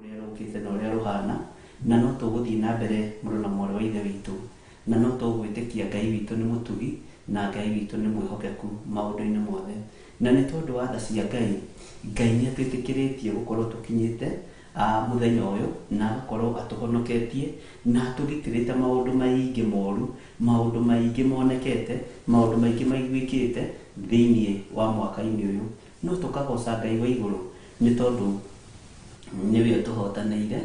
Ũrĩa rũkĩte na ũrĩa rũhana, na no tũgũthiĩ na mbere, mũrũ na mwarĩ wa Ithe witũ, na no tũgwĩtĩkia Ngai witũ nĩ mũtugi na Ngai witũ nĩ mwĩhokeku maũndũ-inĩ mothe. Na nĩ tondũ wa tha cia Ngai, Ngai nĩ atwĩtĩkĩrĩtie gũkorwo tũkinyĩte mũthenya ũyũ, na agakorwo atũhonoketie na atũgitĩrĩte maũndũ maingĩ moru, maũndũ maingĩ monekete, maũndũ maingĩ maiguĩkĩte thĩinĩ wa mwaka-inĩ ũyũ. No tũkagoca Ngai wa igũrũ nĩ tondũ nĩwe ũtũhotanĩire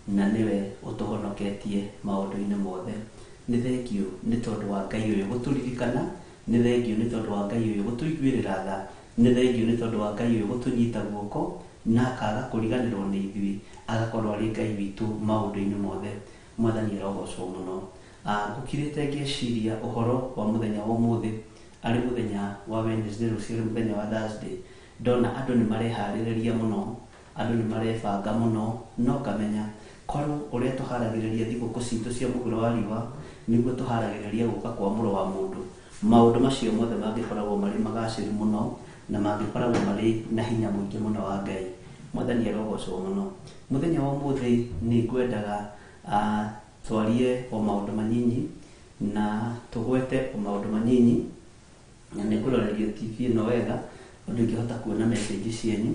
na nĩwe ũtũhonoketie maũndũ-inĩ mothe. Nĩ thengiũ nĩ tondũ wa Ngai ũyũ gũtũririkana, nĩ thengiũ nĩ tondũ wa Ngai ũyũ gũtũiguĩrĩra tha, nĩ thengiũ nĩ tondũ wa Ngai ũyũ gũtũnyita guoko na akaga kũriganĩrwo nĩ ithuĩ, agakorwo arĩ Ngai witũ maũndũ-inĩ mothe. Mwathani arogocwo mũno. Ngũkirĩte ngĩciria ũhoro wa mũthenya wa ũmũthĩ, arĩ mũthenya wa Wednesday, rũciũ arĩ mũthenya wa Thursday. Ndona andũ nĩ mareharĩrĩria mũno, andũ nĩ marebanga mũno, no ngamenya korwo ũrĩa tũharagĩrĩria thigũkũ citũ cia mũhuro wa riũa nĩguo tũharagĩrĩria gũka kwa Mũrũ wa Mũndũ, maũndũ macio mothe mangĩkoragwo marĩ magacĩru mũno na mangĩkoragwo marĩ na hinya mũingĩ mũno wa Ngai. Mwathani arogocwo mũno. Mũthenya wa ũmũthĩ nĩ ngwendaga twarie o maũndũ manyinyi na tũgwete o maũndũ manyinyi, na nĩ ngũrorerio TV ĩno wega ũndũ ingĩhota kuona message cianyu,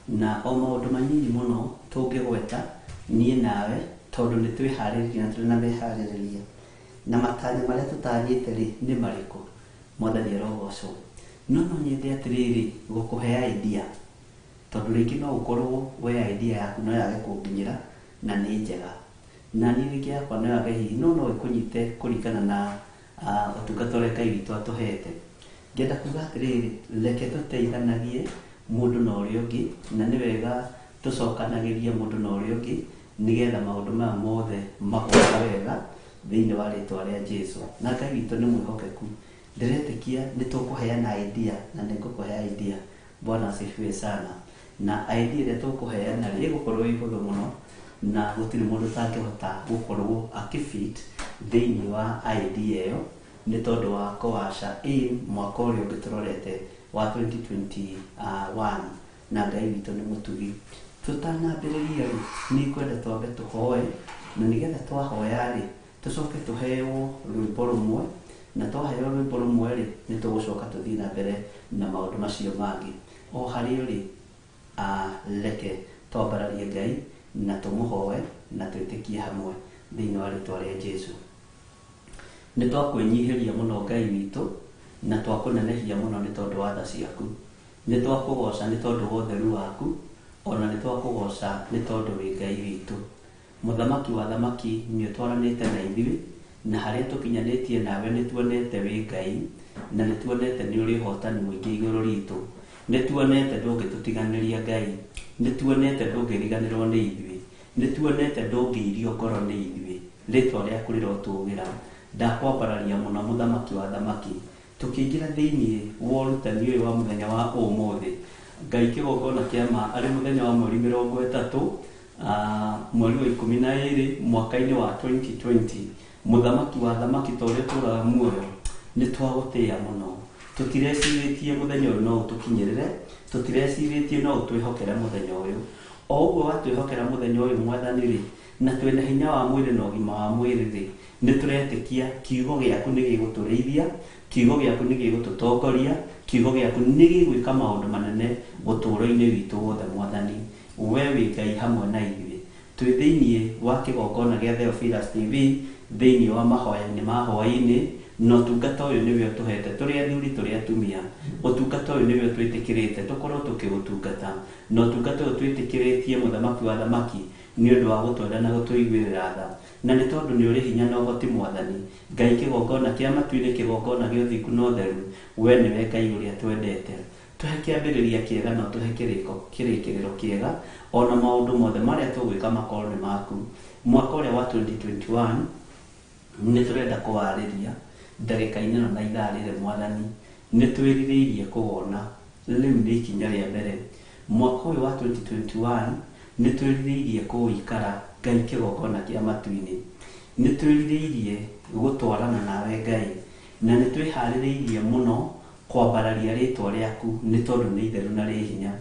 na o maũndũ manyinyi mũno tũngĩgweta niĩ nawe, tondũ nĩ twĩharĩrĩria na tũrĩ na meharĩrĩria na matanya marĩa tũtanyĩte rĩ nĩ marĩkũ. Mwathani arogocwo. No no nyende atĩrĩrĩ gũkũhe idea, tondũ rĩngĩ no ũkorwo we idea yaku no yage kũnginyĩra na nĩ njega, na niĩ rĩngĩ yakwa no yage hihi, no no ĩkũnyite kũringana na ũtungata ũrĩa Ngai witũ atũhete. Ngenda kuga atĩrĩrĩ, reke tũteithanagie mũndũ na ũrĩa ũngĩ, na nĩ wega tũcokanagĩrie mũndũ na ũrĩa ũngĩ nĩgetha maũndũ maya mothe magoka wega thĩinĩ wa rĩtwa rĩa Jesu. Na Ngai witũ nĩ mwĩhokeku. Ndĩretĩkia nĩ tũkũheana idea, na nĩ ngũkũhe idea. Bwana asifiwe sana. Na idea ĩrĩa tũkũheana rĩ ĩgũkorwo ĩ hũthũ mũno, na gũtirĩ mũndũ ũtangĩhota gũkorwo akĩfit thĩinĩ wa idea ĩyo, nĩ tondũ wa kũwasha in mwaka ũrĩa ũngĩ tũrorete wa 2021. Na Ngai witũ nĩ mũtugi. Tũtanambĩrĩria rĩ, nĩ ngwenda twambe tũhoe, na nĩgetha twahoya rĩ tũcoke tũheo rwĩmbo rũmwe, na twaheo rwĩmbo rũmwe rĩ nĩ tũgũcoka tũthiĩ na mbere na maũndũ macio mangĩ. O harĩa ũrĩ, reke twambararie Ngai na tũmũhoe na twĩtĩkie hamwe thĩinĩ wa rĩtwa rĩa Jesu. Nĩ twakwĩnyihĩria mũno Ngai witũ, na twakũnenehia mũno nĩ tondũ wa tha ciaku. Nĩ twakũgoca nĩ tondũ wa ũtheru waku, ona nĩ twakũgoca nĩ tondũ wĩ Ngai witũ. Mũthamaki wa thamaki, nĩ ũtwaranĩte na ithuĩ, na harĩa tũkinyanĩtie nawe nĩ tuonete wĩ Ngai, na nĩ tuonete nĩ ũrĩ ũhotani mũingĩ igũrũ ritũ. Nĩ tuonete ndũngĩtũtiganĩria Ngai, nĩ tuonete ndũngĩriganĩrwo nĩ ithuĩ, nĩ tuonete ndũngĩirio ngoro nĩ ithuĩ. Rĩtwa rĩaku rĩrotũgĩra. Ndakwambararia mũno Mũthamaki wa thamaki. Tũkĩingĩra thĩinĩ wa ũrutani ũyũ wa mũthenya wa ũmũthĩ, Ngai kĩgongona kĩa ma, arĩ mũthenya wa mweri 30 mweri wa 12 mwaka-inĩ wa 2020, Mũthamaki wa thamaki, ta ũrĩa ũtũraga muoyo, nĩ twagũtĩĩa mũno. Tũtirecirĩtie mũthenya ũyũ no ũtũkinyĩrĩre, tũtirecirĩtie no ũtwĩhokere mũthenya ũyũ. O ũguo watwĩhokera mũthenya ũyũ Mwathani rĩ, na twĩna hinya wa mwĩrĩ na ũgima wa mwĩrĩ rĩ, nĩ tũretĩkia kiugo gĩaku nĩ gĩgũtũrĩithia, kiugo gĩaku nĩ gĩgũtũtongoria, kiugo gĩaku nĩ gĩgwĩka maũndũ manene ũtũũro-inĩ witũ wothe. Mwathani, we wĩ Ngai hamwe na ithuĩ. Twĩ thĩinĩ wa kĩgongona gĩa Theophilus TV, thĩinĩ wa mahoya-inĩ ma hwaĩ-inĩ, na ũtungata ũyũ nĩwe ũtũhete tũrĩ athuri tũrĩ atumia. Ũtungata ũyũ nĩwe ũtwĩtĩkĩrĩte tũkorwo tũkĩũtungata, na ũtungata ũyũ twĩtĩkĩrĩtie Mũthamaki wa thamaki nĩ ũndũ wa gũtwenda na gũtũiguĩrĩra tha, na nĩ tondũ nĩ ũrĩ hinya na ũhoti. Mwathani Ngai, kĩgongona kĩa matu-inĩ, kĩgongona gĩa ũthingu na ũtheru, we nĩwe Ngai ũrĩa twendete. Tũhe kĩambĩrĩria kĩega na ũtũhe kĩrĩko kĩrĩkĩrĩro kĩega, ona maũndũ mothe marĩa tũgwĩka makorwo nĩ maku. Mwaka ũrĩa wa 2021 nĩ tũrenda kũwarĩria ndagĩka-inĩ ĩno na ithaa rĩrĩ. Mwathani, nĩ twĩrirĩirie kũwona rĩu nĩ ikinya rĩa mbere. Mwaka ũyũ wa 2021 nĩ twĩrirĩirie kũũikara, Ngai kĩgongona kĩa matu-inĩ. Nĩ twĩrirĩirie gũtwarana nawe Ngai, na nĩ twĩharĩrĩirie mũno kwambararia rĩtwa rĩaku nĩ tondũ nĩ itheru na rĩ hinya.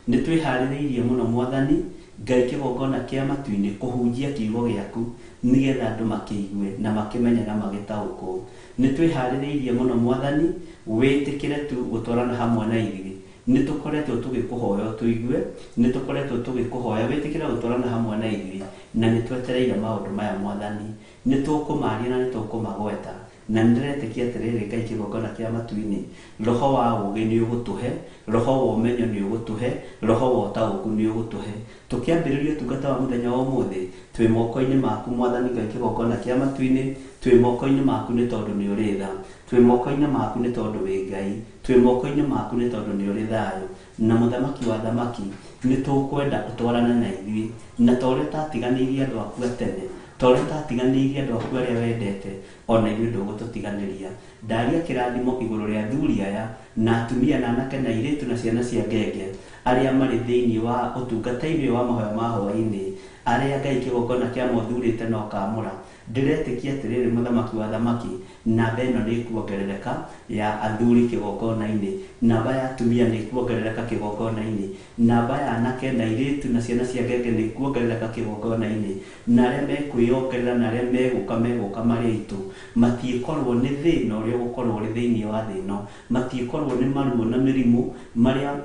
Nĩ twĩharĩrĩirie mũno Mwathani Ngai kĩgongona kĩa matu-inĩ kũhunjia kiugo gĩaku nĩgetha andũ makĩigue na makĩmenye na magĩtaũkwo. Nĩ twĩharĩrĩirie mũno Mwathani, wĩtĩkĩre tu gũtwarana hamwe na ithuĩ. Nĩ tũkoretwo tũgĩkũhoya ũtũigue, nĩ tũkoretwo tũgĩkũhoya wĩtĩkĩre gũtwarana hamwe na ithuĩ, na nĩ twetereire maũndũ maya Mwathani. Nĩ tũkũmaria na nĩ tũkũmagweta, na nĩ ndĩretĩkia atĩrĩrĩ Ngai kĩgongona kĩa matu-inĩ, roho wa ũũgĩ nĩ ũgũtũhe, roho wa ũmenyo nĩ ũgũtũhe, roho wa ũtaũku nĩ ũgũtũhe. Tũkĩambĩrĩria ũtungata wa mũthenya wa ũmũthĩ, twĩ moko-inĩ maku Mwathani Ngai kĩgongona kĩa matu-inĩ, twĩ moko-inĩ maku nĩ tondũ nĩ ũrĩ tha, twĩ moko-inĩ maku nĩ tondũ wĩ Ngai, twĩ moko-inĩ maku nĩ tondũ nĩ ũrĩ thayũ. Na mũthamaki wa thamaki, nĩ tũkwenda ũtwarane na ithuĩ, na ta ũrĩa ũtatiganĩirie andũ aku a tene, ta ũrĩa ũtatiganĩirie andũ aku arĩa wendete, ona ithuĩ ndũgũtũtiganĩria. Ndaria kĩrathimo igũrũ rĩa athuri aya na atumia na anake na airĩtu na ciana cia ngenge arĩa marĩ thĩinĩ wa ũtungata-inĩ ũyũ wa mahoya ma hwaĩ-inĩ, arĩa Ngai kĩgongona kĩa mothurĩte na ũkaamũra. Ndĩretĩkia atĩrĩrĩ mũthamaki wa thamaki, namba ĩno nĩ ĩkuongerereka ya athuri kĩgongona-inĩ, namba ya atumia nĩ ĩkuongerereka kĩgongona-inĩ, namba ya anake na airĩtu na ciana cia ngenge nĩ ĩkuongerereka kĩgongona-inĩ, na arĩa mekwĩyongerera na arĩa megũka megũka marĩ aitũ, matiĩkorwo nĩ thĩna ũrĩa ũgũkorwo ũrĩ thĩinĩ wa thĩ ĩno, matiĩkorwo nĩ maruo na mĩrimũ marĩa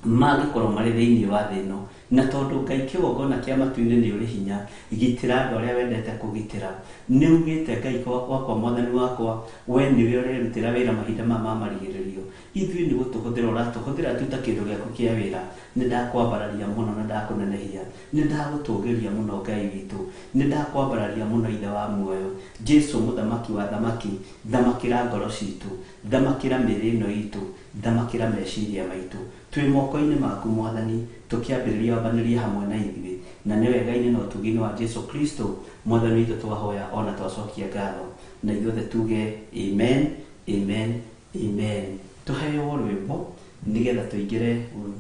mangĩkorwo marĩ thĩinĩ wa thĩ ĩno. Na tondũ Ngai kĩgongona kĩa matu-inĩ nĩ ũrĩ hinya, gitĩra andũ arĩa wendete kũgitĩra. Nĩ ugĩte Ngai wakwa Mwathani wakwa, we nĩwe ũrerutĩra wĩra mahinda maya ma marigĩrĩrio. Ithuĩ nĩ gũtũhũthĩra ũratũhũthĩra tu ta kĩndũ gĩaku kĩa wĩra. Nĩ ndakwambararia mũno na ndakũnenehia, nĩ ndagũtũgĩria mũno Ngai witũ, nĩ ndakwambararia mũno Ithe wa muoyo. Jesu mũthamaki wa thamaki, thamakĩra ngoro citũ, thamakĩra mĩĩrĩ ĩno itũ, thamakĩra meciria maitũ. Twĩ moko-inĩ maku Mwathani, tũkĩambĩrĩria wambanĩrie hamwe na ithuĩ, na nĩ wega-inĩ na ũtugi-inĩ wa Jesu Kristo Mwathani witũ twahoya ona twacokia ngatho, na ithuothe tuge amen, amen, amen. Tũheo rwĩmbo nĩgetha tũingĩre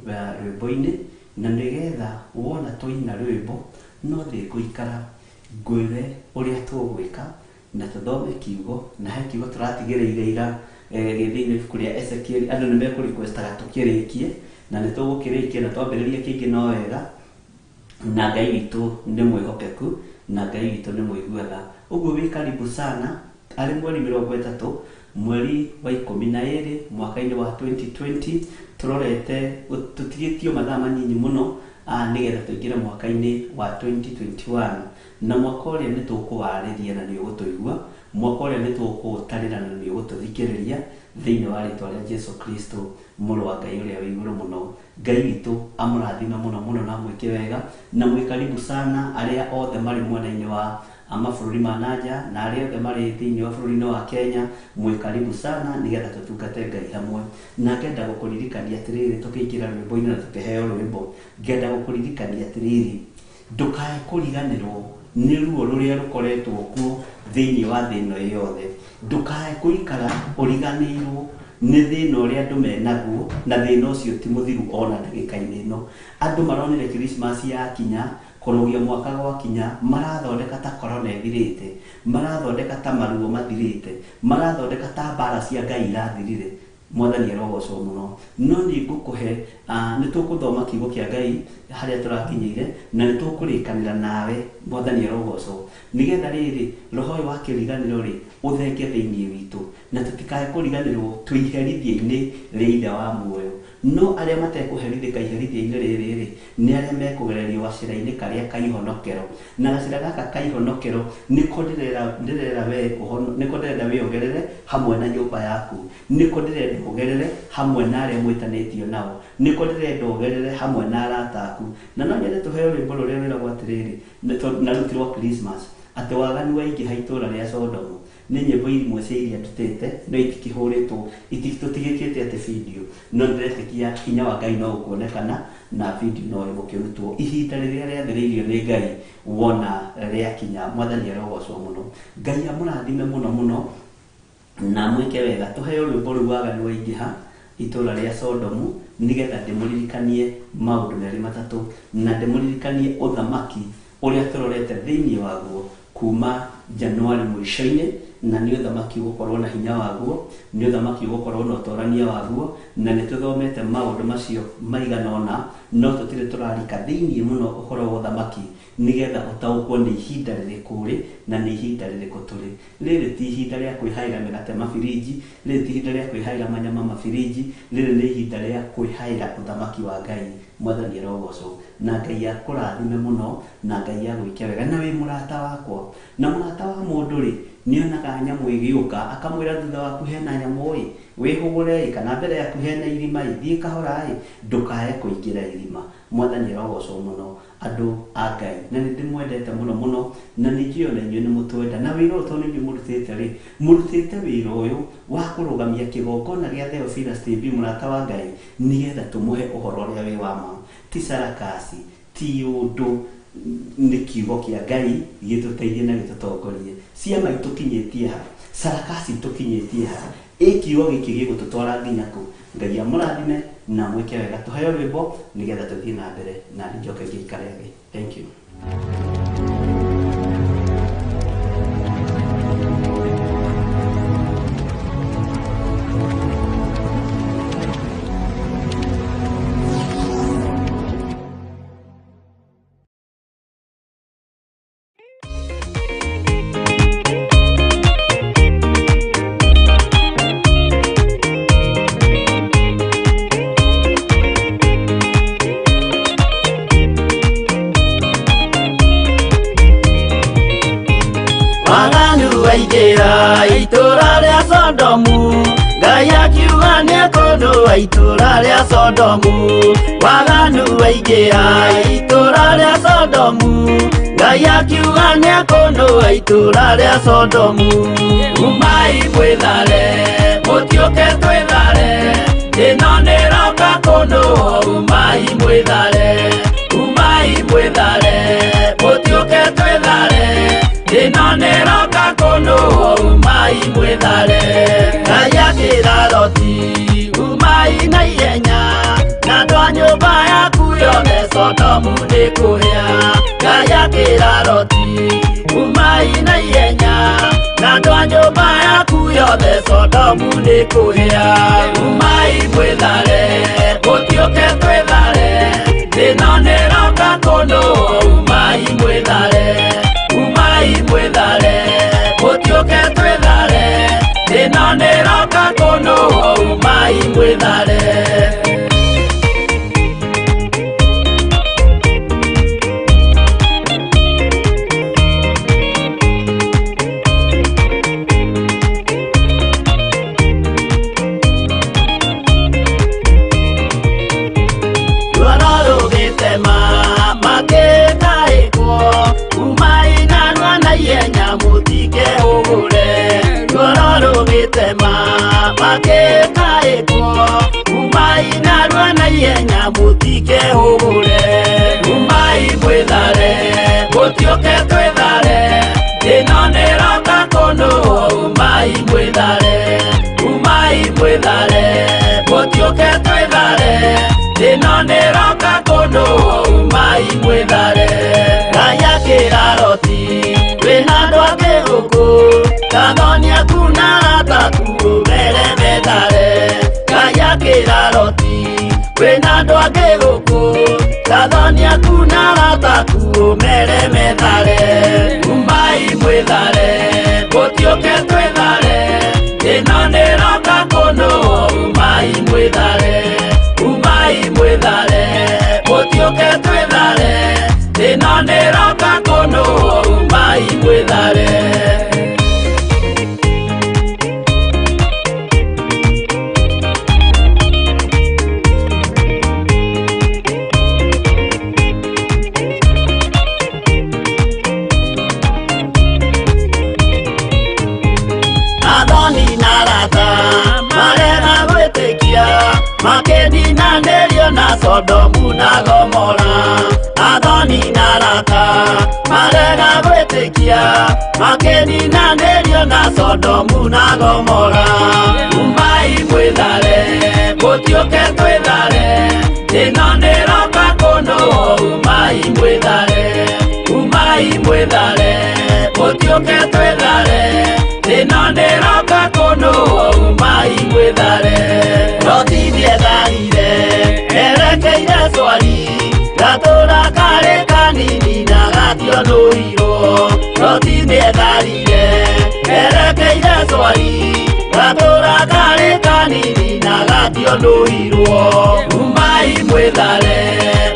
rwĩmbo-inĩ, na nĩgetha wona twaina rwĩmbo no thĩ ngũikara ngwĩre ũrĩa tũgwĩka na tũthome kiugo, na he kiugo tũratigĩrĩire ira gĩ thĩinĩ ibuku rĩa Ezekiel, andũ nĩ mekũrequestaga tũkĩrĩkie, na nĩ tũgũkĩrĩkia na twambĩrĩria kĩngĩ no wega, na Ngai witũ nĩ mwĩhokeku, na Ngai witũ nĩ mũigua tha. Ũguo wĩ karibu sana, arĩ mweri 30 mweri wa 12 mwaka-inĩ wa 2020, tũrorete tũtigĩtio mathaa manyinyi mũno nĩgetha tũingĩre mwaka-inĩ wa 2021, na mwaka ũrĩa nĩ tũkũwarĩria na nĩ ũgũtũigua, mwaka ũrĩa nĩ tũkũũtarĩra na nĩ ũgũtũthikĩrĩria thĩinĩ wa rĩtwa rĩa Jesu Kristo mũrũ wa Ngai ũrĩa wĩ igũrũ mũno. Ngai witũ amũrathime mũno mũno na amwĩke wega, na mwĩ karibu sana arĩa othe marĩ mwena-inĩ wa mabũrũri ma nanja na arĩa othe marĩ thĩinĩ wa bũrũri-inĩ wa Kenya, mwĩ karibu sana nĩgetha tũtungate Ngai hamwe. Na ngenda gũkũririkania atĩrĩrĩ, tũkĩingĩra rwĩmbo-inĩ na tũkĩheo rwĩmbo, ngenda gũkũririkania atĩrĩrĩ, ndũkae kũriganĩrwo nĩ ruo rũrĩa rũkoretwo kuo thĩinĩ wa thĩ ĩno yothe. Ndũkae kũikara ũriganĩirwo nĩ thĩna ũrĩa andũ menaguo, na thĩna ũcio ti mũthiru ona ndagĩka-inĩ ĩno. Andũ maronire Christmas yakinya, kũrũgia mwaka gwakinya, marathondeka ta corona ĩthirĩte, marathondeka ta maruo mathirĩte, marathondeka ta mbara cia Ngai irathirire. Mwathani arogocwo mũno. No nĩ ngũkũhe, nĩ tũkũthoma kiugo kĩa Ngai harĩa tũrakinyĩire, na nĩ tũkũrĩkanĩra nawe. Mwathani arogocwo, nĩgetha rĩrĩ roho ũyũ wa kĩriganĩro rĩ ũthenge thĩinĩ witũ, na tũtikae kũriganĩrwo twĩ iherithia-inĩ rĩa Ithe wa muoyo. No arĩa matekũherithĩka iherithia-inĩ rĩrĩ rĩ, nĩ arĩa mekũgererio gacĩra-inĩ karĩa ka ihonokero, na gacĩra gaka ka ihonokero nĩko ndĩrera we ũhono, nĩko ndĩrenda wĩongerere hamwe na nyũmba yaku, nĩko ndĩrenda ũgerere hamwe na arĩa mwĩtanĩtio nao, nĩko ndĩrenda ũgerere hamwe na arata aku. Na no nyende tũheo rwĩmbo rũrĩa rwĩragwo atĩrĩrĩ, na rũu ti rwa Christmas, atĩ waganu waingĩha itũũra rĩa Sodomu. Nĩ nyĩmbo imwe cia iria ndutĩte, no itikĩhũrĩtwo, tũtigĩkĩte atĩ video, no ndĩretĩkia hinya wa Ngai no ũkuonekana na video no ĩgũkĩrutwo ihinda rĩrĩa rĩathĩrĩirio nĩ Ngai wona rĩakinya. Mwathani arogocwo mũno. Ngai amũrathime mũno mũno na mwĩke wega. Tũheo rwĩmbo rũu waganu waingĩha itũũra rĩa Sodomu, nĩgetha ndĩmũririkanie maũndũ merĩ matatũ, na ndĩmũririkanie ũthamaki ũrĩa tũrorete thĩinĩ waguo kuma Januari mũico-inĩ, na nĩ ũthamaki ũgũkorwo na hinya waguo, nĩ ũthamaki ũgũkorwo na ũtorania waguo, na nĩ tũthomete maũndũ macio maigana ũna, no tũtirĩ tũrarika thĩinĩ mũno ũhoro wa ũthamaki, nĩgetha ũtaũkwo nĩ ihinda rĩrĩkũ ũrĩ, na nĩ ihinda rĩrĩkũ tũrĩ. Rĩrĩ ti ihinda rĩa kwĩhaĩra mĩgate mabirinji, rĩrĩ ti ihinda rĩa kwĩhaĩra manyama mabirinji, rĩrĩ nĩ ihinda rĩa kwĩhaĩra ũthamaki wa Ngai. Mwathani arogocwo. Na Ngai akũrathime mũno, na Ngai agwĩke wega. Na wĩ mũrata wakwa. Na mũrata wa mũndũ rĩ, nĩ onaga nyamũ ĩgĩũka, akamwĩra thutha waku hena nyamũ ĩ, wĩhũgũre ĩ, kana mbere yaku hena irima ĩ, thiĩ kahora ĩ, ndũkae kũingĩra irima. Mwathani arogocwo mũno. Andũ a Ngai. Na nĩ ndĩmwendete mũno mũno, na nĩ njũĩ ona inyuĩ nĩ mũtwenda. Na wĩra ũyũ tondũ nĩ inyuĩ mũrutĩte rĩ, mũrutĩte wĩra ũyũ wa kũrũgamia kĩgongona gĩa Theophilus TV mũrata wa Ngai, nĩgetha tũmũhe ũhoro ũrĩa wĩ wa ma. Ti sarakasi, ti ũndũ, nĩ kiugo kĩa Ngai gĩtũteithie na gĩtũtongorie. Ciama itũkinyĩtie ha? Sarakasi itũkinyĩtie ha? Ĩ kiugo gĩkĩ gĩgũtũtwara nginya kũ? Ngai amũrathime na amwĩke wega. Tũheo rwĩmbo nĩgetha tũthiĩ na mbere na njoke ngĩikare thĩ. Thank you. Waganu waingĩra itũra rĩa Sodomu, Ngai akiuga nĩekũnũa itũra rĩa Sodomu. Waganu waingĩra itũra rĩa Sodomu, Ngai akiuga nĩekũnũa itũra rĩa Sodomu. Umai mwĩthare, mũtiũke twĩthare, ĩno nĩroka kũnũa. Umai mwĩthare, umai mwĩthare, mũtiũke twĩthare, ĩno nĩroka kũnũa. Umai mwĩthare. Ngai akĩra Loti, umai na ihenya, na andũ a nyũmba yaku yothe, Sodomu nĩ kũhĩa. Ngai akĩra Loti, umai na ihenya, na andũ a nyũmba yaku yothe, Sodomu nĩ kũhĩa. Umai mwĩthare, mũtiũke twĩthare, ĩno nĩroka kũnũa. Umai mwĩthare, umai mwĩthare, mũtiũke twĩthare, ĩno nĩroka kũnũa. Umai mwĩthare. Ruoro rũgĩtema makĩtaĩkwo, umai narua na ihenya mũtikehũgũre. Ruoro rũgĩtema makĩtaĩkwo, umai narua na ihenya mũtikehũgũre. Umai mwĩthare, mũtiũke twĩthare, ĩno nĩroka kũnũa. Umai mwĩthare, umai mwĩthare, mũtiũke twĩthare, ĩno nĩroka kũnũa. Umai mwĩthare. Ngai akĩra Loti, wĩna andũ angĩ gũkũ, kathoni aku na arata aku ũmere methare. Ngai akĩra Loti, wĩna andũ angĩ gũkũ, kathoni aku na arata aku ũmere methare. Umai mwĩthare, mũtiũke twĩthare, ĩno nĩroka kũnũa. Umai mwĩthare, umai mwĩthare, mũtiũke twĩthare, ĩno nĩroka kũnũa. Umai mwĩthare. Athoni na arata marega gwĩtĩkia, makĩninanĩrio na Sodomu na Gomora. Athoni na arata marega gwĩtĩkia, makĩninanĩrio na Sodomu na Gomora. Umai mwĩthare, mũtiũke twĩthare, ĩno nĩroka kũnũa. Umai mwĩthare, umai mwĩthare, mũtiũke Mũtiũke twĩthare, thĩna nĩroka kũnũhwo, umai mwĩthare. Loti nĩetharire, erekeire Swari, gatũra karĩ kanini na gationũrirwo. Loti nĩetharire, erekeire Swari, gatũra karĩ kanini na gationũrirwo. Umai mwĩthare,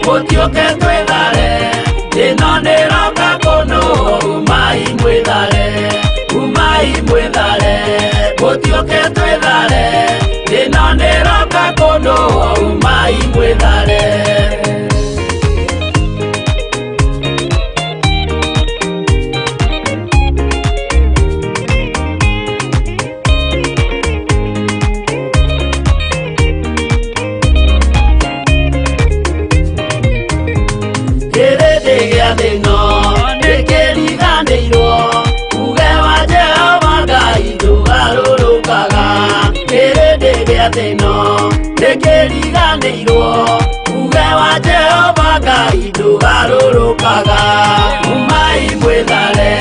mũtiũke twĩthare, thĩna nĩroka kũnũhwo, umai mwĩthare. Umai mwĩthare, mũtiũke twĩthare, thĩna nĩroka kũnũhwo, umai mwĩthare. Kĩrĩndĩ gĩa thĩ ĩno nĩkĩriganĩirwo, uge wa Jehova Ngai ndũgarũrũkaga. Kĩrĩndĩ gĩa thĩ ĩno nĩkĩriganĩirwo, uge wa Jehova Ngai ndũgarũrũkaga. Umai mwĩthare,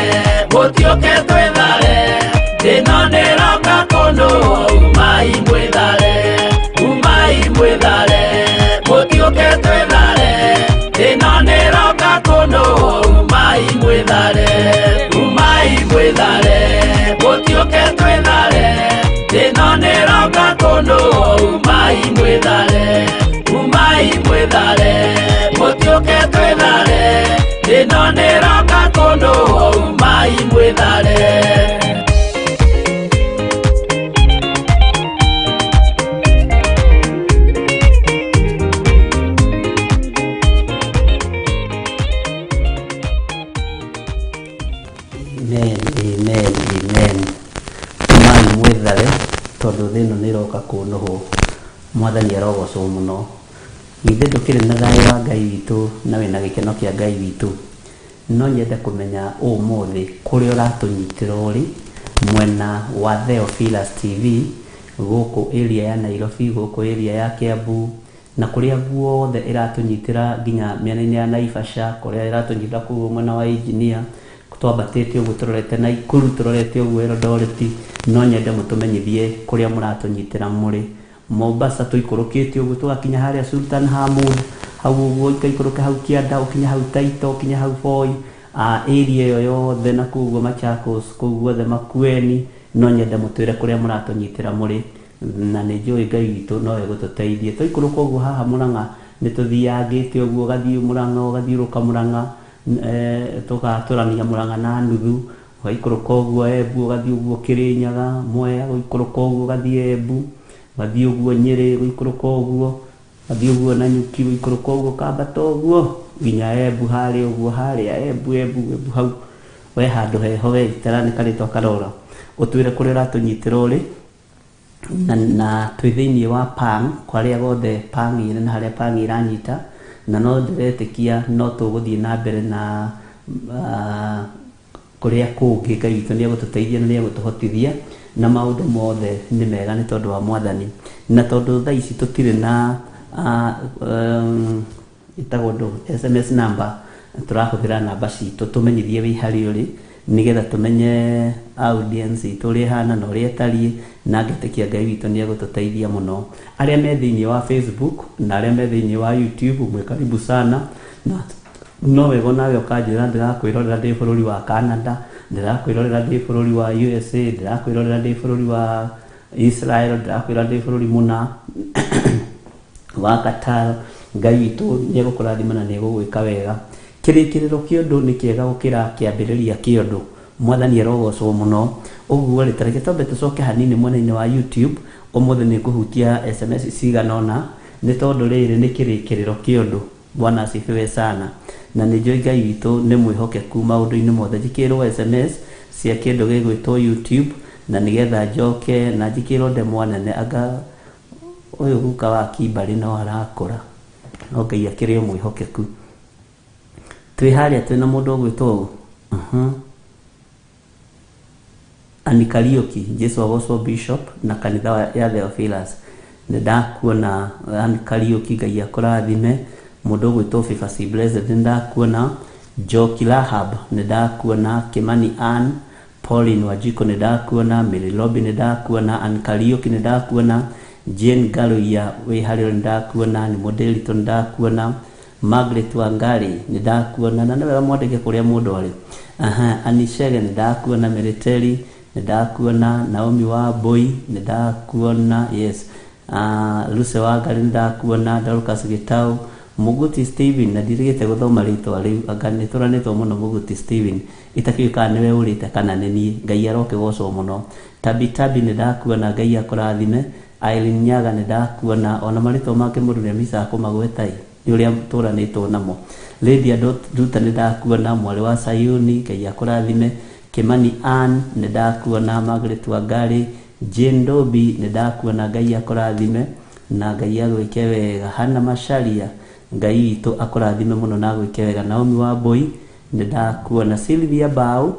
mũtiũke twĩthare, thĩna nĩroka kũnũhwo, umai mwĩthare. Umai mwĩthare, mũtiũke twĩthare, thĩna nĩroka kũnũhwo, umai mwĩthare. Umai mwĩthare, mũtiũke twĩthare, thĩna nĩroka kũnũhwo, umai mwĩthare. Umai mwĩthare, mũtiũke twĩthare, thĩna nĩroka kũnũhwo, umai mwĩthare. Amen, amen, amen. Umai mwĩthare tondũ thĩ ĩno nĩ ĩroka kũnũhwo. Mwathani arogocwo mũno. Githĩ ndũkĩrĩ na thayũ wa Ngai witũ na wĩna gĩkeno kĩa Ngai witũ? No nyende kũmenya ũmũthĩ kũrĩa ũratũnyitĩra ũrĩ mwena wa Theophilus TV gũkũ area ya Nairobi, gũkũ area ya Kiambu na kũrĩa guothe ĩratũnyitĩra nginya mĩena-inĩ ya Naivasha, kũrĩa ĩratũnyitĩra kũu mwena wa Engineer, twambatĩte ũguo tũrorete Nakuru, tũrorete ũguo Eldoret. No nyende mũtũmenyithie kũrĩa mũratũnyitĩra mũrĩ. Mombasa tũikũrũkĩte ũguo tũgakinya harĩa Sultan Hamud, hau ũguo ikaikũrũka hau Kĩanda, ũkinye hau Taita, ũkinye hau Voi, area ĩyo yothe na kũu ũguo Machakos, kũu guothe Makueni. No nyende mũtwĩre kũrĩa mũratũnyitĩra mũrĩ, na nĩ njũĩ Ngai witũ no egũtũteithie. Twaikũrũka ũguo haha Mũrang'a nĩ tũthiangĩte ũguo, ũgathiĩ Mũrang'a, ũgathiũrũrũka Mũrang'a, tũgatũrania Mũrang'a na nuthu, ũgaikũrũka ũguo Embu, ũgathiĩ ũguo Kĩrĩnyaga, Mwea, gũikũrũka ũguo ũgathiĩ Embu, ũgathiĩ ũguo Nyĩrĩ, gũikũrũka ũguo, ũgathiĩ ũguo Nanyuki, gũikũrũka ũguo, ũkambata ũguo nginya Embu harĩa ũguo, harĩa Embu, Embu, Embu hau. We handũ heho we itara nĩ karĩtwa karora. Ũtwĩre kũrĩa ũratũnyitĩra ũrĩ, na twĩ thĩinĩ wa Pang, kwarĩa guothe Pang ĩrĩ na harĩa Pang ĩranyita, na no ndĩretĩkia no tũgũthiĩ na mbere na kũrĩa kũngĩ. Ngai witũ nĩ egũtũteithia na nĩ egũtũhotithia, na maũndũ mothe nĩ mega nĩ tondũ wa Mwathani. Na tondũ thaa ici tũtirĩ na ĩtagwo ndũ SMS number, tũrahũthĩra namba citũ tũmenyithie wĩ harĩa ũrĩ, nĩgetha tũmenye audience itũ ũrĩa ĩhana na ũrĩa ĩtariĩ, na ngetĩkia Ngai witũ nĩ egũtũteithia mũno. Arĩa me thĩinĩ wa Facebook na arĩa me thĩinĩ wa YouTube, mwĩ karibu sana. Na no wega onawe ũkanjĩra ndĩrakwĩrorera ndĩ bũrũri wa Canada, ndĩrakwĩrorera ndĩ bũrũri wa USA, ndĩrakwĩrorera ndĩ bũrũri wa Israel, ndĩrakwĩrorera ndĩ bũrũri mũna wa Qatar. Ngai witũ nĩ egũkũrathima na nĩ egũgwĩka wega. Kĩrĩkĩrĩro kĩa ũndũ nĩ kĩega gũkĩra kĩambĩrĩria kĩa ũndũ. Mwathani arogocwo mũno. Ũguo rĩ, ta reke twambe tũcoke hanini mwena-inĩ wa YouTube. Ũmũthĩ nĩ ngũhutia SMS cigana ũna, nĩ tondũ rĩrĩ nĩ kĩrĩkĩrĩro kĩa ũndũ. Bwana asifiwe sana. Na nĩ njũĩ Ngai witũ nĩ mwĩhokeku maũndũ-inĩ mothe. Njĩkĩrwo SMS cia kĩndũ gĩgwĩtwo YouTube, na nĩgetha njoke na njĩkĩrwo ndemwa nene, anga ũyũ guka wa Kimberly no arakũra, no Ngai akĩrĩ o mwĩhokeku. Twĩ harĩa twĩna mũndũ ũgwĩtwo ũũ, Ann Kariũki, Jesu agocwo Bishop na kanitha ya Theophilus. Nĩ ndakuona Ann Kariũki, Ngai akũrathime. Mũndũ ũgwĩtwo Favor C Blessed, nĩ ndakuona. Njoki Rahab nĩ ndakuona, Kimani Ann, Pauline Wanjiko nĩ ndakuona, Mary Robi nĩ ndakuona, Ann Kariuki nĩ ndakuona, Jane Ngaruiya wĩ harĩa nĩ ndakuona, nĩ Mũndĩritũ nĩ ndakuona, Margaret Wangari nĩ ndakuona, na nĩ wega mwandĩke kũrĩa mũndũ arĩ. Aha, Anishege nĩ ndakuona, Meriteri nĩ ndakuona, Naomi Wambui nĩ ndakuona, yes. Lucy Wangari nĩ ndakuona, Dorcas Gitau, Muguti Steven, na ndirigĩte gũthoma rĩtwa rĩu, anga nĩ tũranĩtwo mũno Muguti Steven, itakĩũĩ kana nĩwe ũrĩte kana nĩ niĩ, Ngai arokĩgocwo mũno. Tabi Tabi nĩ ndakuona, Ngai akũrathime. Irene Nyaga nĩ ndakuona, ona marĩtwa mangĩ mũndũ nĩ amicaga kũmagweta ĩ, nĩ ũrĩa tũranĩtwo namo. Lydia Nduta nĩ ndakuona, mwarĩ wa Sayuni, Ngai akũrathime. Kimani Ann nĩ ndakuona, Margaret Wangari, Jane Dobi nĩ ndakuona, Ngai akũrathime na Ngai agwĩke wega. Hannah Macharia, Ngai witũ akũrathime mũno na agwĩke wega. Naomi Wambui nĩ ndakuona, Sylvia Mbau,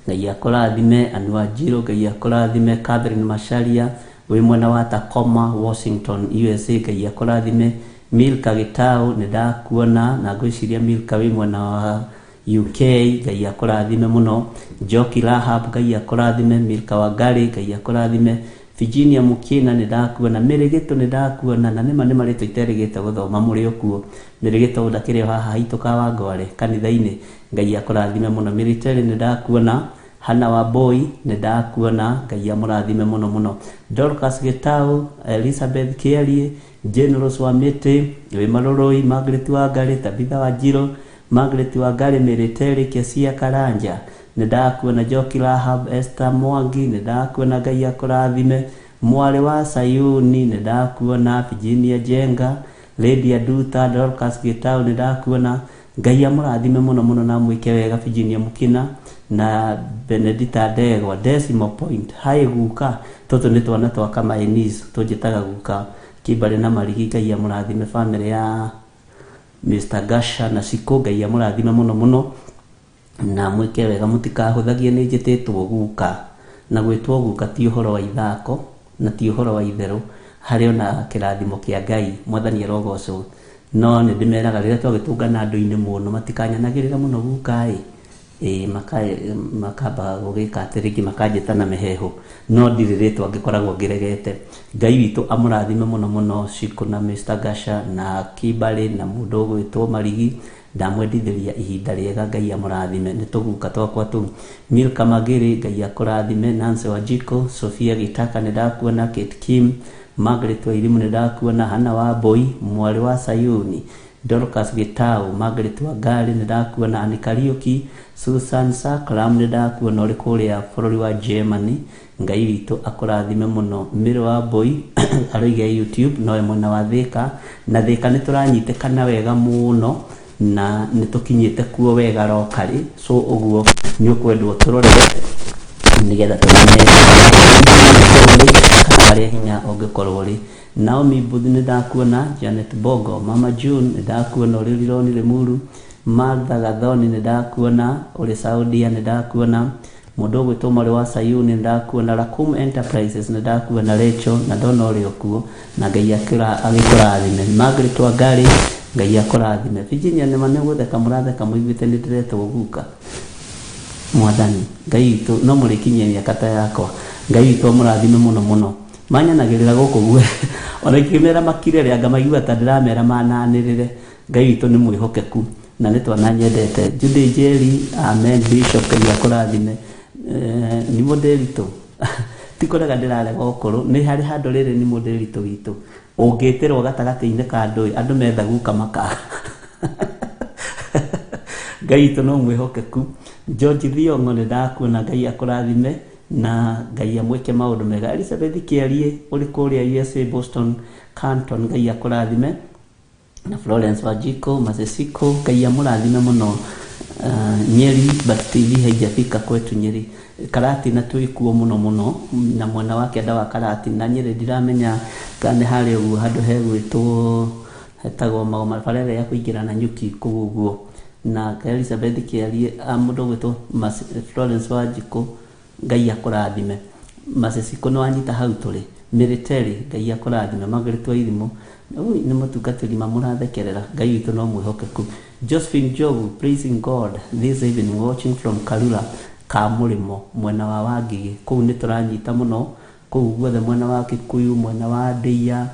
Ngai akũrathime. Anua Njirũ, Ngai akũrathime. Catherine Macharia wĩ mwena wa Tacoma, Washington, USA, Ngai akũrathime. Milka Gitau nĩ ndakuona, na ngwĩciria Milka wĩ mwena wa UK, Ngai akũrathime mũno. Njoki Rahab, Ngai akũrathime. Milka Wangari, Ngai akũrathime. Virginia Mukina nĩ ndakuona, Mĩrĩgĩtũ nĩ ndakuona, na nĩma nĩ marĩtwa iterĩgĩte gũthoma mũrĩ o kuo. Mĩrĩgĩtũ ndakĩrĩ o haha haitũ Kawangware kanitha-inĩ, Ngai akũrathime mũno. Mĩrĩterĩ nĩ ndakuona, Hannah Wambui nĩ ndakuona, Ngai amũrathime mũno mũno. Dorcas Gitau, Elizabeth Kĩarie, Jane Rose Wamĩtĩ, wĩ Marũrũi, Margaret Wangari, Tabitha Wanjirũ, Margaret Wangari, Mĩrĩterĩ, Kesia Karanja nĩ ndakuona, Njoki Rahab, Esther Mwangi nĩ ndakuona, Ngai akũrathime. Mwarĩ wa Sayuni nĩ ndakuona, Virginia Jenga, Lydia Nduta, Dorcas Gitau nĩ ndakuona, Ngai amũrathime mũno mũno na amwĩke wega. Virginia Mukina na Benedita Ndegwa, Decimal Point, hi guka, tũtũ nĩ twana twa Kamainis tũnjĩtaga guka, Kĩmbarĩ na Marigi, Ngai amũrathime. Family ya Mr Gasha na Shiko, Ngai amũrathime mũno mũno na mwĩke wega. Mũtikahũthagie nĩ njĩtĩtwo guka, na gwĩtwo guka ti ũhoro wa ithako na ti ũhoro wa itherũ, harĩ ona kĩrathimo kĩa Ngai, mwathani arogocwo. No nĩ ndĩmeraga rĩrĩa twagĩtũngana andũ-inĩ mũno matikanyanagĩrĩra mũno guka ĩ, makamba gũgĩka atĩ rĩngĩ makanjĩta na mĩheehũ, no ndirĩ rĩtwa ngĩkoragwo ngĩregete. Ngai witũ amũrathime mũno mũno, Shiko na Mr Gasha na Kimberly na mũndũ ũgwĩtwo Marigi, ndamwendithĩria ihinda rĩega, Ngai amũrathime. Nĩ tũguka twakwa tũu. Milka Magĩrĩ, Ngai akũrathime. Nancy Wanjiko, Sofia Gitaka nĩ ndakuona, Kate Kim, Margaret Wairimu nĩ ndakuona, Hannah Wambui, mwarĩ wa Sayuni, Dorcas Gitau, Margaret Wangari nĩ ndakuona, Ann Kariuki, Susan Sakram nĩ ndakuona ũrĩ kũrĩa bũrũri wa Germany, Ngai witũ akũrathime mũno. Mary Wambui aroiga YouTube nowe mwena wa Thika, na Thika nĩ tũranyitĩkana wega mũno na nĩ tũkinyĩte kuo wega rokari, so ũguo nĩ ũkwendwo tũrorere nĩgetha tũmenye kana harĩa hinya ũngĩkorwo ũrĩ. Naomi Mbuthi nĩ ndakuona, Janet Bongo, Mama June nĩ ndakuona ũrĩ Rironi Limuru, Martha Gathoni nĩ ndakuona ũrĩ Saudia nĩ ndakuona, mũndũ ũgwĩtwo mwarĩ wa Sayuni nĩ ndakuona, Rakum Enterprises nĩ ndakuona, Rachel na ndona ũrĩ o kuo, na Ngai agĩkũrathime. Margaret Wangari, Ngai akũrathime. Virginia nĩma nĩ gũtheka mũratheka mũiguĩte nĩ ndĩretwo guka. Mwathani Ngai witũ no mũrĩkinyia mĩaka ta yakwa, Ngai witũ amũrathime mũno mũno. Manyanagĩrĩra gũkũ guo ona ingĩmera makire rĩ, anga maigua ta ndĩramera mananĩrĩre. Ngai witũ nĩ mwĩhokeku na nĩ twana nyendete. Judy Njeri, amen. Bishop, Ngai akũrathime. Nĩ mũndĩritũ ti kũrega ndĩrarega ũkũrũ, nĩ harĩ handũ rĩrĩ nĩ mũndĩritũ witũ ũngĩtĩrwo gatagatĩ-inĩ ka andũ ĩ, andũ metha guka makaga. Ngai witũ no mwĩhokeku. George Thiong'o nĩ ndakuona, Ngai akũrathime na Ngai amwĩke maũndũ mega. Elizabeth Kĩarie ũrĩ kũrĩa USA Boston Canton, Ngai akũrathime. Na Florence Wanjiko Masesiko, Ngai amũrathime mũno. Nyeri, but TV haijafika kwetu Nyeri. Karatina twĩ kuo mũno mũno, na mwena wa kĩanda wa Karatina. Nyeri ndiramenya kana nĩ harĩa ũguo handũ hegwĩtwo hetagwo Magoma, bara ĩrĩa ya kũingĩra na nyuki kũu ũguo. Na Elizabeth Kĩarie, mũndũ ũgwĩtwo Florence Wanjikũ, Ngai akũrathime. Masesiko nĩ wanyita hau tũrĩ. Military Ngai akũrathime. Margaret wa Irimũ, ũi nĩ mũtungatĩri mamũrathekerera. Ngai witũ no mwĩhokeku. Josephine Njogu, praising God this evening, watching from Karura ka Mũrĩmo, mwena wa Wangigĩ. Kũu nĩ tũranyita mũno, kũu guothe mwena wa Kikuyu, mwena wa Ndĩia,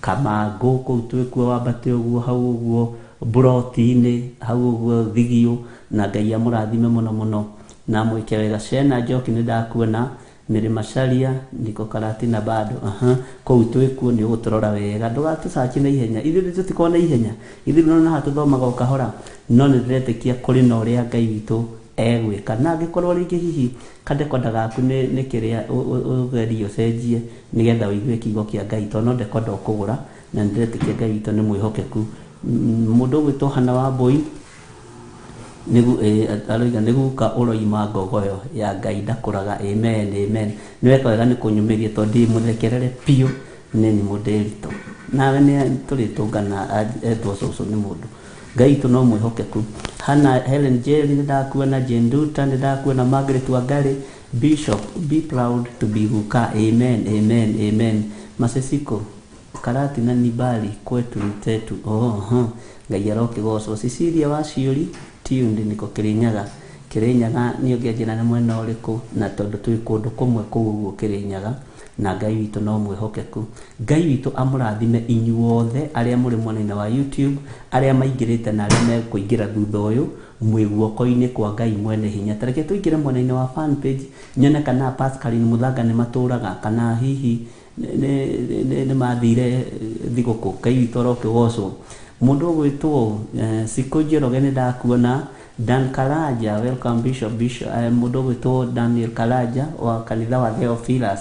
Kamangũ, kũu twĩkuo, wambate ũguo hau ũguo Buroti-inĩ hau ũguo Thigio, na Ngai amũrathime mũno mũno na amwĩke wega. Shena Njoki, nĩ ndakuona. Mary Macharia, niko Karatina bado. Aha, kũu twĩkuo, nĩ ũgũtũrora wega, ndũgatũcaci na ihenya, ithuĩ tũtikorwo na ihenya, ithuĩ no haha tũthomaga o kahora, no nĩ ndĩretĩkia kũrĩ na ũrĩa Ngai witũ egwĩka. Na angĩkorwo rĩngĩ hihi kadekonda gaku nĩ kĩrĩa ũgerie ũcenjie nĩgetha ũigue kiugo kĩa Ngai, tondũ no dekonda ũkũgũra, na nĩ ndĩretĩkia Ngai witũ nĩ mwĩhokeku. Mũndũ ũgwĩtwo Hana wa Mbũi nĩgu aroiga nĩguka ũroima ngogoyo ya Ngai ndakũraga. Amen, amen. Nĩ weka wega nĩ kũnyumĩria, tondũ ndĩ mũthekerere biũ, nĩ nĩ mũndĩritũ nawe nĩ tũrĩtũngana etwo cũcũ nĩ mũndũ. Ngai witũ no mwĩhokeku. Hana Helen Jerry, nĩ ndakuona. Jane Duta, nĩ ndakuona. Margaret Wangari, Bishop, be proud to be guka. Amen, amen, amen. Masesiko Karati na Nibali kwetu ni tetu. Oh, huh. Ngai arokĩgocwo. Cecilia Waciũri, tuned, niko Kirinyaga. Kirinyaga nĩ ũngĩanjĩra nĩ mwena ũrĩkũ, na tondũ twĩ kũndũ kũmwe kũu ũguo Kirinyaga, na Ngai witũ no mwĩhokeku. Ngai witũ amũrathime inyuothe arĩa mũrĩ mwena-inĩ wa YouTube, arĩa maingĩrĩte na arĩa mekũingĩra thutha ũyũ, mwĩ guoko-inĩ kwa Ngai mwene hinya. Ta reke tũingĩre mwena-inĩ wa fan page, nyone kana Pascaline Mũthanga nĩ matũraga, kana hihi nĩ mathire thigũkũ. Ngai witũ arokĩgocwo. Mũndũ ũgwĩtwo Sikũ Njoroge, nĩ ndakuona. Dan Karaja, welcome Bishop. Bishop, mũndũ ũgwĩtwo Daniel Karaja wa kanitha wa Theophilus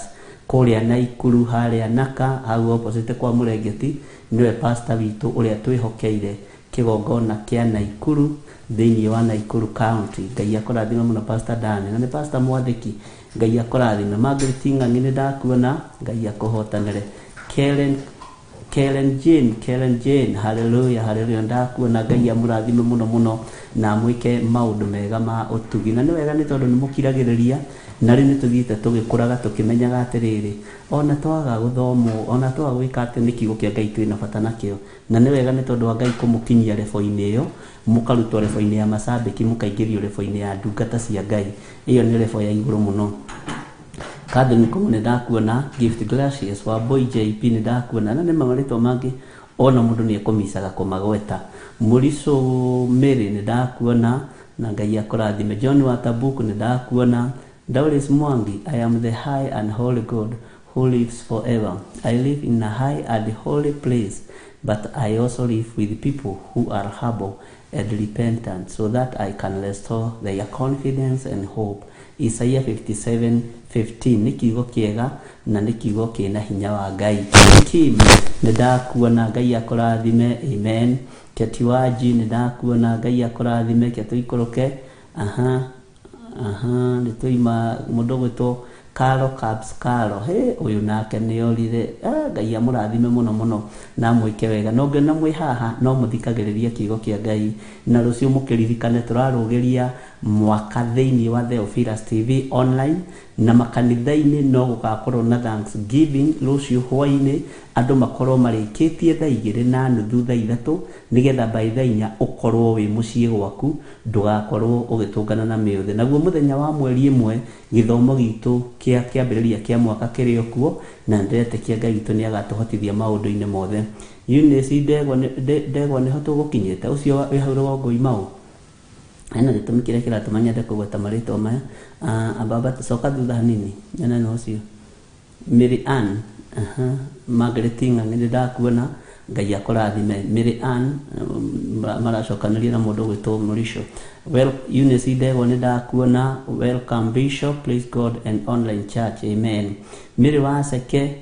kũrĩa Naikuru, harĩa Naka hau opposite kwa Mũrengeti, nĩwe pastor witũ ũrĩa twĩhokeire kĩgongona kĩa Naikuru thĩinĩ wa Naikuru County. Ngai akũrathime mũno, Pastor Dan, na nĩ pastor mwathĩki. Ngai akũrathime. Margaret Ng'ang'i, nĩ ndakuona. Ngai akũhotanĩre. Karen, Karen Jane, Karen Jane, hallelujah, hallelujah, ndakuona. Ngai amũrathime mũno mũno na amwĩke maũndũ mega ma ũtugi. Na nĩ wega nĩ tondũ nĩ mũkiragĩrĩria, na rĩu nĩ tũthiĩte tũgĩkũraga tũkĩmenyaga atĩrĩrĩ, ona twaga gũthomwo, ona twaga gwĩka atĩ, nĩ kiugo kĩa Ngai twĩna bata nakĩo. Na nĩ wega nĩ tondũ wa Ngai kũmũkinyia rebo-inĩ ĩyo, mũkarutwo rebo-inĩ ya macambĩki, mũkaingĩrio rebo-inĩ ya ndungata cia Ngai. Ĩyo nĩ rebo ya igũrũ mũno. Catherine Kũng'ũ, nĩ ndakuona. Gift Gracious wa Boy JP, nĩ ndakuona. Na nĩ marĩtwa mangĩ ona mũndũ nĩ ekũmicaga kũmagweta. Mũricũ Mary, nĩ ndakuona, na Ngai akũrathime. John wa Tabuku, nĩ ndakuona. Doris Mwangi, I am the high and holy God who lives forever. I live in a high and holy place, but I also live with people who are humble and repentant, so that I can restore their confidence and hope. Isaiah 57:15. Nĩ kiugo kĩega na nĩ kiugo kĩna hinya wa Ngai. Kim, nĩ ndakuona. Ngai akũrathime. Amen. Ketiwaji, nĩ ndakuona. Ngai akũrathime. Ke tũikũrũke. Aha, aha, nĩ tũima mũndũ ũgwĩtwo Karo Caps Karo, he ũyũ nake nĩ orire. Ah, Ngai amũrathime mũno mũno na amwĩke wega. No ngĩona mwĩ haha no mũthikagĩrĩria kiugo kĩa Ngai, na rũciũ mũkĩririkane tũrarũgĩria mwaka thĩinĩ wa Theophilus TV online, na makanitha-inĩ no gũgakorwo na thanksgiving rũciũ hwaĩ-inĩ, andũ makorwo marĩkĩtie 2:30, 3:00, nĩgetha by 4:00 ũkorwo wĩ mũciĩ gwaku, ndũgakorwo ũgĩtũngana na mĩũthĩ. Naguo mũthenya wa 1 gĩthomo gitũ kĩa kĩambĩrĩria kĩa mwaka kĩrĩ o kuo, na ndĩretĩkia Ngai witũ nĩ agatũhotithia maũndũ-inĩ mothe. Eunice Ndegwa, Ndegwa, nĩho tũgũkinyĩte, ũcio wĩ hau rũgongo imau hena gĩtũmi kĩrĩa kĩratũma nyende kũgweta marĩtwa maya. Ambamba coka thutha hanini nyone no ũcio Mary Ann. Aha, Margaret Ng'ang'i, nĩ ndakuona. Ngai akũrathime, Mary Ann. Maracokanĩria na mũndũ ũgwĩtwo Mũrico. Well, Eunice Ndegwa, nĩ ndakuona. Welcome Bishop, praise God and online church, amen. Mary Waceke,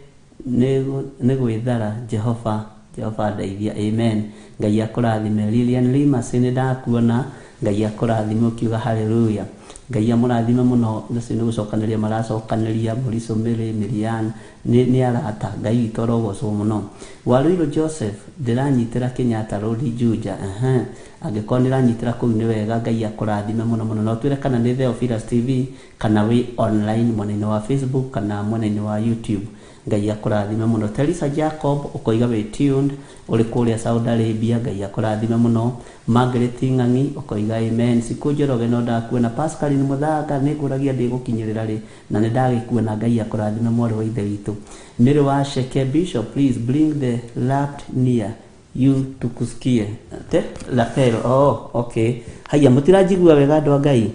nĩ gwĩthara Jehova, Jehova ndeithia, amen. Ngai akũrathime. Lilian Limas, nĩ ndakuona. Ngai akũrathime ũkiuga hallelujah. Ngai amũrathime mũno. Acio nĩ gũcokanĩria maracokanĩria, Mũrico, Mary, Mirian, nĩ arata. Ngai witũ arogocwo mũno. Warũirũ Joseph, ndĩranyitĩra Kenyatta Road, Juja. Aha, angĩkorwo nĩranyitĩra kũu nĩ wega. Ngai akũrathime mũno mũno. Na ũtwĩre kana nĩ Theophilus TV kana wĩ online mwena-inĩ wa Facebook kana mwena-inĩ wa YouTube. Ngai akũrathime mũno. Teresa Jacob ũkoiga wĩ tuned ũrĩ kũrĩa Saudi Arabia, Ngai akũrathime mũno. Margaret Ng'ang'i ũkoiga amen. Siku Njoroge no ndakuona. Pascaline Mũthanga nĩngũragia ndĩgũkinyĩrĩra rĩ na nĩ ndagĩkuona, Ngai akũrathime mwarĩ wa ithe witũ. Mary wa Sheke, Bishop please bring the lapped near you tukusikie. Te lapel, oh okay. Haya, mũtiranjigua wega andũ a Ngai,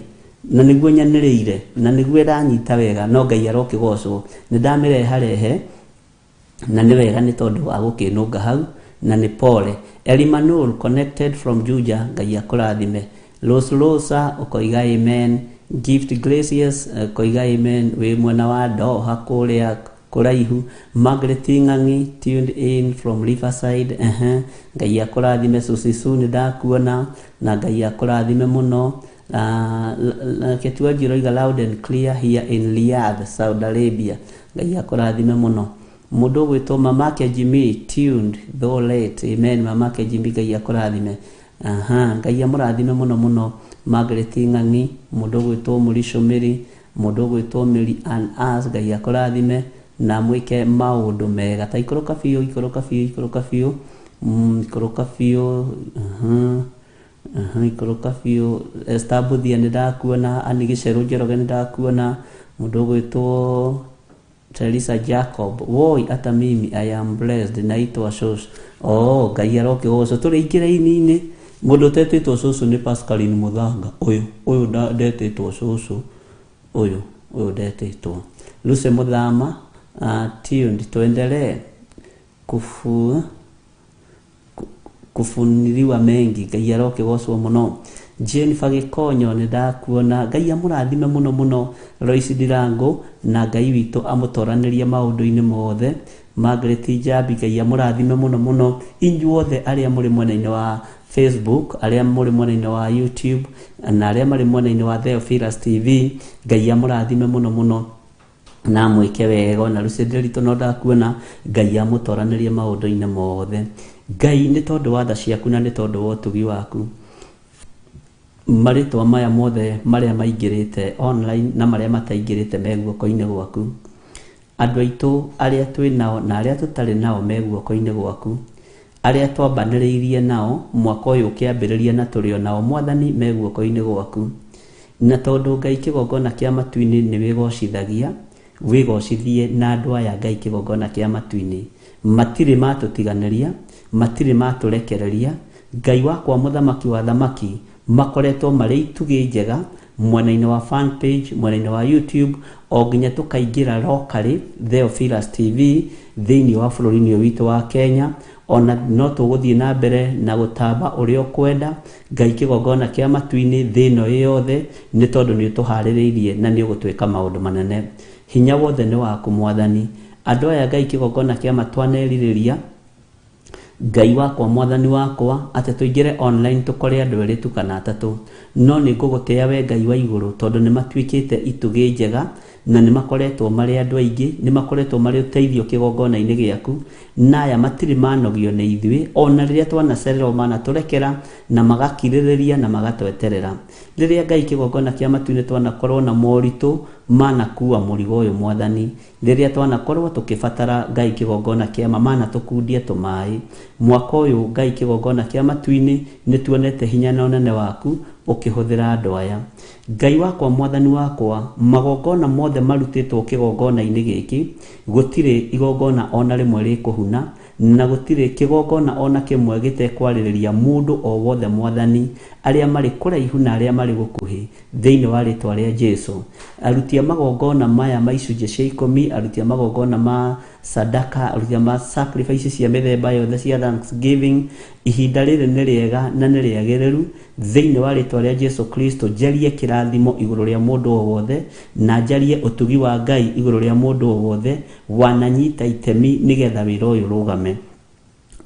na nĩguo nyanĩrĩire na nĩguo ĩranyita wega, no Ngai arokĩgocwo nĩ ndamĩreharehe na nĩ wega nĩ tondũ wa gũkĩnũnga hau na nĩ pole. Elimanur connected from Juja, Ngai akũrathime. Rose Rosa ũkoiga amen. Gift Gracious ũkoiga amen wĩ mwena wa Doha kũrĩa kũraihu. Margaret Ng'ang'i tuned in from Riverside, Ngai akũrathime. Susisu nĩ ndakuona na Ngai akũrathime mũno. Ketua Jiroiga loud and clear here in Riyadh, Saudi Arabia, Ngai akũrathime mũno. Mũndũ ũgwĩtwo Mamake Jimmy tuned though late, amen. Mamake Jimmy, Ngai akũrathime. Aha, Ngai amũrathime mũno mũno. Margaret Ng'ang'i, mũndũ ũgwĩtwo Mũrico Mĩri, mũndũ ũgwĩtwo Mary Ann As, Ngai akũrathime na mwĩke maũndũ mega. Ta ikũrũka biũ, ikũrũka biũ, ikũrũka biũ, ikũrũka biũ, ikũrũka biũ. Esther Mbuthia nĩ ndakuona. Annie Gĩcerũ Njoroge nĩ ndakuona. Mũndũ ũgwĩtwo Teresa Jacob, woi ata mimi I am blessed, naitwa Shosho. Oh, Ngai arokĩgocwo. Tũrĩ ingĩ raini-inĩ. Mũndũ ũtetĩtwo cũcũ nĩ Pascaline Mũthanga. Ũyũ ũyũ ndetĩtwo cũcũ, ũyũ ũyũ ndetĩtwo. Lucy Mũthama, tuned, tuendelee kufuniliwa mengi, Ngai arokĩgocwo mũno. Jennifer Gĩkonyo nĩ ndakuona, Ngai amũrathime mũno mũno. Lois Ndirango na Ngai witũ amũtoranĩrie maũndũ-inĩ mothe. Margaret Njambi, Ngai amũrathime mũno mũno. Inyuothe arĩa mũrĩ mwena-inĩ wa Facebook, arĩa mũrĩ mwena-inĩ wa YouTube na arĩa marĩ mwena-inĩ wa Theophilus TV, Ngai amũrathime mũno mũno na mwĩke wega. Ona Lucy Nderitu no ndakuona, Ngai amũtoranĩrie maũndũ-inĩ mothe. Ngai nĩ tondũ wa tha ciaku na nĩ tondũ wa ũtugi waku, marĩtwa maya mothe marĩa maingĩrĩte online na marĩa mataingĩrĩte me guoko-inĩ gwaku. Andũ aitũ arĩa twĩ nao na arĩa tũtarĩ nao me guoko-inĩ gwaku, arĩa twambanĩrĩirie nao mwaka ũyũ ũkĩambĩrĩria na tũrĩ o nao Mwathani me guoko-inĩ gwaku. Na tondũ Ngai kĩgongona kĩa matu-inĩ nĩ wĩgocithagia, wĩgocithie na andũ aya Ngai kĩgongona kĩa matu-inĩ. Matirĩ matũtiganĩria, matirĩ matũrekereria. Ngai wakwa mũthamaki wa thamaki, makoretwo marĩ itugĩ njega mwena-inĩ wa fan page, mwena-inĩ wa YouTube, o nginya tũkaingĩra locally Theophilus TV thĩinĩ wa bũrũri-inĩ ũyũ witũ wa Kenya. Ona no tũgũthiĩ na mbere na gũtamba ũrĩa ũkwenda Ngai kĩgongona kĩa matu-inĩ thĩ ĩno yothe, nĩ tondũ nĩ ũtũharĩrĩirie na nĩ ũgũtwĩka maũndũ manene. Hinya wothe nĩ waku Mwathani. Andũ aya Ngai kĩgongona kĩa matwanerirĩria, Ngai wakwa Mwathani wakwa, atĩ tũingĩre online tũkore andũ erĩ tu kana atatũ, no nĩ ngũgũtĩĩa we Ngai wa igũrũ, tondũ nĩ matuĩkĩte itugĩ njega na nĩ makoretwo marĩ andũ aingĩ, nĩ makoretwo marĩ ũteithio kĩgongona-inĩ gĩaku, na aya matirĩ manogio nĩ ithuĩ ona rĩrĩa twanacererwo manatũrekera na magakirĩrĩria na magatweterera. Rĩrĩa Ngai kĩgongona kĩa matu-inĩ twanakorwo na moritũ manakua mũrigo ũyũ Mwathani, rĩrĩa twanakorwo tũkĩbatara Ngai kĩgongona kĩa ma manatũkundia tũmaĩ. Mwaka ũyũ Ngai kĩgongona kĩa matu-inĩ nĩ tuonete hinya na ũnene waku ũkĩhũthĩra andũ aya. Ngai wakwa Mwathani wakwa, magongona mothe marutĩtwo kĩgongona-inĩ gĩkĩ, gũtirĩ igongona ona rĩmwe rĩkũhuna, na gũtirĩ kĩgongona ona kĩmwe gĩtekwarĩrĩria mũndũ o wothe Mwathani, arĩa marĩ kũraihu na arĩa marĩ gũkuhĩ, thĩinĩ wa rĩtwa rĩa Jesu. Aruti a magongona maya ma icunjĩ cia ikũmi, aruti a magongona ma sadaka, aruti a ma sacrifice cia mĩthemba yothe cia thanksgiving, ihinda rĩrĩ nĩ rĩega na nĩ rĩagĩrĩru thĩinĩ wa rĩtwa rĩa Jesu Kristo. Njarie kĩrathimo igũrũ rĩa mũndũ o wothe na njarie ũtugi wa Ngai igũrũ rĩa mũndũ o wothe wananyita itemi nĩgetha wĩra ũyũ ũrũgame.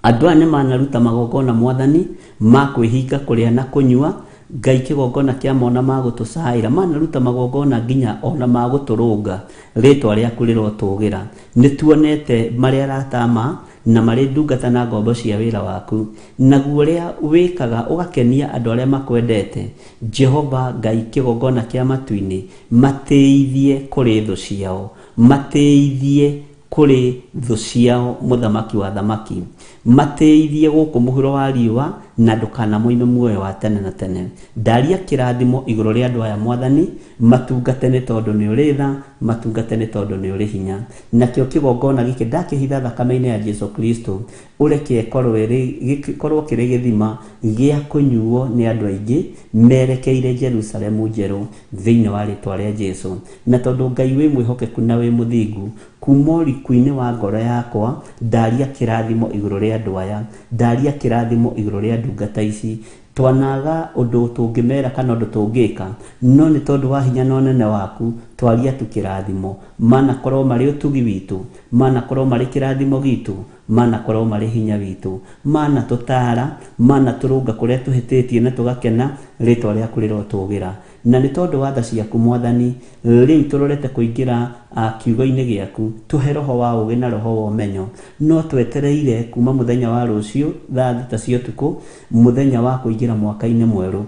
Andũ aya nĩ manaruta magongona Mwathani ma kwĩhinga kũrĩa na kũnyua, Ngai kĩgongona kĩa mona ma gũtũcaĩra, manaruta magongona nginya ona ma gũtũrũnga, rĩtwa rĩaku rĩrotũgĩra. Nĩ tuonete marĩ arata ma na marĩ ndungata na ngombo cia wĩra waku, naguo ũrĩa wĩkaga ũgakenia andũ arĩa makwendete. Jehova Ngai kĩgongona kĩa matu-inĩ, matĩithie kũrĩ thũ ciao, matĩithie Kũrĩ thũ ciao mũthamaki wa thamaki matĩithie gũkũ mũhuro wa riũa na ndũkanamoime muoyo wa tene na tene. Ndaria kĩrathimo igũrũ rĩa andũ aya mwathani, matungate nĩ tondũ nĩ ũrĩ tha, matungate nĩ tondũ nĩ ũrĩ hinya. Nakĩo kĩgongona gĩkĩ ndakĩhitha thakame-inĩ ya Jesu Kristo, ũreke gĩkorwo kĩrĩ gĩthima gĩa kũnyuo nĩ andũ aingĩ merekeire Jerusalemu njerũ thĩinĩ wa rĩtwa rĩa Jesu. Na tondũ Ngai wĩ mwĩhokeku na wĩ mũthingu, kuma ũriku-inĩ wa ngoro yakwa ndaria kĩrathimo igũrũ rĩa andũ aya, ndaria kĩrathimo igũrũ rĩa ndungata ici. Twanaga ũndũ tũngĩmera kana ũndũ tũngĩka, no nĩ tondũ wa hinya na ũnene waku twaria tu kĩrathimo. Manakorwo marĩ ũtugi witũ, manakorwo marĩ kĩrathimo gitũ, manakorwo marĩ hinya witũ, manatũtara, manatũrũnga kũrĩa tũhĩtĩtie na tũgakena, rĩtwa rĩaku rĩrotũgĩra. Na nĩ tondũ wa tha ciaku mwathani, rĩu tũrorete kũingĩra kiugo-inĩ gĩaku, tũhe roho wa ũũgĩ na roho wa ũmenyo. No twetereire kuma mũthenya wa rũciũ thaa 6 cia ũtukũ, mũthenya wa kũingĩra mwaka-inĩ mwerũ.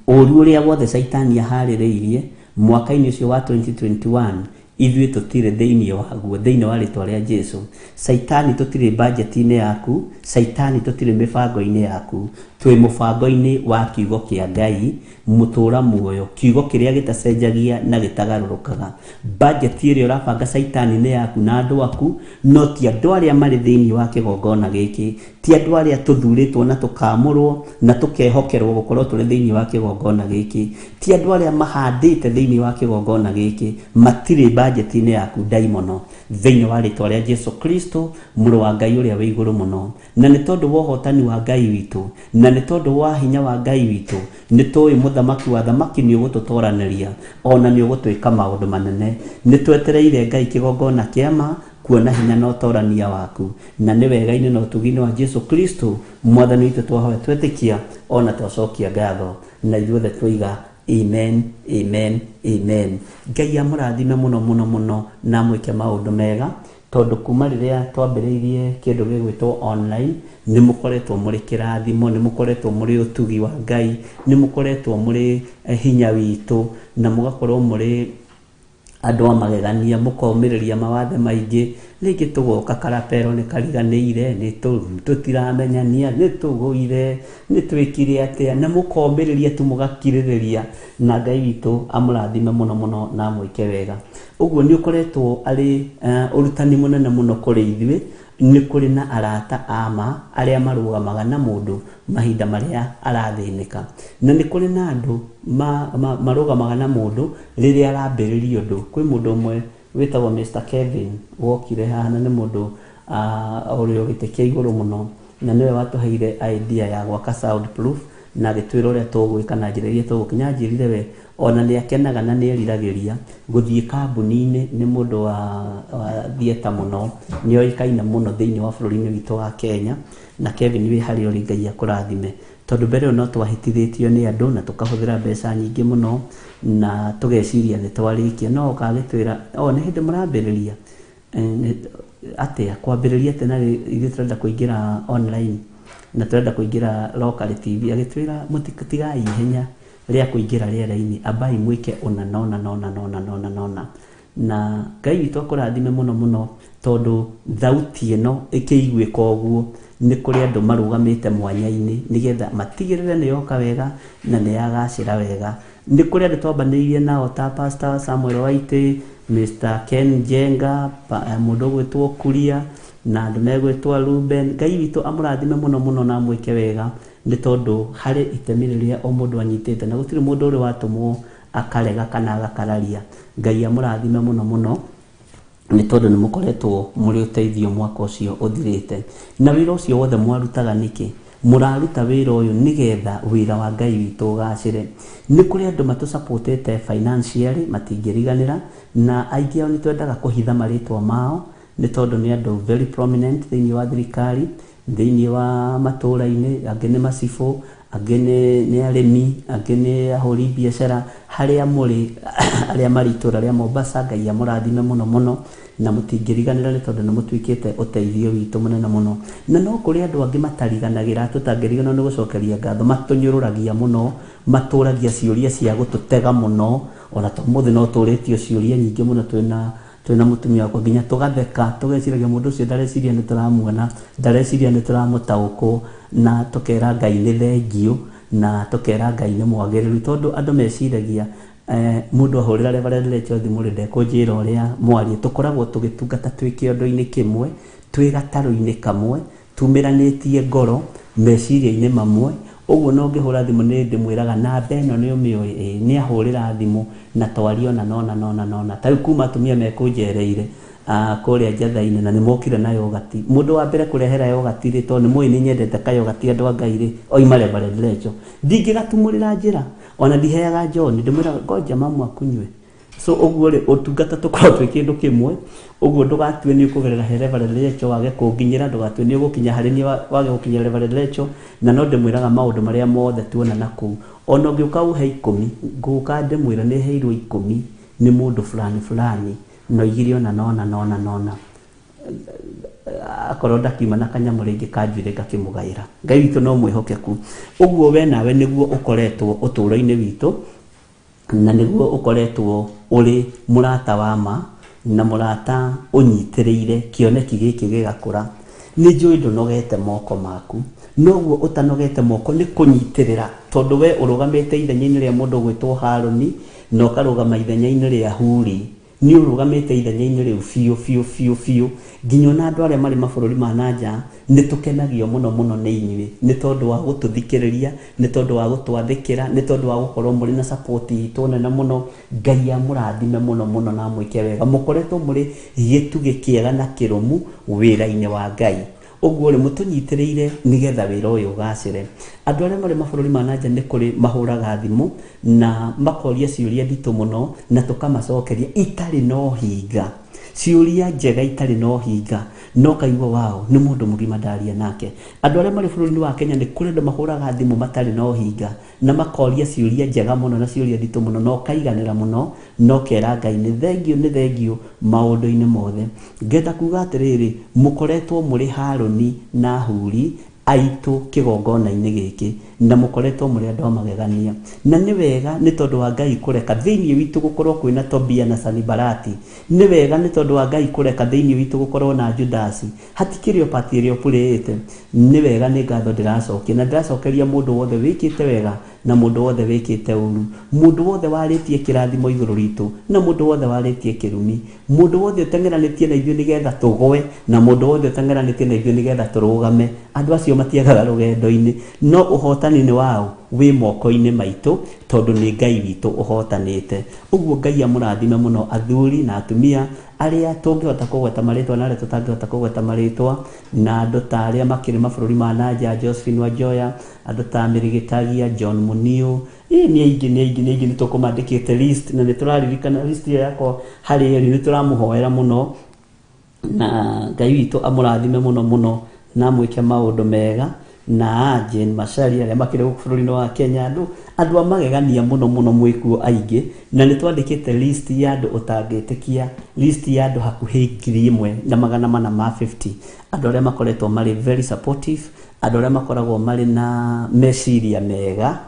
Ũru ũrĩa wothe Caitani aharĩrĩirie mwaka-inĩ ũcio wa 2021, ithuĩ tũtirĩ thĩinĩ waguo, thĩinĩ wa rĩtwa rĩa Jesu. Caitani tũtirĩ budget-inĩ yaku, Caitani tũtirĩ mĩbango-inĩ yaku, twĩ mũbango-inĩ wa kiugo kĩa Ngai mũtũra muoyo, kiugo kĩrĩa gĩtacenjagia na gĩtagarũrũkaga. Budget ĩrĩa ũrabanga Caitani nĩ yaku na andũ aku, no ti andũ arĩa marĩ thĩinĩ wa kĩgongona gĩkĩ, ti andũ arĩa tũthurĩtwo na tũkamũrwo na tũkehokerwo gũkorwo tũrĩ thĩinĩ wa kĩgongona gĩkĩ, ti andũ arĩa mahandĩte thĩinĩ wa kĩgongona gĩkĩ, matirĩ budget-inĩ yaku ndaimono, thĩinĩ wa rĩtwa rĩa Jesu Kristo mũrũ wa Ngai ũrĩa wĩ igũrũ mũno. Na nĩ tondũ wa ũhotani wa Ngai witũ, na nĩ tondũ wa hinya wa Ngai witũ, nĩ tũĩ mũthamaki wa thamaki nĩ ũgũtũtoranĩria, ona nĩ ũgũtwĩka maũndũ manene. Nĩ twetereire Ngai kĩgongona kĩa ma, kuona hinya na ũtorania waku, na nĩ wega-inĩ na ũtugi-inĩ wa Jesu Kristo mwathani witũ twahoya twetĩkia ona twacokia ngatho, na ithuothe twoiga amen, amen, amen. Ngai amũrathime mũno mũno mũno na amwĩke maũndũ mega, tondũ kuma rĩrĩa twambĩrĩirie kĩndũ gĩgwĩtwo online, nĩ mũkoretwo mũrĩ kĩrathimo, nĩ mũkoretwo mũrĩ ũtugi wa Ngai, nĩ mũkoretwo mũrĩ hinya witũ, na mũgakorwo mũrĩ andũ a magegania, mũkomĩrĩria mawathe maingĩ. Rĩngĩ tũgoka karapero nĩ kariganĩire, nĩ tũtiramenyania, nĩ tũgũire, nĩ twĩkire atĩa, na mũkomĩrĩria tu mũgakirĩrĩria, na Ngai witũ amũrathime mũno mũno na amwĩke wega. Ũguo nĩ ũkoretwo arĩ ũrutani mũnene mũno kũrĩ ithuĩ. Nĩ kũrĩ na arata a ma arĩa marũgamaga na mũndũ mahinda marĩa arathĩnĩka, na nĩ kũrĩ na andũ marũgamaga na mũndũ rĩrĩa arambĩrĩria ũndũ. Kwĩ mũndũ ũmwe wĩtagwo Mr Kevin wokire haha, na nĩ mũndũ ũrĩ gĩtĩ kĩa igũrũ mũno, na nĩwe watũheire idea ya gwaka soundproof, na agĩtwĩra ũrĩa tũgwĩka na njĩra iria tũgũkinya. Anjĩrire we ona nĩ akenaga na nĩ eriragĩria gũthiĩ kambuni-inĩ. Nĩ mũndũ wa theatre mũno, nĩ oĩkaine mũno thĩinĩ wa bũrũri-inĩ witũ wa Kenya. Na Kevin wĩ harĩa ũrĩ, Ngai akũrathime, tondũ mbere ĩyo no twahĩtithĩtio nĩ andũ na tũkahũthĩra mbeca nyingĩ mũno na tũgeciria nĩ twarĩkia, no oka agĩtwĩra o nĩ hĩndĩ mũrambĩrĩria atĩa kwambĩrĩria atĩa, na ithuĩ tũrenda kũingĩra online na tũrenda kũingĩra local TV. Agĩtwĩra mũtigai ihenya rĩa kũingĩra rĩera-inĩ, ambai mwĩke ũna na ũna na ũna na ũna na ũna na ũna. Na Ngai witũ akũrathime mũno mũno, tondũ thauti ĩno ĩkĩiguĩka ũguo, nĩ kũrĩ andũ marũgamĩte mwanya-inĩ nĩgetha matigĩrĩre nĩ yoka wega na nĩ yagacĩra wega. Nĩ kũrĩ andũ twambanĩirie nao ta Pastor Samuel Waite, Mr Ken Jenga, mũndũ ũgwĩtwo Kuria, na andũ megwĩtwo Ruben. Ngai witũ amũrathime mũno mũno na amwĩke wega, nĩ tondũ harĩ itemi rĩrĩa o mũndũ anyitĩte, na gũtirĩ mũndũ ũrĩ watũmwo akarega kana agakararia. Ngai amũrathime mũno mũno, nĩ tondũ nĩ mũkoretwo mũrĩ ũteithio mwaka ũcio ũthirĩte. Na wĩra ũcio wothe mwarutaga nĩkĩ? Mũraruta wĩra ũyũ nĩgetha wĩra wa Ngai witũ ũgacĩre. Nĩ kũrĩ andũ matũsupportĩte financially, matingĩriganĩra, na aingĩ ao nĩ twendaga kũhitha marĩtwa mao, nĩ tondũ nĩ andũ very prominent thĩinĩ wa thirikari, thĩinĩ wa matũũra-inĩ, angĩ nĩ macibũ, angĩ nĩ arĩmi, angĩ nĩ ahũri biacara. Harĩa mũrĩ, arĩa marĩ itũũra rĩa Mombasa, Ngai amũrathime mũno mũno, na mũtingĩriganĩra, nĩ tondũ nĩ mũtuĩkĩte ũteithio witũ mũnene mũno. Na no kũrĩ andũ angĩ matariganagĩra, tũtangĩriganĩrwo nĩ gũcokeria ngatho, matũnyũrũragia mũno, matũragia ciũria cia gũtũtega mũno. Ona ta ũmũthĩ no tũrĩtio ciũria nyingĩ mũno twĩna Twĩ na mũtumia wakwa nginya tũgatheka, tũgeciragia mũndũ ũcio ndareciria nĩ tũramuona, ndareciria nĩ tũramũtaũkwo, na tũkera Ngai nĩ thengiũ, na tũkera Ngai nĩ mwagĩrĩru, tondũ andũ meciragia mũndũ ahũrĩra Reverend Rachel thimũ rĩ, ndekũnjĩra ũrĩa mwarie. Tũkoragwo tũgĩtungata twĩ kĩondo-inĩ kĩmwe, twĩ gatarũ-inĩ kamwe, tumĩranĩtie ngoro meciria-inĩ mamwe. Ũguo no ngĩhũra thimũ nĩ ndĩmwĩraga namba ĩno nĩ ũmĩũĩ, ĩĩ nĩ ahũrĩra thimũ na twaria ona nona nona nona. Ta rĩu kuma atumia mekũnjereire kũrĩa njatha-inĩ, na nĩ mokire na yogati. Mũndũ wa mbere kũrehera yogati rĩ, tondũ nĩ mũĩ nĩ nyendete kayogati andũ a Ngai rĩ, oima Reverend Rachel. Ndingĩgatumũrĩra njĩra, ona ndiheaga John, ndĩmwĩraga ngoja mamu akunywe. So ũguo rĩ, ũtungata tũkoragwo twĩ kĩndũ kĩmwe. Ũguo ndũgatue nĩ ũkũgerera he Reverend Rachel wage kũnginyĩra, ndũgatue nĩ ũgũkinya harĩ niĩ wage gũkinyĩra Reverend Rachel. Na no ndĩmwĩraga maũndũ marĩa mothe tuona na kũu. Ona ũngĩũka ũhe 10, ngũka ndĩmwĩre nĩ heirwo 10 nĩ mũndũ fulani fulani, na oigire ona nona nona nona. Akorwo ndakiuma na kanyamũ rĩngĩ kanjuĩrĩ ngakĩmũgaĩra. Ngai witũ no mwĩhokeku. Ũguo we nawe nĩguo ũkoretwo ũtũũro-inĩ witũ, na nĩguo ũkoretwo ũrĩ mũrata wa ma, na mũrata ũnyitĩrĩire kĩoneki gĩkĩ gĩgakũra. Nĩ njũĩ ndũnogete moko maku, noguo ũtanogete moko nĩ kũnyitĩrĩra, tondũ we ũrũgamĩte ithenya-inĩ rĩa mũndũ ũgwĩtwo Harũni, na ũkarũgama ithenya-inĩ rĩa Huri. Nĩ ũrũgamĩte ithenya-inĩ rĩu biũ biũ biũ biũ, nginya ona andũ arĩa marĩ mabũrũri ma na nja nĩ tũkenagio mũno mũno nĩ inyuĩ, nĩ tondũ wa gũtũthikĩrĩria, nĩ tondũ wa gũtwathĩkĩra, nĩ tondũ wa gũkorwo mũrĩ na support itũ nene mũno. Ngai amũrathime mũno mũno na amwĩke wega. Mũkoretwo mũrĩ gĩtugĩ kĩega na kĩrũmu wĩra-inĩ wa Ngai. Ũguo rĩ, mũtũnyitĩrĩire nĩgetha wĩra ũyũ ũgacĩre. Andũ arĩa marĩ mabũrũri ma na nja nĩ kũrĩ mahũraga thimũ na makoria ciũria nditũ mũno, na tũkamacokeria itarĩ na ũhinga, ciũria njega itarĩ na ũhinga, na ũkaigua wao nĩ mũndũ mũgima ndaria nake. Andũ arĩa marĩ bũrũri-inĩ wa Kenya nĩ kũrĩ andũ mahũraga thimũ matarĩ na ũhinga, na makoria ciũria njega mũno na ciũria nditũ mũno, na ũkaiganĩra mũno, na ũkera Ngai nĩ thengiũ, nĩ thengiũ maũndũ-inĩ mothe. Ngenda kuga atĩrĩrĩ, mũkoretwo mũrĩ Harũni na Huri aitũ kĩgongona-inĩ gĩkĩ, na mũkoretwo mũrĩ andũ a magegania. Na nĩ wega nĩ tondũ wa Ngai kũreka thĩinĩ witũ gũkorwo kwĩna Tobia na Sanibalati. Nĩ wega nĩ tondũ wa Ngai kũreka thĩinĩ witũ gũkorwo na Judasi. Hatikĩrĩ o pati ĩrĩa ũpurĩĩte. Nĩ wega, nĩ ngatho ndĩracokia, na ndĩracokeria mũndũ wothe wĩkĩte wega na mũndũ wothe wĩkĩte ũru, mũndũ wothe warĩtie kĩrathimo igũrũ ritũ na mũndũ wothe warĩtie kĩrumi, mũndũ wothe ũteng'eranĩtie na ithuĩ nĩgetha tũgwe na mũndũ wothe ũteng'eranĩtie na ithuĩ nĩgetha tũrũgame. Andũ acio matiagaga rũgendo-inĩ, no ũhotani nĩ wao wĩ moko-inĩ maitũ, tondũ nĩ Ngai witũ ũhotanĩte. Ũguo Ngai amũrathime mũno athuri na atumia arĩa tũngĩhota kũgweta marĩtwa na arĩa tũtangĩhota kũgweta marĩtwa, na andũ ta arĩa makĩrĩ mabũrũri ma na nja, Josephine Wanjoya, andũ ta Mary Gĩtagia, John Muniu, ĩ nĩ aingĩ, nĩ aingĩ, nĩ aingĩ, nĩ tũkũmandĩkĩte list, na nĩ tũraririkana list ĩyo yakwa harĩ ĩrĩ, nĩ tũramũhoera mũno, na Ngai witũ amũrathime mũno mũno na amwĩke maũndũ mega. Na Jane Macharia arĩa makĩrĩ gũkũ bũrũri-inĩ wa Kenya, andũ a magegania mũno mũno mwĩkuo aingĩ, na nĩ twandĩkĩte list ya andũ ũtangĩtĩkia, list ya andũ hakuhĩ ngiri ĩmwe na magana mana ma 50, andũ arĩa makoretwo marĩ very supportive, andũ arĩa makoragwo marĩ na meciria mega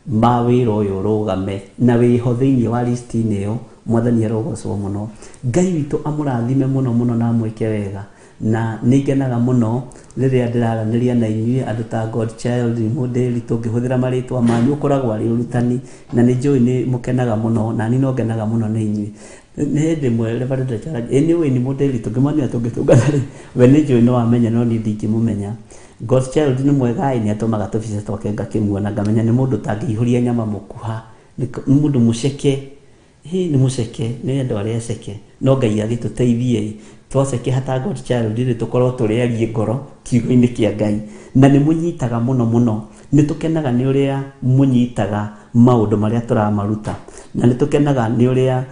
ma wĩra ũyũ ũrũgame, na wĩho thĩinĩ wa list-inĩ ĩyo. Mwathani arogocwo mũno. Ngai witũ amũrathime mũno mũno na amwĩke wega. Na nĩ ngenaga mũno rĩrĩa ndĩraranĩria na inyuĩ andũ ta God Child, Mũndĩri, tũngĩhũthĩra marĩtwa manyu, ũkoragwo arĩ ũrutani, na nĩ njũĩ nĩ mũkenaga mũno, na niĩ no ngenaga mũno nĩ inyuĩ. Nĩ hĩndĩ ĩmwe Reverend Rachel, ĩ nĩ ũĩ nĩ Mũndĩri, tũngĩmwonire tũngĩtũngana rĩ, we nĩ njũĩ no amenya, no niĩ ndingĩmũmenya. God Child nĩ mwega ĩ, nĩ atũmaga tũbica twake ngakĩmuona, ngamenya nĩ mũndũ ũtangĩihũria nyama mũkuha, nĩ mũndũ mũceke. Hĩ, nĩ mũceke, nĩ andũ arĩa aceke, no Ngai agĩtũteithie ĩ, twaceke hata God Child rĩ, tũkorwo tũrĩ arie ngoro kiugo-inĩ kĩa Ngai. Na nĩ mũnyitaga mũno mũno, nĩ tũkenaga nĩ ũrĩa mũnyitaga maũndũ marĩa tũramaruta, na nĩ tũkenaga nĩ ũrĩa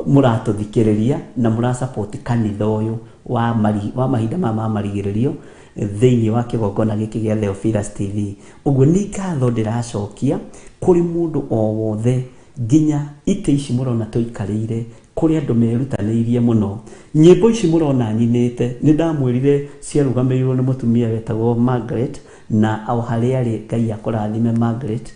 mũratũthikĩrĩria na mũrasupport kanitha ũyũ wa mahinda maya ma marigĩrĩrio thĩinĩ wa kĩgongona gĩkĩ gĩa Theophilus TV. Ũguo nĩ ngatho ndĩracokia kũrĩ mũndũ o wothe, nginya itĩ ici mũrona tũikarĩire, kũrĩ andũ merutanĩirie mũno. Nyĩmbo ici mũrona nyinĩte, nĩ ndamwĩrire ciarũgamĩrĩirwo nĩ mũtumia wetagwo Margaret, na o harĩa arĩ Ngai akũrathime Margaret.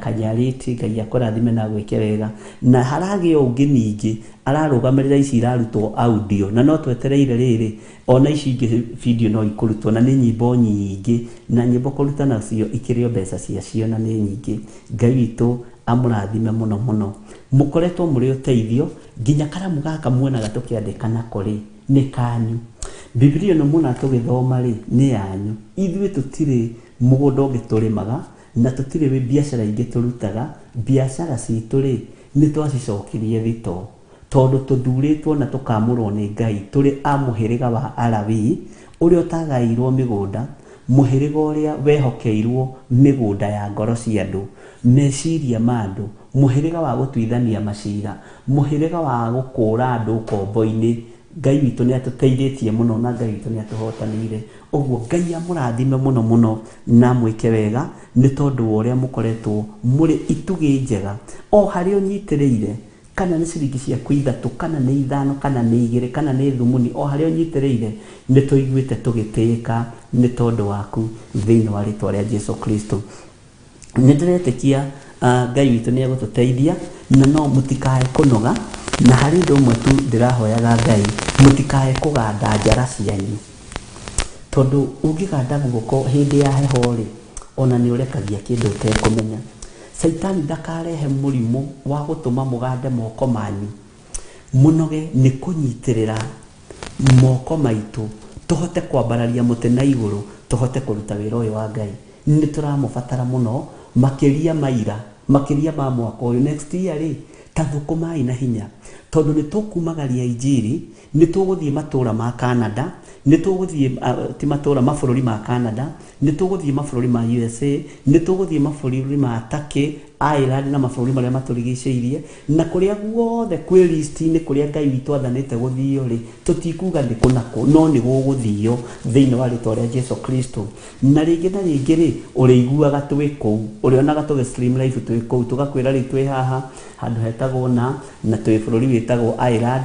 Kanyariti Ngai akũrathime na gwĩke wega. Na haragĩa ũngĩ ningĩ ararũgamĩrĩra ici irarutwo audio, na no twetereire rĩrĩ ona ici ingĩ video no ikũrutwo, na nĩ nyĩmbo nyingĩ, na nyĩmbo kũruta nacio ikĩrĩ o mbeca ciacio na nĩ nyingĩ. Ngai witũ amũrathime mũno mũno. Mũkoretwo mũrĩ ũteithio nginya karamu gaka muonaga tũkĩandĩka nako rĩ nĩ kanyu. Bibilia ĩno muona tũgĩthoma rĩ nĩ yanyu. Ithuĩ tũtirĩ mũgũnda ũngĩ tũrĩmaga, na tũtirĩ biacara ingĩ tũrutaga. Biacara citũ rĩ nĩ twacicokirie thito, tondũ tũthurĩtwo na tũkamũrwo nĩ Ngai tũrĩ a mũhĩrĩga wa Alawii ũrĩa ũtagaĩirwo mĩgũnda, mũhĩrĩga ũrĩa wehokeirwo mĩgũnda ya ngoro cia andũ, meciria ma andũ, mũhĩrĩga wa gũtuithania macira, mũhĩrĩga wa gũkũra andũ ũkombo-inĩ. Ngai witũ nĩ atũteithĩtie mũno na Ngai witũ nĩ atũhotanĩire. Ũguo Ngai amũrathime mũno mũno na amwĩke wega nĩ tondũ wa ũrĩa mũkoretwo mũrĩ itugĩ njega o harĩa ũnyitĩrĩire, kana nĩ ciringi ciaku 3, kana nĩ 5, kana nĩ 2, kana nĩ thumuni, o harĩa ũnyitĩrĩire nĩ tũiguĩte tũgĩtĩĩka nĩ tondũ waku thĩinĩ wa rĩtwa rĩa Jesu Kristo. Nĩ ndĩretĩkia Ngai witũ nĩ egũtũteithia, na no mũtikae kũnoga. Na harĩ ũndũ ũmwe tu ndĩrahoyaga Ngai, mũtikae kũganda njara cianyu, tondũ ũngĩganda guoko hĩndĩ ya heho rĩ, ona nĩ ũrekagia kĩndũ ũtekũmenya. Caitani ndakarehe mũrimũ wa gũtũma mũgande moko manyu mũnoge nĩ kũnyitĩrĩra moko maitũ tũhote kwambararia mũtĩ na igũrũ, tũhote kũruta wĩra ũyũ wa Ngai. Nĩ tũramũbatara mũno makĩria maira, makĩria ma mwaka ũyũ. Next year rĩ, ta thũkũmai na hinya, tondũ nĩ tũkumagaria injiri, nĩ tũgũthiĩ matũra ma Canada, nĩ tũgũthiĩ ti matũra, mabũrũri ma Canada, nĩ tũgũthiĩ mabũrũri ma USA, nĩ tũgũthiĩ mabũrũri ma Turkey, Ireland na mabũrũri marĩa matũrigicĩirie, na kũrĩa guothe kwĩ list-inĩ kũrĩa Ngai witũ athanĩte gũthio rĩ, tũtikuga nĩ kũ na kũ, no nĩ gũgũthio thĩinĩ wa rĩtwa rĩa Jesu Kristo. Na rĩngĩ na rĩngĩ rĩ, ũrĩiguaga twĩ kũu, ũrĩonaga tũgĩ stream live twĩ kũu, tũgakwĩra rĩu twĩ haha handũ hetagwo na twĩ bũrũri wĩtagwo Ireland,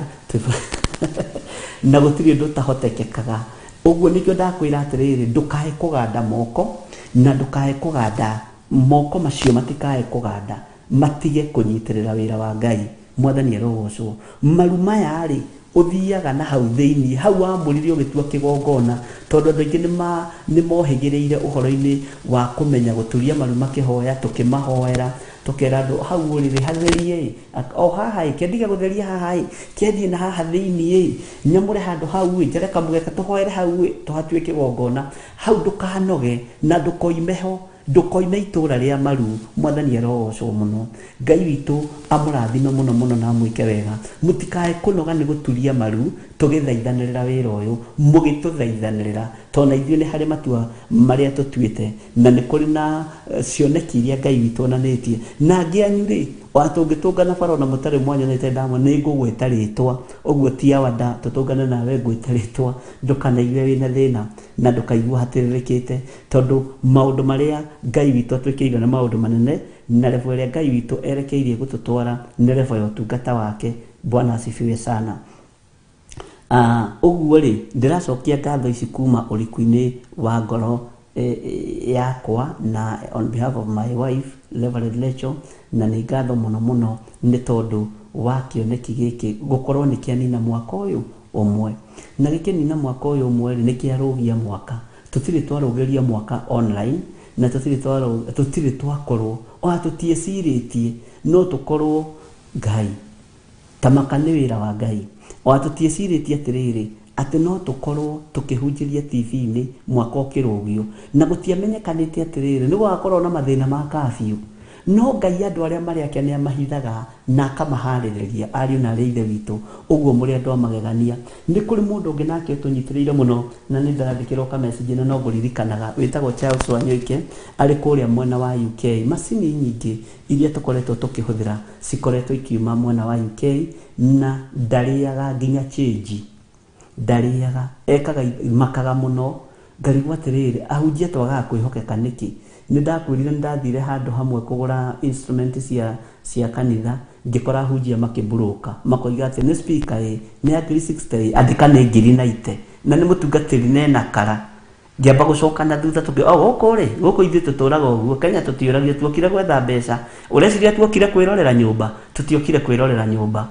na gũtirĩ ũndũ ũtahotekekaga. Ũguo nĩkĩo ndakwĩra atĩrĩrĩ, ndũkae kũganda moko, na ndũkae kũganda moko macio, matikae kũganda, matige kũnyitĩrĩra wĩra wa Ngai. Mwathani arogocwo. Maru maya rĩ, ũthiaga na hau thĩinĩ, hau wamũrire ũgĩtua kĩgongona, tondũ andũ aingĩ nĩ mohĩgĩrĩire ũhoro-inĩ wa kũmenya gũturia maru makĩhoya, tũkĩmahoera, tũkera andũ hau ũrĩrĩ hatherie, o haha ĩ, kĩendige gũtheria haha ĩ, kĩathiĩ na haha thĩinĩ ĩ, nyamũre handũ hau ĩ, njare kamũgeka tũhoere hau ĩ, tũhatue kĩgongona. Hau ndũkanoge na ndũkoime ho, ndũkoime itũra rĩa maru. Mwathani arogocwo mũno. Ngai witũ amũrathime mũno mũno na amwĩke wega. Mũtikae kũnoga nĩ gũturia maru tũgĩthaithanĩrĩra wĩra ũyũ, mũgĩtũthaithanĩrĩra, tondũ na ithuĩ nĩ harĩ matua marĩa tũtuĩte, na nĩ kũrĩ na cioneki iria Ngai witũ onanĩtie. Na angĩ anyu rĩ, ona tũngĩtũngana bara ona mũtarĩ mwanyonete ndamwe, nĩ ngũgwĩta rĩtwa. Ũguo ti awada tũtũngane nawe ngwĩte rĩtwa, ndũkanaigue wĩna thĩna na ndũkaigue hatĩrĩrĩkĩte, tondũ maũndũ marĩa Ngai witũ atwĩkĩire nĩ maũndũ manene, na level ĩrĩa Ngai witũ erekeirie gũtũtwara nĩ level ya ũtungata wake. Bwana asifiwe sana. Ũguo rĩ, ndĩracokia ngatho ici kuma ũriku-inĩ wa ngoro yakwa na on behalf of my wife Reverend Rachel, na nĩ ngatho mũno mũno nĩ tondũ wa kĩoneki gĩkĩ gũkorwo nĩ kĩanina mwaka ũyũ ũmwe. Na gĩkĩnina mwaka ũyũ ũmwe rĩ, nĩ kĩarũgia mwaka. Tũtirĩ twarũgĩria mwaka online, na tũtirĩ twakorwo ona tũtiĩcirĩtie no tũkorwo Ngai tamaka nĩ wĩra wa Ngai. Ona tũtiĩcirĩtie atĩrĩrĩ, atĩ no tũkorwo tũkĩhunjĩria TV-inĩ mwaka ũkĩrũgio, na gũtiamenyekanĩte atĩrĩrĩ nĩ gũgakorwo na mathĩna ma curfew. No Ngai andũ arĩa marĩ ake nĩ amahithaga na akamaharĩrĩria, ariũ na arĩ ithe witũ. Ũguo mũrĩ andũ a magegania. Nĩ kũrĩ mũndũ ũngĩ nake ũtũnyitĩrĩire mũno, na nĩ ndĩrandĩkĩrwo ka message na no ngũririkanaga, wĩtagwo Charles Wanyoike, arĩ kũrĩa mwena wa UK. Macini nyingĩ iria tũkoretwo tũkĩhũthĩra cikoretwo ikiuma mwena wa UK, na ndarĩaga nginya change, ndarĩaga, ekaga makaga mũno. Ngarigwo atĩrĩrĩ, ahunjia twagaga kwĩhokeka nĩkĩ? Nĩ ndakwĩrire nĩ ndathire handũ hamwe kũgũra instrument cia kanitha, ngĩkora ahunjia makĩmburũka, makoiga atĩ nĩ speaker ĩ, nĩ ya ngiri 60 ĩ, andĩka nĩ ngiri 90, na nĩ mũtungatĩri na ena kara. Ngĩamba gũcoka na thutha tũkĩ o gũkũ rĩ, gũkũ ithuĩ tũtũraga ũguo. Kenya tũtiũragio, tuokire gwetha mbeca. Ũreciria tuokire kwĩrorera nyũmba? Tũtiokire kwĩrorera nyũmba.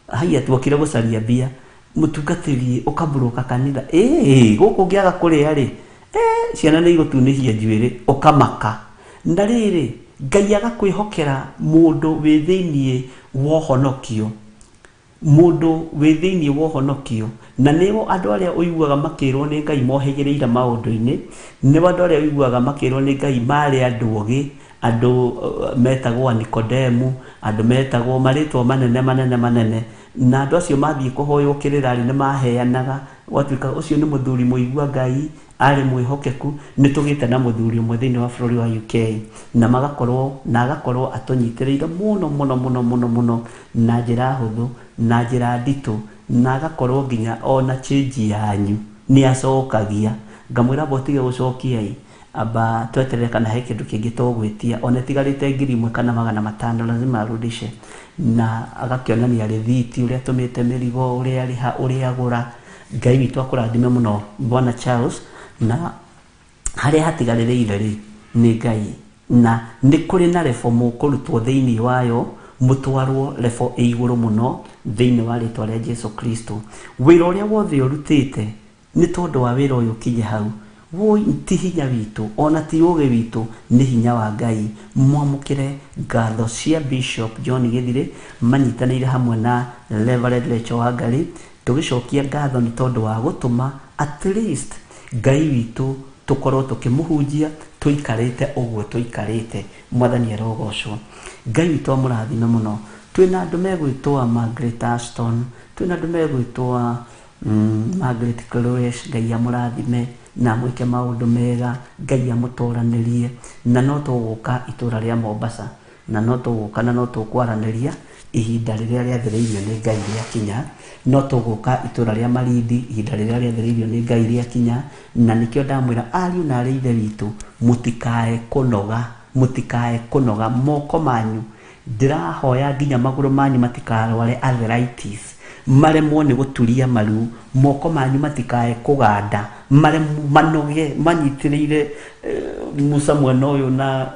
Haiya, tuokire gũcaria mbia. Mũtungatĩri ũkamũrũka kanitha. Ĩĩ, gũkũ ũngĩaga kũrĩa rĩ, ciana nĩ igũtunĩhia njuĩrĩ, ũkamaka. Na rĩrĩ, Ngai agakwĩhokera mũndũ wĩ thĩiniĩ wa ũhonokio. Mũndũ wĩ thĩiniĩ wa ũhonokio. Na nĩo andũ arĩa ũiguaga makĩrwo nĩ Ngai mohĩgĩrĩire maũndũ-inĩ, nĩo andũ arĩa ũiguaga makĩrwo nĩ Ngai marĩ andũ ogĩ, andũ metagwo Nikodemu, andũ metagwo marĩtwa manene manene manene. Na andũ acio mathiĩ kũhoywo kĩrĩra rĩ, nĩ maheanaga, gwatuĩka ũcio nĩ mũthuri mũigua Ngai, arĩ mwĩhokeku. Nĩ tũgĩte na mũthuri ũmwe thĩinĩ wa bũrũri wa UK, na magakorwo, na agakorwo atũnyitĩrĩire mũno mũno mũno mũno mũno na njĩra hũthũ, na njĩra nditũ, na agakorwo nginya ona change yanyu nĩ acokagia. Ngamwĩra amba ũtige gũcokia ĩ, amba tweterere kana he kĩndũ kĩngĩ tũgwĩtia, ona ĩtigarĩte 1000 kana 500 lazima arudishe. Na agakĩonania rĩthiti ũrĩa atũmĩte mĩrigo, ũrĩa arĩha, ũrĩa agũra. Ngai witũ akũrathime mũno Bwana Charles. Na harĩa hatigarĩrĩire rĩ, nĩ Ngai. Na nĩ kũrĩ na level mũkũrutwo thĩinĩ wayo, mũtwarwo level ĩ igũrũ mũno thĩinĩ wa rĩtwa rĩa Jesu Kristo. Wĩra ũrĩa wothe ũrutĩte nĩ tondũ wa wĩra ũyũ ũkinye hau. Woi, ti hinya witũ, ona ti ũgĩ witũ, nĩ hinya wa Ngai. Mwamũkĩre ngatho cia Bishop John Gĩthirĩ manyitanĩire hamwe na Reverend Rachel Wangari, tũgĩcokia ngatho nĩ tondũ wa gũtũma at least Ngai witũ tũkorwo tũkĩmũhunjia tũikarĩte ũguo tũikarĩte. Mwathani arogocwo. Ngai witũ amũrathime mũno. Twĩna andũ megwĩtwo Margaret Ashton, twĩna andũ megwĩtwo Margaret Cloes. Ngai amũrathime na amwĩke maũndũ mega, Ngai amũtoranĩrie. Na no tũgũka itũra rĩa Mombasa, na no tũgũka na no tũkwaranĩria ihinda rĩrĩa rĩathĩrĩirio nĩ Ngai rĩakinya. No tũgũka itũra rĩa Malindi ihinda rĩrĩa rĩathĩrĩirio nĩ Ngai rĩakinya. Na nĩkĩo ndamwĩra ariũ na arĩ ithe witũ, mũtikae kũnoga, mũtikae kũnoga moko manyu. Ndĩrahoya nginya magũrũ manyu matikarware arthritis, maremwo nĩ gũturia maru, moko manyu matikae kũganda, maremwo manoge manyitĩrĩire Musa mwena ũyũ na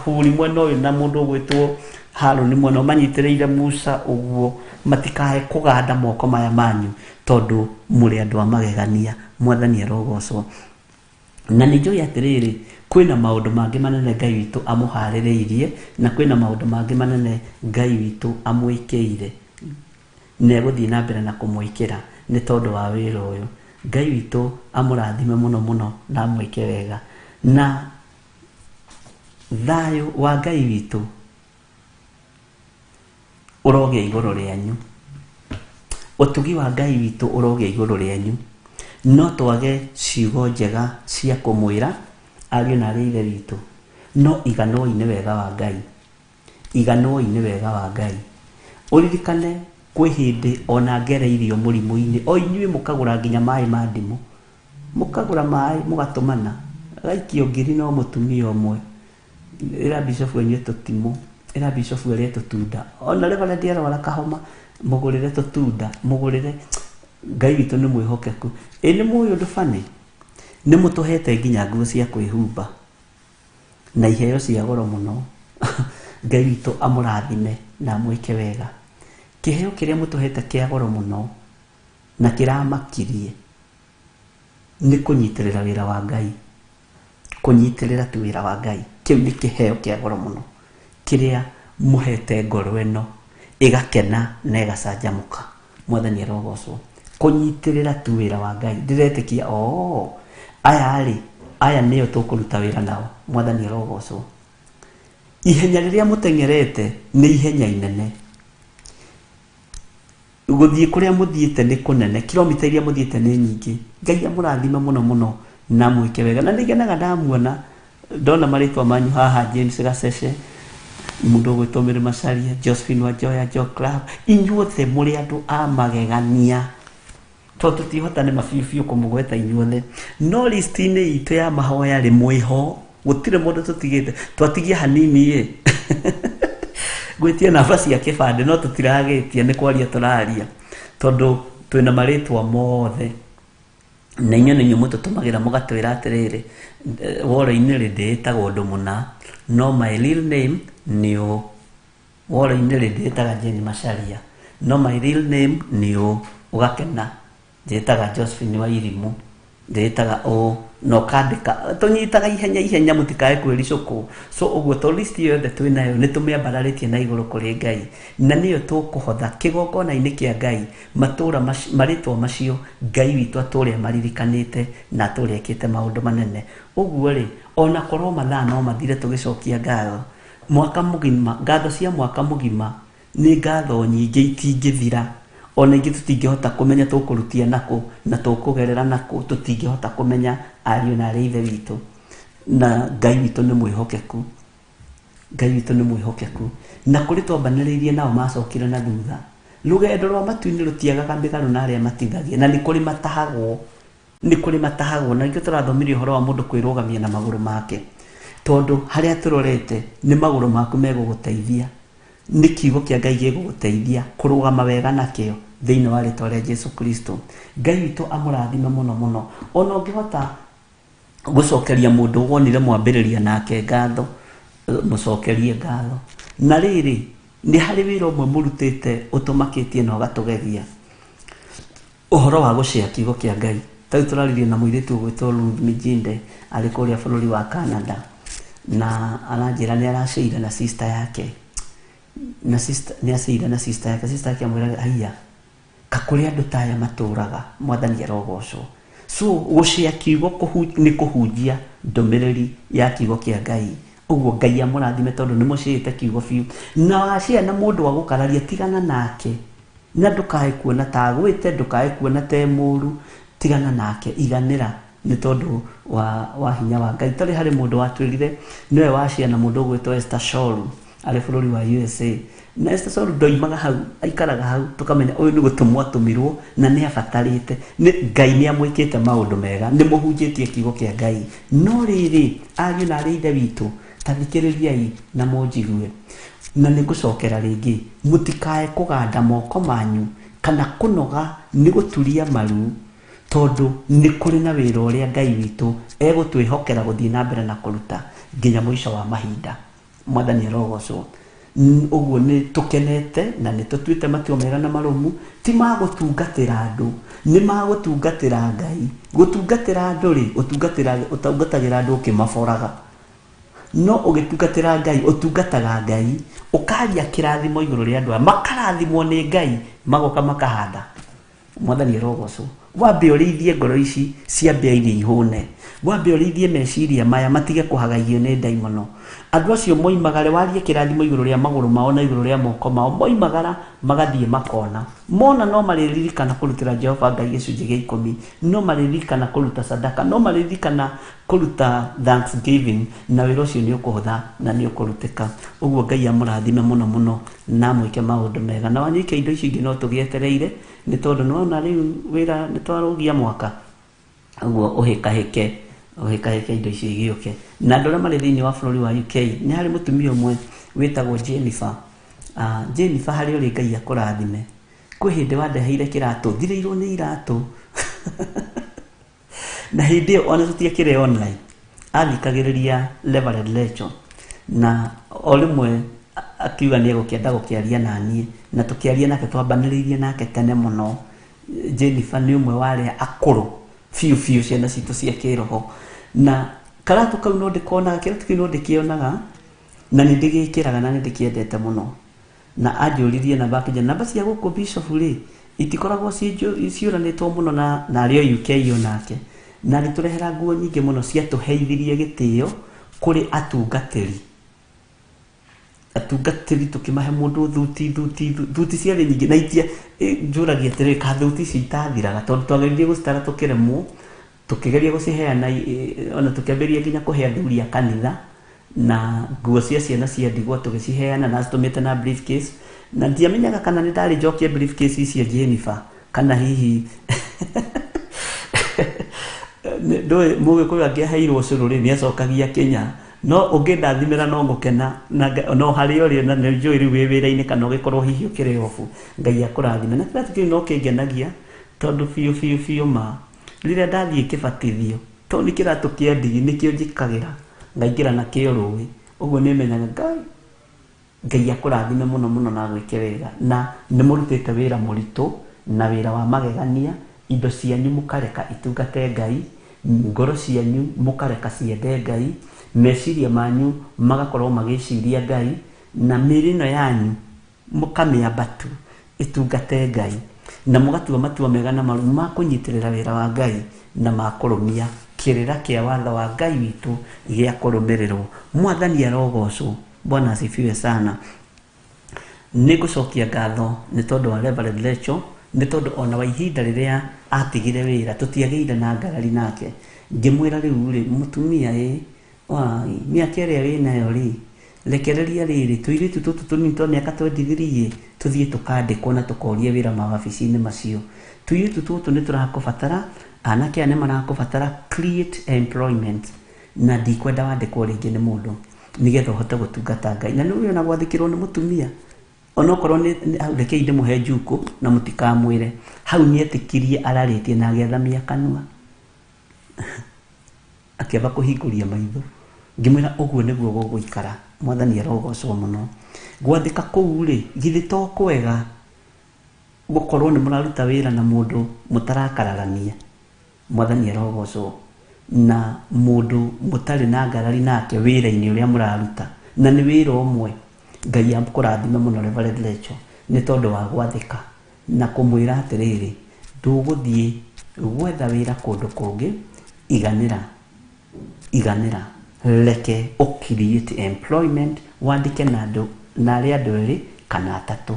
Huri mwena ũyũ na mũndũ ũgwĩtwo Harũni mwena ũyũ, manyitĩrĩire Musa ũguo, matikae kũganda moko maya manyu, tondũ mũrĩ andũ a magegania. Mwathani arogocwo. Na nĩ njũĩ atĩrĩrĩ, kwĩna maũndũ mangĩ manene Ngai witũ amũharĩrĩirie, na kwĩna maũndũ mangĩ manene Ngai witũ amwĩkĩire, na egũthiĩ na mbere na kũmwĩkĩra nĩ tondũ wa wĩra ũyũ. Ngai witũ amũrathime mũno mũno na amwĩke wega. Na thayũ wa Ngai witũ ũrogĩa igũrũ rĩanyu, ũtugi wa Ngai witũ ũrogĩa igũrũ rĩanyu. No twage ciugo njega cia kũmwĩra ariũ na arĩ ithe witũ, no iganoi nĩ wega wa Ngai, iganoi nĩ wega wa Ngai. Ũririkane kwĩ hĩndĩ ona ngereirio mũrimũ-inĩ, o inyuĩ mũkagũra nginya maĩ ma ndimũ, mũkagũra maĩ mũgatũmana, gaikio ngiri no mũtumia ũmwe. Ĩra bishop anyue tũtimũ, ĩra bishop arĩe tũtunda, ona Reverend arwara kahoma mũgũrĩre tũtunda, mũgũrĩre. Ngai witũ nĩ mwĩhokeku. Ĩ nĩ mũĩ ũndũ bani, nĩ mũtũhete nginya nguo cia kwĩhumba na iheo cia goro mũno. Ngai witũ amũrathime na amwĩke wega. Kĩheo kĩrĩa mũtũhete kĩa goro mũno na kĩramakirie nĩ kũnyitĩrĩra wĩra wa Ngai, kũnyitĩrĩra tu wĩra wa Ngai. Kĩu nĩ kĩheo kĩa goro mũno kĩrĩa mũhete ngoro ĩno ĩgakena na ĩgacanjamũka. Mwathani arogocwo. Kũnyitĩrĩra tu wĩra wa Ngai. Ndĩretĩkia o aya rĩ, aya nĩo tũkũruta wĩra nao. Mwathani arogocwo. Ihenya rĩrĩa mũteng'erete nĩ ihenya inene. Gũthiĩ kũrĩa mũthiĩte nĩ kũnene, kilomita iria mũthiĩte nĩ nyingĩ. Ngai amũrathime mũno mũno na mwĩke wega. Na nĩngenaga ndamuona, ndona marĩtwa manyu haha, James Gacece, mũndũ ũgwĩtwo Mary Macharia, Josephine Wanjoya, Joe Club, inyuothe mũrĩ andũ a magegania. Tondũ tũtihota nĩ mabiũ biũ kũmũgweta inyuothe, no list-inĩ itũ ya mahoya rĩ mwĩho, gũtirĩ mũndũ tũtigĩte. Twatigia hanini ĩ gwĩtia namba cia kĩbandĩ, no tũtiragĩtia, nĩ kwaria tũraria, tondũ twĩna marĩtwa mothe. Na inyuĩ nĩ inyuĩ mũtũtũmagĩra mũgatwĩra atĩrĩrĩ, woro-inĩ rĩ ndĩĩtagwo ũndũ mũna, no my real name nĩ ũũ. Woro-inĩ rĩ ndĩĩtaga Jane Macharia, no my real name nĩ ũũ. Ũgakena, njĩtaga Josephine Wairimu, ndĩĩtaga ũũ, na ũkandĩka. Tũnyitaga ihenya ihenya mũtikae kwĩricũkwo. So ũguo to list ĩyo yothe twĩ nayo nĩ tũmĩambararĩtie na igũrũ kũrĩ Ngai, na nĩyo tũkũhotha kĩgongona-inĩ kĩa Ngai matũra marĩtwa macio Ngai witũ atũre amaririkanĩte na atũre ekĩte maũndũ manene. Ũguo rĩ, ona korwo mathaa no mathire tũgĩcokia ngatho, mwaka mũgima, ngatho cia mwaka mũgima nĩ ngatho nyingĩ itingĩthira. Ona ingĩ tũtingĩhota kũmenya tũkũrutia nakũ na tũkũgerera nakũ, tũtingĩhota kũmenya ariũ na arĩ ithe witũ. Na Ngai witũ nĩ mwĩhokeku. Ngai witũ nĩ mwĩhokeku. Na kũrĩ twambanĩrĩirie nao macokire na thutha. Rũgendo rwa matu-inĩ rũtiagaga mĩgarũ na arĩa matithagia, na nĩ kũrĩ matahagwo. Nĩ kũrĩ matahagwo. Na nĩkĩo tũrathomirie ũhoro wa mũndũ kwĩrũgamia na magũrũ make. Tondũ harĩa tũrorete nĩ magũrũ maku megũgũteithia. Nĩ kiugo kĩa Ngai gĩgũgũteithia kũrũgama wega nakĩo thĩinĩ wa rĩtwa rĩa Jesu Kristo. Ngai witũ amũrathime mũno mũno. Ona ũngĩhota gũcokeria mũndũ wonire mwambĩrĩria nake ngatho, mũcokerie ngatho. Na rĩrĩ, nĩ harĩ wĩra ũmwe mũrutĩte ũtũmakĩtie na ũgatũgegia. Ũhoro wa gũcea kiugo kĩa Ngai. Ta rĩu tũraririe na mũirĩtu ũgwĩtwo Ruth Mijinde arĩ kũrĩa bũrũri wa Canada, na aranjĩra nĩ araceire na sister yake. Na sister, nĩ aceire na sister yake. Sister yake amwĩraga, haiya, kakũrĩ andũ ta aya matũraga, Mwathani arogocwo. So gũcea kiugo nĩ kũhunjia ndũmĩrĩri ya kiugo kĩa Ngai. Ũguo Ngai amũrathime tondũ nĩ mũceete kiugo biũ. Na wacea na mũndũ wa gũkararia, tigana nake. Na ndũkae kuona ta agwĩte, ndũkae kuona ta e mũũru, tigana nake, iganĩra nĩ tondũ wa hinya wa Ngai. Tarĩ harĩ mũndũ watwĩrire nĩwe wacea na mũndũ ũgwĩtwo Esther Shoru arĩ bũrũri wa USA. Na Esther Shoru ndoimaga hau, aikaraga hau, tũkamenya ũyũ nĩ gũtũmwo atũmirwo na nĩ abatarĩte. Nĩ Ngai nĩ amwĩkĩte maũndũ mega, nĩ mũhunjĩtie kiugo kĩa Ngai. No rĩrĩ, ariũ na arĩ ithe witũ, ta thikĩrĩriai na mũnjigue. Na nĩ ngũcokera rĩngĩ, mũtikae kũganda moko manyu kana kũnoga nĩ gũturia maru, tondũ nĩ kũrĩ na wĩra ũrĩa Ngai witũ egũtwĩhokera gũthiĩ na mbere na kũruta nginya mũico wa mahinda. Mwathani arogocwo. Ũguo nĩ tũkenete na nĩ tũtuĩte matua mega na marũmu, ti ma gũtungatĩra andũ, nĩ ma gũtungatĩra Ngai. Gũtungatĩra andũ rĩ, ũtungatagĩra andũ ũkĩmaboraga. No ũgĩtungatĩra Ngai, ũtungataga Ngai, ũkaria kĩrathimo igũrũ rĩa andũ aya, makarathimwo nĩ Ngai, magoka makahanda. Mwathani arogocwo. Wambe ũrĩithie ngoro ici ciambe irio ihũne. Wambe ũrĩithie meciria maya matige kũhagaigio nĩ ndaimono. Andũ acio moimagare, warie kĩrathimo igũrũ rĩa magũrũ mao na igũrũ rĩa moko mao, moimagara magathiĩ makona. Mona no marĩririkana kũrutĩra Jehova Ngai gĩcunjĩ gĩa ikũmi, no marĩririkana kũruta sadaka, no marĩririkana kũruta thanksgiving, na wĩra ũcio nĩ ũkũhũtha na nĩ ũkũrutĩka. Ũguo Ngai amũrathime mũno mũno na amwĩke maũndũ mega. Na wanyike indo icio ingĩ no tũgĩetereire, nĩ tondũ nĩ wona rĩu wĩra nĩ twarũgia mwaka. Ũguo ũhĩkahĩke indo icio igĩũke. Na andũ arĩa marĩ thĩinĩ wa bũrũri wa UK, nĩ harĩ mũtumia ũmwe wĩtagwo Jennifer. Jennifer, harĩa ũrĩ Ngai akũrathime. Kwĩ hĩndĩ wandeheire kĩratũ, thirĩirwo nĩ iratũ. Na hĩndĩ ĩyo ona tũtiekĩre online, athikagĩrĩria Reverend Rachel, na o rĩmwe akiuga nĩ egũkĩenda gũkĩaria na niĩ, na tũkĩaria nake, twambanĩrĩirie nake tene mũno. Jennifer nĩ ũmwe wa arĩa akũrũ biũ biũ ciana citũ cia kĩroho. Na karatũ kau no ndĩkonaga, kĩratũ kĩu no ndĩkĩonaga, na nĩ ndĩgĩkĩraga na nĩ ndĩkĩendete mũno. Na anjũririe namba, akĩnjĩra namba cia gũkũ Bishop rĩ itikoragwo ciũranĩtwo mũno na arĩa UK onake. Na agĩtũrehera nguo nyingĩ mũno ciatũheithirie gĩtĩo kũrĩ atungatĩri. Atungatĩri tũkĩmahe mũndũ thuti, thuti, thuti ciarĩ nyingĩ, na itia, njũragia atĩrĩrĩ, ka thuti ici itathiraga, tondũ twageririe gũcitara tũkĩremwo, tũkĩgeria gũciheana, ona tũkĩambĩrĩria nginya kũhe athuri a kanitha, na nguo cia ciana cia ndigwa tũgĩciheana, na citũmĩte na briefcase. Na ndiamenyaga kana nĩ ndarĩ njokie briefcase icio Jennifer, kana hihi ndũĩ mũgĩkũyũ angĩaheirwo ũcũrũ rĩ, nĩ acokagia Kenya. No ũngĩndathimĩra no ngũkena, na no harĩa ũrĩ, na nĩ njũĩ rĩu wĩ wĩra-inĩ kana ũgĩkorwo hihi ũkĩrĩ obu, Ngai akũrathime. Na kĩratũ kĩu no kĩngenagia, tondũ biũ biũ biũ ma Rĩrĩa ndathiĩ kĩbatithio, tondũ nĩ kĩratũ kĩa ndigi nĩkĩo njĩkagĩra, ngaingĩra nakĩo rũĩ. Ũguo nĩ menyaga Ngai, Ngai akũrathime mũno mũno na agwĩke wega. Na nĩ mũrutĩte wĩra mũritũ na wĩra wa magegania, indo cianyu mũkareka itungate Ngai, ngoro cianyu mũkareka ciende Ngai, meciria manyu magakorwo magĩciria Ngai, na mĩĩrĩ ĩno yanyu mũkamĩambatu ĩtungate Ngai, na mũgatua matua mega na maru ma kũnyitĩrĩra wĩra wa Ngai na ma kũrũmia kĩrĩra kĩa watho wa Ngai witũ gĩa kũrũmĩrĩrwo. Mwathani arogocwo. Bwana asifiwe sana. Nĩ ngũcokia ngatho nĩ tondũ wa Reverend Rachel, nĩ tondũ ona wa ihinda rĩrĩa atigire wĩra tũtiagĩire na ngarari nake. Ngĩmwĩra rĩu rĩ, mũtumia ĩ, wai, mĩaka ĩrĩa wĩnayo rĩ, rekereria rĩrĩ, tũirĩtu tũtũ tũnini twa mĩaka 23 ĩ, tũthiĩ tũkandĩkwo na tũkorie wĩra mawabici-inĩ macio. Tũirĩtu tũtũ nĩ tũrakũbatara, anake aya nĩ marakũbatara, create employment, na ndikwenda wandĩkwo rĩngĩ nĩ mũndũ nĩgetha ũhote gũtungata Ngai. Na nĩ ũĩ ona gwathĩkĩrwo nĩ mũtumia, onokorwo nĩ hau, rekei ndĩmũhe njukũ na mũtikamwĩre, hau nĩetĩkirie ararĩtie na agĩathamia kanua, akĩamba kũhingũria maitho. Ngĩmwĩra ũguo nĩguo gũgũikara. Mwathani arogocwo mũno. Gwathĩka kũu rĩ, githĩ to kwega gũkorwo nĩ mũraruta wĩra na mũndũ mũtarakararania. Mwathani arogocwo. Na mũndũ mũtarĩ na ngarari nake wĩra-inĩ ũrĩa mũraruta, na nĩ wĩra ũmwe. Ngai akũrathime mũno Reverend Rachel nĩ tondũ wa gwathĩka na kũmwĩra atĩrĩrĩ, ndũgũthiĩ gwetha wĩra kũndũ kũngĩ, iganĩra, iganĩra, reke ũ create employment, wandĩke na andũ, na arĩa andũ erĩ kana atatũ,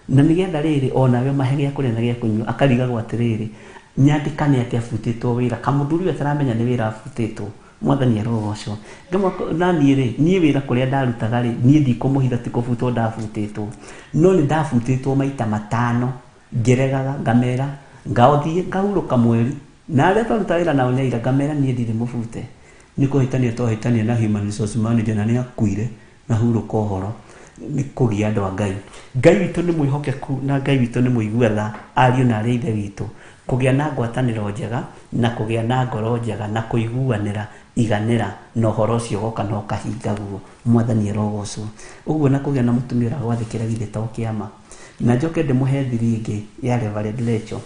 na nĩgetha rĩrĩ onawe mahe gĩa kũrĩa na gĩa kũnyua. Akarigagwo atĩrĩrĩ, nyandĩkane atĩa abutĩtwo wĩra, kamũthuri ũyũ ataramenya nĩ wĩra abutĩtwo. Mwathani arogocwo. Na niĩ rĩ, niĩ wĩra kũrĩa ndarutaga rĩ, niĩ ndikũmũhitha ti kũbutwo ndabutĩtwo, no nĩ ndabutĩtwo maita matano, ngĩregaga ngamera ngaothiĩ ngahurũka mweri, na arĩa twaruta wĩra nao nĩ aira, ngamera niĩ ndirĩ mũbute, nĩ kũhĩtania twahĩtania na human resource manager na nĩ akuire na hurũka ũhoro. Nĩ kũgia andũ a Ngai. Ngai witũ nĩ mwĩhokeku na Ngai witũ nĩ mũigua tha, ariũ na arĩ ithe witũ. Kũgĩa na ngwatanĩro njega na kũgĩa na ngoro njega na kũiguanĩra, iganĩra, na ũhoro ũcio ũgoka na ũkahinga guo. Mwathani arogocwo. Ũguo na kũgĩa na mũtumia ũragwathĩkĩra githĩ to kĩama. Na njoke ndĩmũhe thiri ĩngĩ ya Reverend Rachel,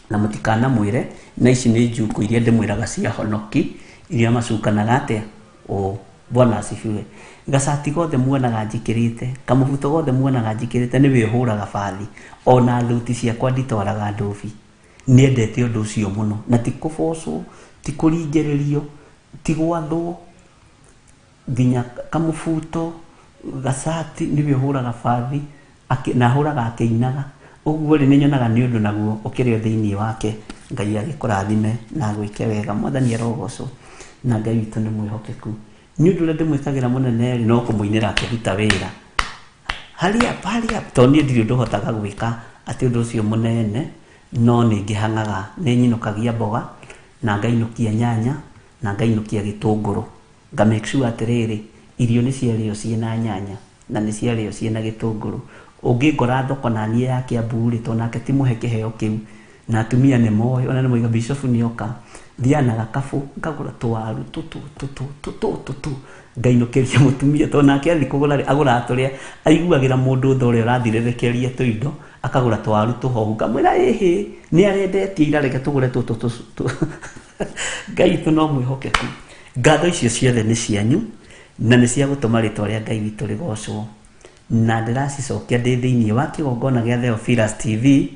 na mũtikanamwĩre, na ici nĩ njukũ iria ndĩmwĩraga cia honoki, iria macukanaga atĩa? Ũ, Bwana asifiwe. Gacati gothe muonaga njĩkĩrĩte, kamũbuto gothe muonaga njĩkĩrĩte, nĩ wĩhũraga bathi. Ona thuti ciakwa nditwaraga ndũbi. Nĩendete ũndũ ũcio mũno, na ti kũbocwo, ti kũringĩrĩrio, ti gwathwo, nginya kamũbuto, gacati, nĩ wĩhũraga bathi, na ahũraga akĩinaga. Ũguo rĩ, nĩnyonaga nĩ ũndũ naguo ũkĩrĩ o thĩinĩ wake. Ngai agĩkũrathime na agwĩke wega. Mwathani arogocwo, na Ngai witũ nĩ mwĩhokeku. Nĩ ũndũ ũrĩa ndĩmwĩkagĩra mũnene rĩ, no kũmũinĩra akĩruta wĩra. Hurry up, hurry up. Tondũ niĩ ndirĩ ũndũ hotaga gwĩka atĩ ũndũ ũcio mũnene, no nĩ ngĩhang'aga, nĩ nyinũkagia mboga, na ngainũkia nyanya, na ngainũkia gĩtũngũrũ. Nga make sure atĩrĩrĩ, irio nĩ ciarĩo ciĩna nyanya, na nĩ ciarĩo ciĩna gĩtũngũrũ. Ũngĩngora thoko na niĩ ya Kiambu rĩ, tondũ nake ti mũhe kĩheo kĩu, na atumia nĩ moĩ, ona nĩ moiga bishop nĩ oka, thiaga na gakabũ, ngagũra tũwaru tũtũ, tũtũ, tũtũ, tũtũ, ngainũkĩria mũtumia, tondũ nake athiĩ kũgũra rĩ, agũraga tũrĩa aiguagĩra mũndũ tha ũrĩa ũrathirĩrĩkĩria tũindo, akagũra tũwaru tũhohu, ngamwĩra ĩhĩ, nĩ arendetie ira, reke tũgũre tũtũ, tũtũ. Ngai witũ no mwĩhokeku. Ngatho icio ciothe nĩ cianyu, na nĩ cia gũtũma rĩtwa rĩa Ngai witũ rĩgocwo. Na ndĩracicokia ndĩ thĩinĩ wa kĩgongona gĩa Theophilus TV,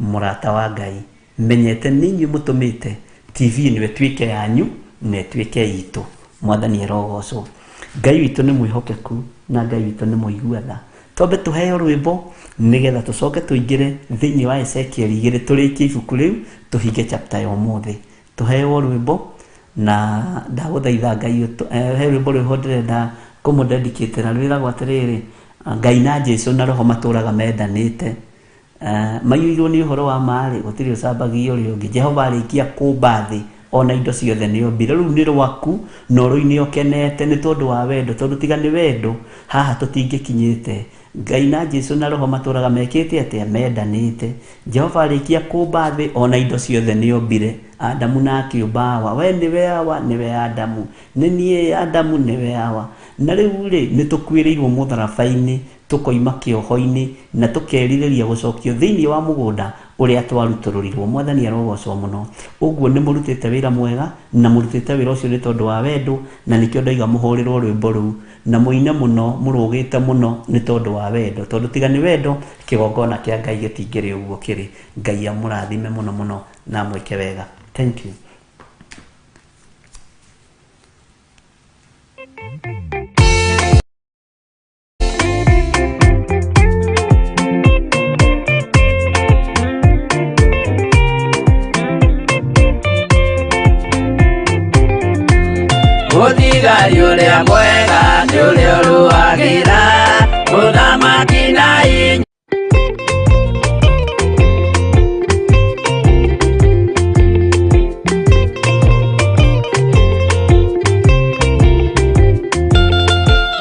mũrata wa Ngai. Menyete nĩ inyuĩ mũtũmĩte TV ĩno ĩtuĩke yanyu na ĩtuĩke itũ. Mwathani arogocwo. Ngai witũ nĩ mwĩhokeku na Ngai witũ nĩ mũigua tha. Twambe tũheo rwĩmbo nĩgetha tũcoke tũingĩre thĩinĩ wa Ezekiel igĩrĩ, tũrĩkie ibuku rĩu, tũhinge chapter ya ũmũthĩ. Tũheo rwĩmbo na ndagũthaitha Ngai he rwĩmbo rwĩho ndĩrenda kũmũdedicate na rwĩragwo atĩrĩrĩ, Ngai na Jesũ na Roho matũraga mendanĩte. Maiyũirwo nĩ ũhoro wa ma-rĩ, gũtirĩ ũcambagia ũrĩa ũngĩ. Jehova arĩkia kũmba thĩ ona indo ciothe nĩ ombire. Rũu nĩ rwaku na ũrũine ũkenete nĩ tondũ wa wendo, tondũ tiga nĩ wendo haha tũtingĩkinyĩte. Ngai na Jesu na Roho matũraga mekĩte atĩa? Mendanĩte. Jehova arĩkia kũmba thĩ ona indo ciothe nĩombire. Adamu na akĩũmba Hawa. We nĩwe Hawa, nĩwe Adamu. Nĩ niĩ Adamu, nĩwe Hawa. Na rĩu rĩ, nĩ tũkuĩrĩirwo mũtharaba-inĩ, tũkoima kĩoho-inĩ, na tũkerirĩria gũcokio thĩinĩ wa mũgũnda ũrĩa twarutũrũrirwo. Mwathani arogocwo mũno. Ũguo nĩ mũrutĩte wĩra mwega, na mũrutĩte wĩra ũcio nĩ tondũ wa wendo, na nĩkĩo ndoiga mũhũrĩrwo rwĩmbo rũu, na mũine mũno, mũrũgĩte mũno nĩ tondũ wa wendo. Tondũ tiga nĩ wendo, kĩgongona kĩa Ngai gĩtingĩrĩ ũguo kĩrĩ. Ngai amũrathime mũno mũno na amwĩke wega. Thank you. Mũthigari ũrĩa mwega nĩ ũrĩa ũrũagĩra mũthamaki na inya.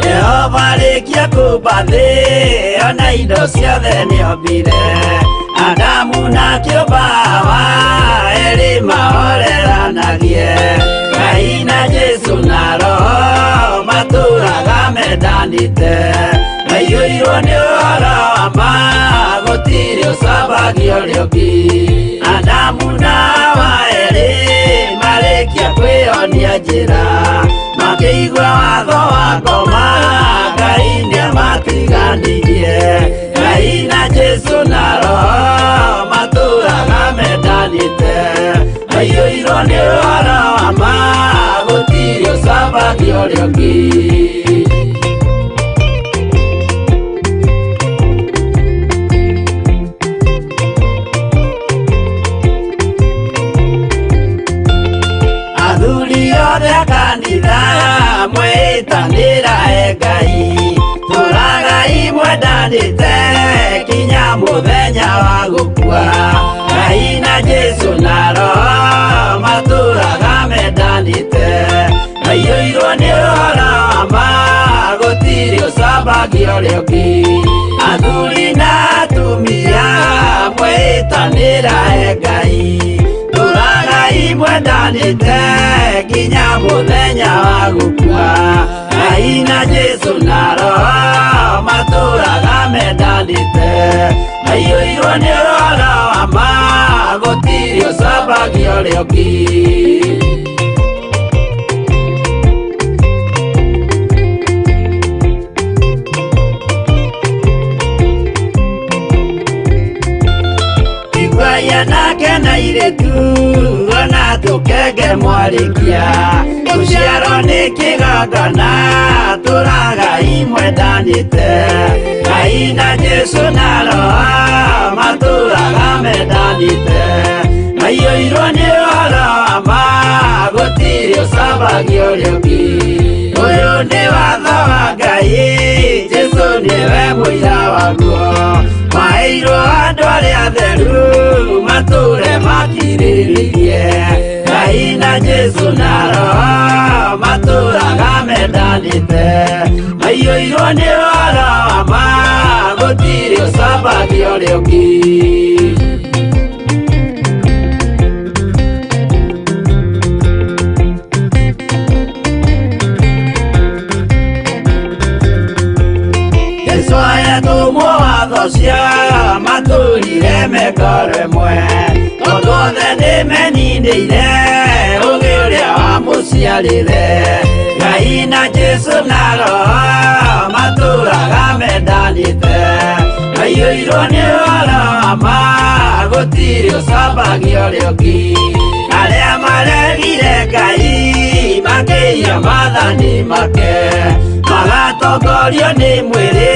Jehova arĩkia kũmba thĩ ona indo ciothe nĩombire. Adamu na akĩũmba Hawa erĩ mahoreranagie. Ngai na Jesu na Roho matũraga mendanĩte. Maiyũirwo nĩ ũhoro wa ma gũtirĩ ũcambagia ũrĩa ũngĩ. Adamu na Hawa erĩ marĩkia kwĩyonia njĩra, makĩigua watho wa ngoma Ngai nĩamatiganirie. Ngai na Jesu na Roho matũraga mendanĩte. Maiyũirwo nĩ ũhoro wa ma gũtirĩ ũcambagia ũrĩa ũngĩ. Athuri othe a kanitha mwĩtanĩra e Ngai, tũragai mwendanĩte kinya mũthenya wa gũkua. Ngai na Jesu na Roho matũraga mendanĩte. Maiyũirwo nĩ ũhoro wa ma gũtirĩ ũcambagia ũrĩa ũngĩ. Athuri na atumia mwĩtanĩra e Ngai, tũragai mwendanĩte kinya mũthenya wa gũkua. Ngai na Jesu na Roho matũraga mendanĩte. Maiyũirwo nĩ ũhoro wa ma gũtirĩ ũcambagia ũrĩa ũngĩ. Iguai anake na airĩtu ona tũkenge mwarĩkia, gũciarwo nĩ kĩgongona tũragai mwendanĩte. Ngai na Jesu na Roho matũraga mendanĩte. Maiyũirwo nĩ ũhoro wa ma gũtirĩ ũcambagia ũrĩa ũngĩ. Ũyũ nĩ watho wa Ngai, Jesu nĩwe mũira waguo. Maheirwo andũ arĩa atheru matũre makirĩrĩirie. Ngai na Jesu na Roho matũraga mendanĩte. Maiyũirwo nĩ ũhoro wa ma gũtirĩ ũcambagia ũrĩa ũngĩ. Jesu ayatũmwo watho cia matũrire mekoro ĩmwe, tondũ othe nĩmeninĩire ũgĩ ũrĩa wamũciarire. Ngai na Jesu na Roho matũraga mendanĩte. Maiyũirwo nĩ ũhoro wa ma gũtirĩ ũcambagia ũrĩa ũngĩ. Arĩa maregire Ngai makĩiya maathani make, magatongorio nĩ mwĩrĩ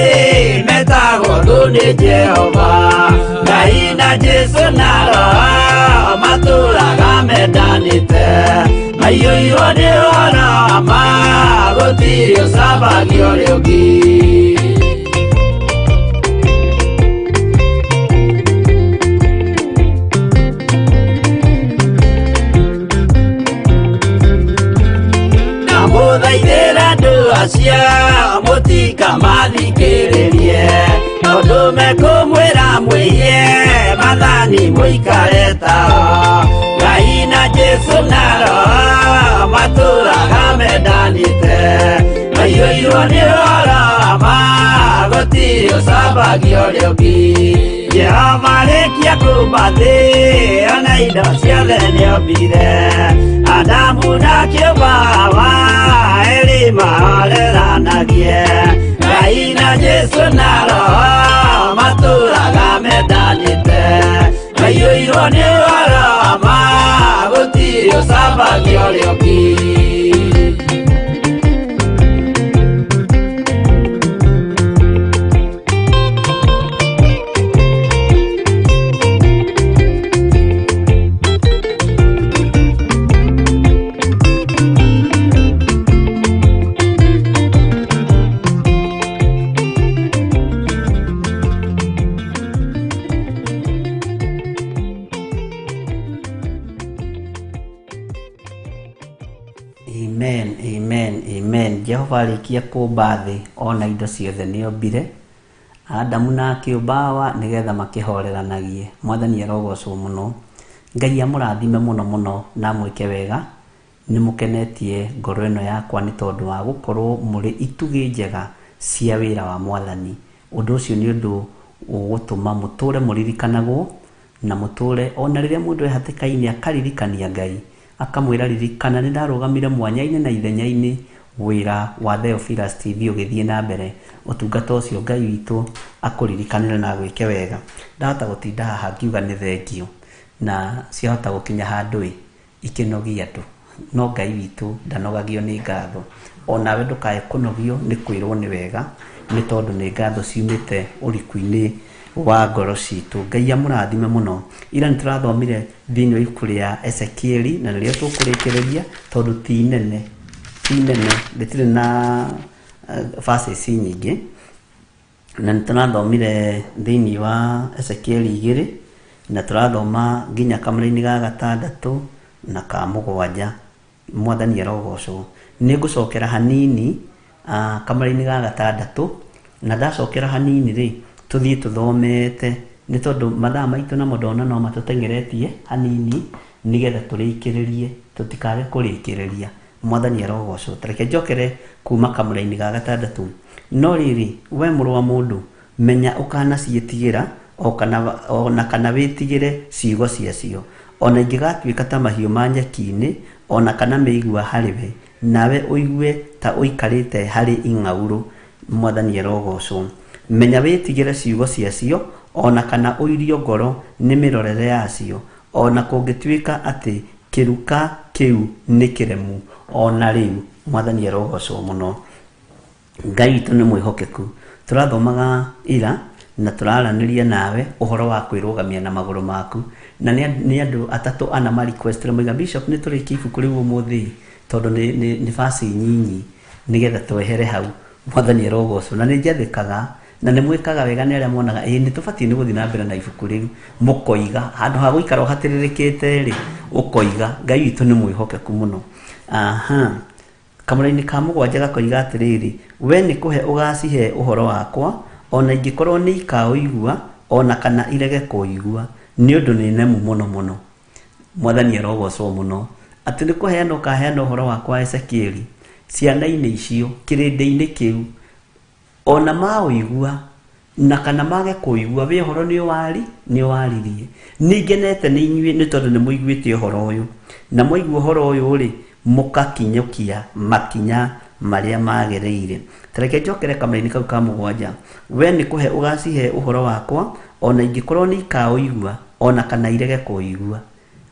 metagwo thũ nĩ Jehova. Ngai na Jesu na Roho matũraga mendanĩte. Maiyũirwo nĩ ũhoro wa ma gũtirĩ ũcambagia ũrĩa ũngĩ. Na mũthaithe Ndakĩra andũ acio mũtikamathikĩrĩrie, tondũ mekũmwĩra mwĩiye mathani mũikare tao. Ngai na Jesũ na Roho matũraga mendanĩte, maiyũirwo nĩ ũhoro wa ma, gũtirĩ ũcambagio ũrĩa ũngĩ. Jehova arĩkia kũũmba thĩ, ona indo ciothe nĩombire, Adamu na kĩũmba Hawa, erĩ mahoreranagie. Ngai na Jesũ na Roho matũraga mendanĩte, maiyũirwo nĩ ũhoro wa ma, gũtirĩ ũcambagio ũrĩa ũngĩ. Amen, amen, amen. Jehova arĩkia kũũmba thĩ ona indo ciothe nĩombire Adamu na akĩũmba Hawa nĩgetha makĩhoreranagie. Mwathani arogocwo mũno. Ngai amũrathime mũno mũno na amwĩke wega. Nĩ mũkenetie ngoro ĩno yakwa nĩ tondũ wa gũkorwo mũrĩ itugĩ njega cia wĩra wa Mwathani. Ũndũ ũcio nĩ ũndũ ũgũtũma mũtũre mũririkanagwo na mũtũre ona rĩrĩa mũndũ e hatĩka-inĩ akaririkania Ngai, akamwĩra ririkana nĩ ndarũgamire mwanya-inĩ na ithenya-inĩ wĩra wa Theophilus TV ũgĩthiĩ na mbere. Ũtungata ũcio Ngai witũ akũririkanĩre na agwĩke wega. Ndahota gũtinda haha ngiuga nĩ thengio na ciahota gũkinya handũ ĩ ikĩnogia andũ, no Ngai witũ ndanogagio nĩ ngatho. Onawe ndũkae kũnogio nĩ kwĩrwo nĩ wega, nĩ tondũ nĩ ngatho ciumĩte ũriku-inĩ wa ngoro citũ. Ngai amũrathime mũno. Ira nĩ tũrathomire thĩinĩ wa ibuku rĩa Ezekieli na nĩrĩo tũkũrĩkĩrĩria tondũ ti inene, ti inene, rĩtirĩ na verses nyingĩ. Na nĩ tũrathomire thĩinĩ wa Ezekieli 2 na tũrathoma nginya kamũra-inĩ ga 6 na ka 7. Mwathani arogocwo. Nĩ ngũcokera hanini kamũra-inĩ ga 6 na ndacokera hanini rĩ tũthiĩ tũthomete nĩ tondũ mathaa maitũ namo ndona no matũteng'eretie hanini nĩgetha tũrĩkĩrĩrie, tũtikage kũrĩkĩrĩria. Mwathani arogocwo. Ta reke njokere kuma kamũra-inĩ ga 6. No rĩrĩ, we mũrũ wa mũndũ, menya ũkanaciĩtigĩra ona kana wĩtigĩre ciugo ciacio, ona ingĩgatuĩka ta mahiũ ma nyeki-inĩ, ona kana mĩigua harĩ we, nawe ũigue ta ũikarĩte harĩ ing'aurũ. Mwathani arogocwo. Menya wĩtigĩre ciugo ciacio, ona kana ũirio ngoro nĩ mĩrorere yacio, ona kũngĩtuĩka atĩ kĩruka kĩu nĩ kĩremu ona rĩu. Mwathani arogocwo mũno. Ngai witũ nĩ mwĩhokeku. Tũrathomaga ira na tũraranĩria nawe ũhoro wa kwĩrũgamia na magũrũ maku, na nĩ andũ 3 4 ma request moiga Bishop nĩ tũrĩkie ibuku rĩu ũmũthĩ tondũ nĩ verse nyinyi nĩgetha twehere hau. Mwathani arogocwo. Na nĩ njathĩkaga na nĩ mwĩkaga wega nĩ arĩa monaga ĩĩ nĩ tũbatiĩ nĩ gũthiĩ na mbere na ibuku rĩu, mũkoiga handũ ha gũikara ũhatĩrĩrĩkĩte rĩ ũkoiga Ngai witũ nĩ mwĩhokeku mũno. Aha. Kamũra-inĩ ka 7 gakoiga atĩrĩrĩ, we nĩ kũhe ũgacihe ũhoro wakwa, ona ingĩkorwo nĩ ikaũigua ona kana irege kũũigua, nĩ ũndũ nĩ nemu mũno mũno. Mwathani arogocwo mũno. Atĩ nĩ kũheana ũkaheana ũhoro wakwa Ezekieli ciana-inĩ icio, kĩrĩndĩ-inĩ kĩu, ona maũigua na kana mage kũigua, we ũhoro nĩ ũwaririe. Nĩ ngenete nĩ inyuĩ nĩ tondũ nĩ mũiguĩte ũhoro ũyũ, na mwaigua ũhoro ũyũ rĩ mũkakinyũkia makinya marĩa magĩrĩire. Ta reke njokere kamũra-inĩ kau ka 7. We nĩ kũhe ũgacihe ũhoro wakwa, ona ingĩkorwo nĩ ikaũigua ona kana irege kũũigua,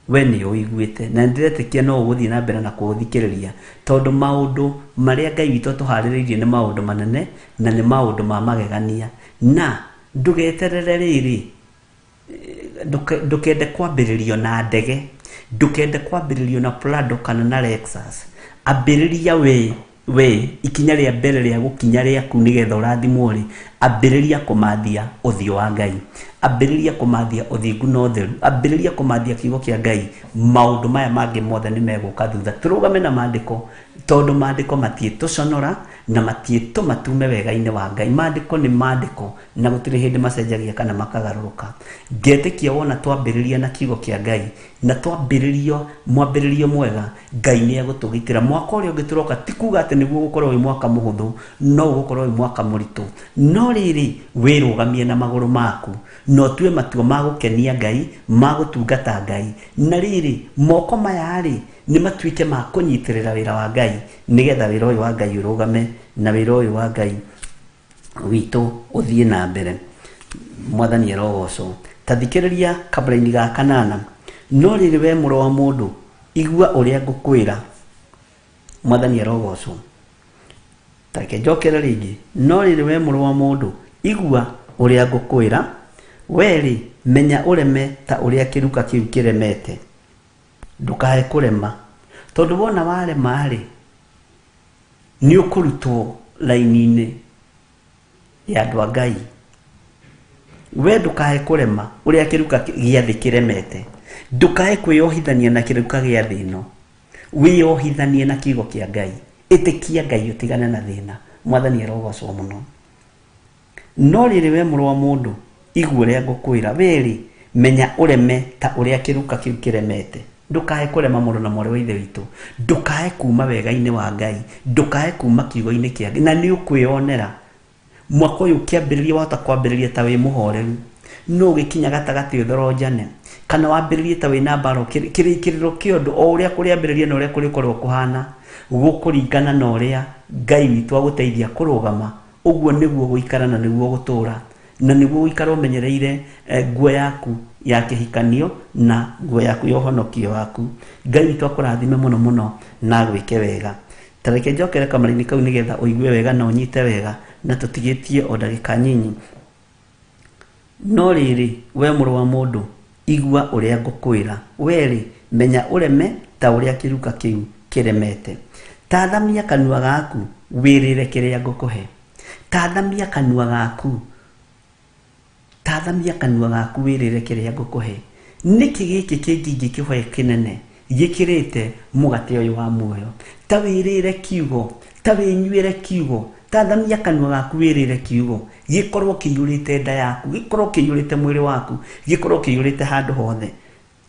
we nĩ ũiguĩte, na nĩndĩretĩkia no ũgũthiĩ na mbere na kũũthikĩrĩria, tondũ maũndũ marĩa Ngai witũ atũharĩrĩirie nĩ maũndũ manene na nĩ maũndũ ma magegania. Na ndũgeterere rĩrĩ, ndũkende kwambĩrĩrio na ndege, ndũkende kwambĩrĩrio na Prado kana na Lexus. Ambĩrĩria we ikinya rĩa mbere rĩa gũkinya rĩaku nĩgetha ũrathimwo rĩ, Ambĩrĩria kũmathia ũthiũ wa Ngai, ambĩrĩria kũmathia ũthingu na ũtheru, ambĩrĩria kũmathia kiugo kĩa Ngai. Maũndũ maya mangĩ mothe nĩ megũka thutha. Tũrũgame na maandĩko, tondũ maandĩko matiĩtũconora na matiĩtũma tume wega-inĩ wa Ngai. Maandĩko nĩ maandĩko na gũtirĩ hĩndĩ macenjagia kana makagarũrũka. Ngetĩkia wona twambĩrĩria na kiugo kĩa Ngai na twambĩrĩrio mwambĩrĩrio mwega, Ngai nĩ egũtũgitĩra. Mwaka ũrĩa ũngĩ tũroka ti kuga atĩ nĩguo ũgũkorwo wĩ mwaka mũhũthũ, no ũgũkorwo wĩ mwaka mũritũ. No rĩrĩ, wĩrũgamie na magũrũ maku na ũtue matua ma gũkenia Ngai, ma gũtungata Ngai. Na rĩrĩ, moko maya rĩ, nĩ matuĩke ma kũnyitĩrĩra wĩra wa Ngai, nĩgetha wĩra ũyũ wa Ngai ũrũgame na wĩra ũyũ wa Ngai witũ ũthiĩ na mbere. Mwathani arogocwo. Ta thikĩrĩria kabura-inĩ ga kanana. No rĩrĩ, we mũrũ wa mũndũ, igua ũrĩa ngũkwĩra. Mwathani arogocwo. Ta reke njokere rĩngĩ. No rĩrĩ, we mũrũ wa mũndũ, igua ũrĩa ngũkwĩra. We rĩ, menya ũreme ta ũrĩa kĩruka kĩu kĩremete. Ndũkae kũrema, tondũ wona warema rĩ, nĩ ũkũrutwo raini-inĩ ya andũ a Ngai. We ndũkae kũrema ũrĩa kĩruka gĩa thĩ kĩremete. Ndũkae kwĩyohithania na kĩruka gĩa thĩ ĩno. Wĩyohithanie na kiugo kĩa Ngai. Ĩtĩkia Ngai ũtigane na thĩna. Mwathani arogocwo mũno. No rĩrĩ, we mũrũ wa mũndũ, igua ũrĩa ngũkwĩra. We rĩ, menya ũreme ta ũrĩa kĩruka kĩu kĩremete. Ndũkae kũrema, mũrũ na mwarĩ wa Ithe witũ. Ndũkae kuma wega-inĩ wa Ngai. Ndũkae kuma kiugo-inĩ kĩa Ngai. Na nĩ ũkwĩyonera mwaka ũyũ ũkĩambĩrĩria, wahota kwambĩrĩria ta wĩ mũhoreru, no ũgĩkinya gatagatĩ ũthoronjane, kana wambĩrĩrie ta wĩna mbara. Kĩrĩkĩrĩro kĩa ũndũ o ũrĩa kũrĩambĩrĩria na ũrĩa kũrĩkorwo kũhana, gũkũringana na ũrĩa Ngai witũ agũteithia kũrũgama. Ũguo nĩguo gũikara na nĩguo gũtũra na nĩguo gũikara ũmenyereire nguo yaku ya kĩhikanio na nguo yaku ya ũhonokio waku. Ngai witũ akũrathime mũno mũno na agwĩke wega. Ta reke njokere kamara-inĩ kau nĩgetha ũigue wega na ũnyite wega, na tũtigĩtie o ndagĩka nyinyi. No rĩrĩ, we mũrũ wa mũndũ, igua ũrĩa ngũkwĩra. We rĩ, menya ũreme ta ũrĩa kĩruka kĩu kĩremete. Tathamia kanua gaku wĩrĩre kĩrĩa ngũkũhe. Tathamia kanua gaku, tathamia kanua gaku wĩrĩre kĩrĩa ngũkũhe. Nĩkĩ gĩkĩ kĩngĩ ingĩkĩhoe kĩnene gĩkĩrĩte mũgate ũyũ wa muoyo? Ta wĩrĩre kiugo, ta wĩnyuĩre kiugo. Tathamia kanua gaku wĩrĩre kiugo, gĩkorwo kĩiyũrĩte nda yaku, gĩkorwo kĩiyũrĩte mwĩrĩ waku, gĩkorwo kĩiyũrĩte handũ hothe.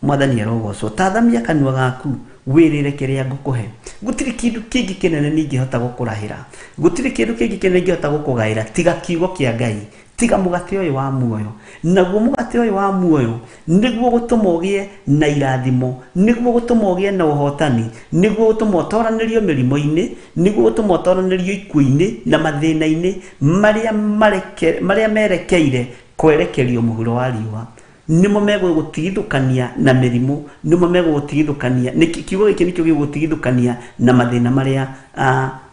Mwathani arogocwo. Tathamia kanua gaku wĩrĩre kĩrĩa ngũkũhe. Gũtirĩ kĩndũ kĩngĩ kĩnene ningĩhota gũkũrahĩra, gũtirĩ kĩndũ kĩngĩ kĩnene ingĩhota gũkũgaĩra tiga kiugo kĩa Ngai, tiga mũgate ũyũ wa muoyo. Naguo mũgate ũyũ wa muoyo nĩguo gũtũma ũgĩe na irathimo, nĩguo gũtũma ũgĩe na ũhotani, nĩguo gũtũma ũtoranĩrio mĩrimũ-inĩ, nĩguo gũtũma ũtoranĩrio ikuũ-inĩ na mathĩna-inĩ marĩa marĩa merekeire kwerekerio mũhuro wa riũa. Nĩmo megũgũtigithũkania na mĩrimũ, nĩmo megũgũtigithũkania, kiugo gĩkĩ nĩkĩo gĩgũgũtigithũkania na mathĩna marĩa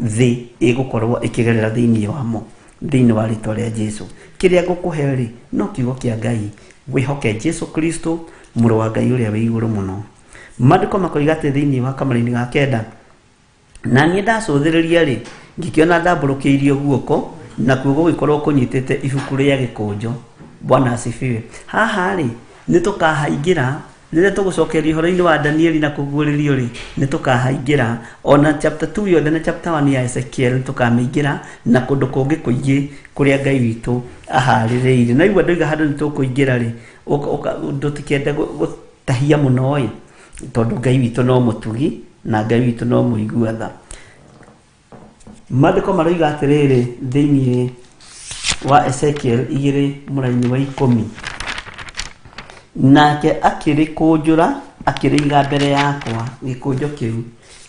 thĩ ĩgũkorwo ĩkĩgerera thĩinĩ wamo. Thĩinĩ wa rĩtwa rĩa Jesu, kĩrĩa ngũkũhe rĩ, no kiugo kĩa Ngai. Wĩhoke Jesu Kristo, mũrũ wa Ngai ũrĩa wĩ igũrũ mũno. Maandĩko makoiga atĩ thĩinĩ wa kamara-inĩ ga kenda, na niĩ ndacũthĩrĩria rĩ, ngĩkĩona ndambũrũkĩirio guoko, nakuo gũgĩkorwo kũnyitĩte ibuku rĩa gĩkũnjo. Bwana asifiwe. Haha rĩ, nĩ tũkahaingĩra rĩrĩa tũgũcokeria ũhoro-inĩ wa Danieli na kũguũrĩrio rĩ, nĩ tũkahaingĩra ona chapter 2 yothe na chapter 1 ya Ezekiel, nĩ tũkamĩingĩra na kũndũ kũngĩ kũingĩ kũrĩa Ngai witũ aharĩrĩirie. Na igua ndoiga handũ nĩ tũkũingĩra rĩ, ndũtikende gũtahia mũno ĩ, tondũ Ngai witũ no mũtugi na Ngai witũ no mũigua tha. Maandĩko maroiga atĩrĩrĩ thĩinĩ wa Ezekiel 2 mũraini wa 10, nake akĩrĩkũnjũra akĩrĩiga mbere yakwa, gĩkũnjo kĩu,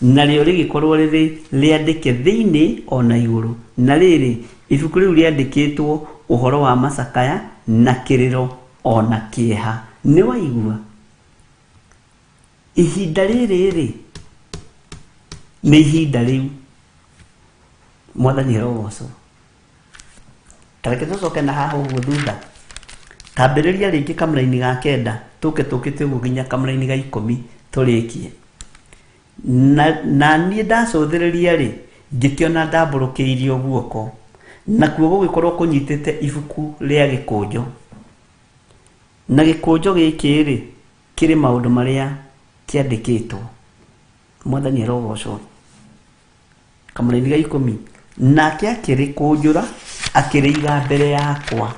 narĩo rĩgĩkorwo rĩrĩ rĩandĩke thĩinĩ o na igũrũ. Na rĩrĩ, ibuku rĩu rĩandĩkĩtwo ũhoro wa macakaya na kĩrĩro o na kĩeha. Nĩ waigua ihinda rĩrĩ rĩ, nĩ ihinda rĩu. Mwathani arogocwo. Ta reke tũcoke na haha ũguo thutha, tambĩrĩria rĩngĩ kamũraini ga kenda, tũke tũkĩte ũguo nginya kamũraini ga 10 tũrĩkie. Na niĩ ndacũthĩrĩria rĩ, ngĩkĩona ndambũrũkĩirio guoko, Nakuo gũgĩkorwo kũnyitĩte ibuku rĩa gĩkũnjo. Na gĩkũnjo gĩkĩ rĩ, kĩrĩ maũndũ marĩa kĩandĩkĩtwo. Mwathani arogocwo. Kamũraini ga 10. Nake akĩrĩkũnjũra, akĩrĩiga mbere yakwa.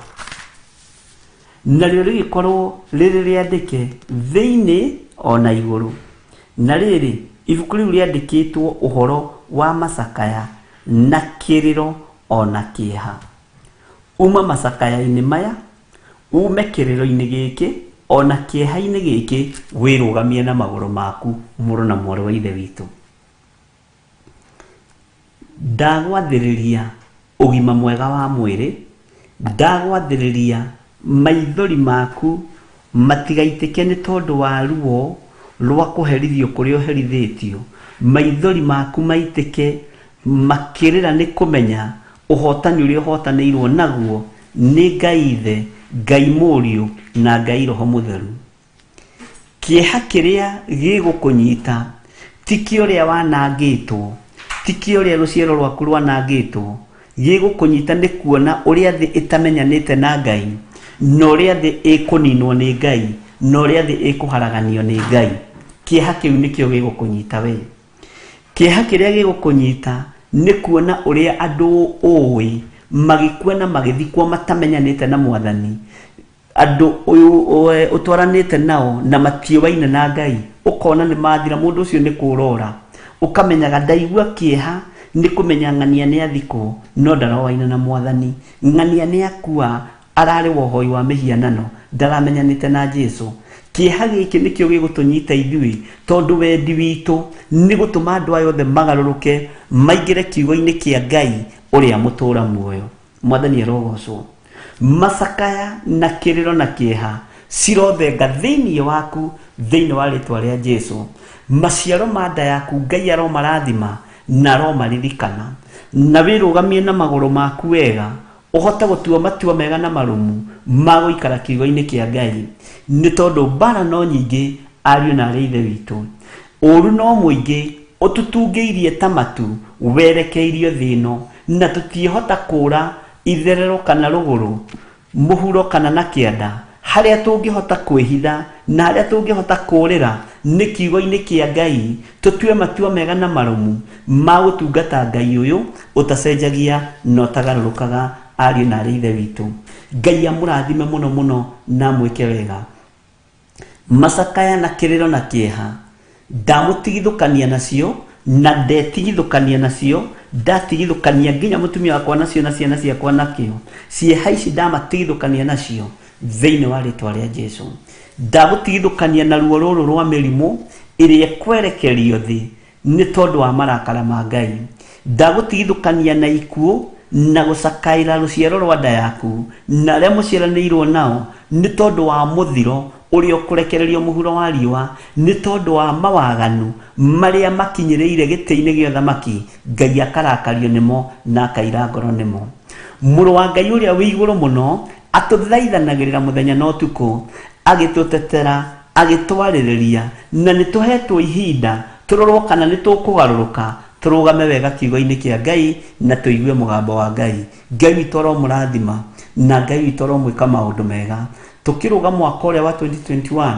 Narĩo rĩgĩkorwo rĩrĩ rĩandĩke thĩinĩ o na igũrũ. Na rĩrĩ, ibuku rĩu rĩandĩkĩtwo ũhoro wa macakaya na kĩrĩro o na kĩeha. Uma macakaya-inĩ maya, ume kĩrĩro-inĩ gĩkĩ, o na kĩeha-inĩ gĩkĩ, wĩrũgamie na magũrũ maku, mũrũ na mwarĩ wa Ithe witũ. Ndagwathĩrĩria ũgima mwega wa mwĩrĩ, ndagwathĩrĩria maithori maku matigaitĩke nĩ tondũ wa ruo rwa kũherithio kũrĩa ũherithĩtio. Maithori maku maitĩke makĩrĩra nĩ kũmenya ũhotani ũrĩa ũhotanĩirwo naguo nĩ Ngai Ithe, Ngai Mũriũ na Ngai Roho Mũtheru. Kĩeha kĩrĩa gĩgũkũnyita ti kĩa ũrĩa wanangĩtwo, ti kĩa ũrĩa rũciaro rwaku rwanangĩtwo, gĩgũkũnyita nĩ kuona ũrĩa thĩ ĩtamenyanĩte na Ngai, na ũrĩa thĩ ĩkũninwo nĩ Ngai, na ũrĩa thĩ ĩkũharaganio nĩ Ngai. Kĩeha kĩu nĩkĩo gĩgũkũnyita we. Kĩeha kĩrĩa gĩgũkũnyita nĩ kuona ũrĩa andũ ũĩ magĩkua na magĩthikwo matamenyanĩte na Mwathani, andũ ũtwaranĩte nao na matiũaine na Ngai, ũkona nĩ mathira, mũndũ ũcio nĩ kũrora. Ũkamenyaga ndaigua kĩeha nĩ kũmenya ng'ania nĩ athikwo, no ndaroaine na Mwathani. Ng'ania nĩ akua, ararĩ wa ũhoi wa mĩhianano, ndaramenyanĩte na Jesu. Kĩeha gĩkĩ nĩkĩo gĩgũtũnyita ithuĩ, tondũ wendi witũ nĩ gũtũma andũ aya othe magarũrũke, maingĩre kiugo-inĩ kĩa Ngai ũrĩa mũtũũra muoyo. Mwathani arogocwo. Macakaya na kĩrĩro na kĩeha cirothenga thĩinĩ waku, thĩinĩ wa rĩtwa rĩa Jesu. Maciaro ma nda yaku Ngai aromarathima na aromaririkana. Na wĩrũgamie na magũrũ maku wega, ũhote gũtua matua mega na marũmu ma gũikara kiugo-inĩ kĩa Ngai. Nĩ tondũ mbara no nyingĩ, ariũ na arĩ Ithe witũ. Ũru no mũingĩ, ũtũtungĩirie ta matu, werekeirio thĩ ĩno, na tũtiĩhota kũũra itherero kana rũgũrũ, mũhuro kana na kĩanda, harĩa tũngĩhota kwĩhitha na harĩa tũngĩhota kũũrĩra nĩ kiugo-inĩ kĩa Ngai, tũtue matua mega na marũmu ma gũtungata Ngai ũyũ ũtacenjagia na ũtagarũrũkaga, ariũ na arĩ Ithe witũ. Ngai amũrathime mũno mũno na amwĩke wega. Macakaya na kĩrĩro na kĩeha ndamũtigithũkania nacio, na ndetigithũkania nacio, ndatigithũkania nginya mũtumia wakwa nacio na ciana ciakwa nakĩo. Cieha ici ndamatigithũkania nacio thĩinĩ wa rĩtwa rĩa Jesu. Ndagũtigithũkania na ruo rũrũ rwa mĩrimũ ĩrĩa ĩkwerekerio thĩ nĩ tondũ wa marakara ma Ngai. Ndagũtigithũkania na ikuũ na gũcakaĩra rũciaro rwa nda yaku na arĩa mũciaranĩirwo nao nĩ tondũ wa mũthiro ũrĩa ũkũrekererio mũhuro wa riũa, nĩ tondũ wa mawaganu marĩa makinyĩrĩire gĩtĩ-inĩ gĩa ũthamaki, Ngai akarakario nĩmo na akaira ngoro nĩmo. Mũrũ wa Ngai ũrĩa wĩ igũrũ mũno atũthaithanagĩrĩra mũthenya na ũtukũ, agĩtũtetera, agĩtwarĩrĩria, na nĩ tũhetwo ihinda tũrorwo kana nĩ tũkũgarũrũka, tũrũgame wega kiugo-inĩ kĩa Ngai na tũigue mũgambo wa Ngai. Ngai witũ aromũrathima na Ngai witũ aromwĩka maũndũ mega. Tũkĩrũga mwaka ũrĩa wa 2021,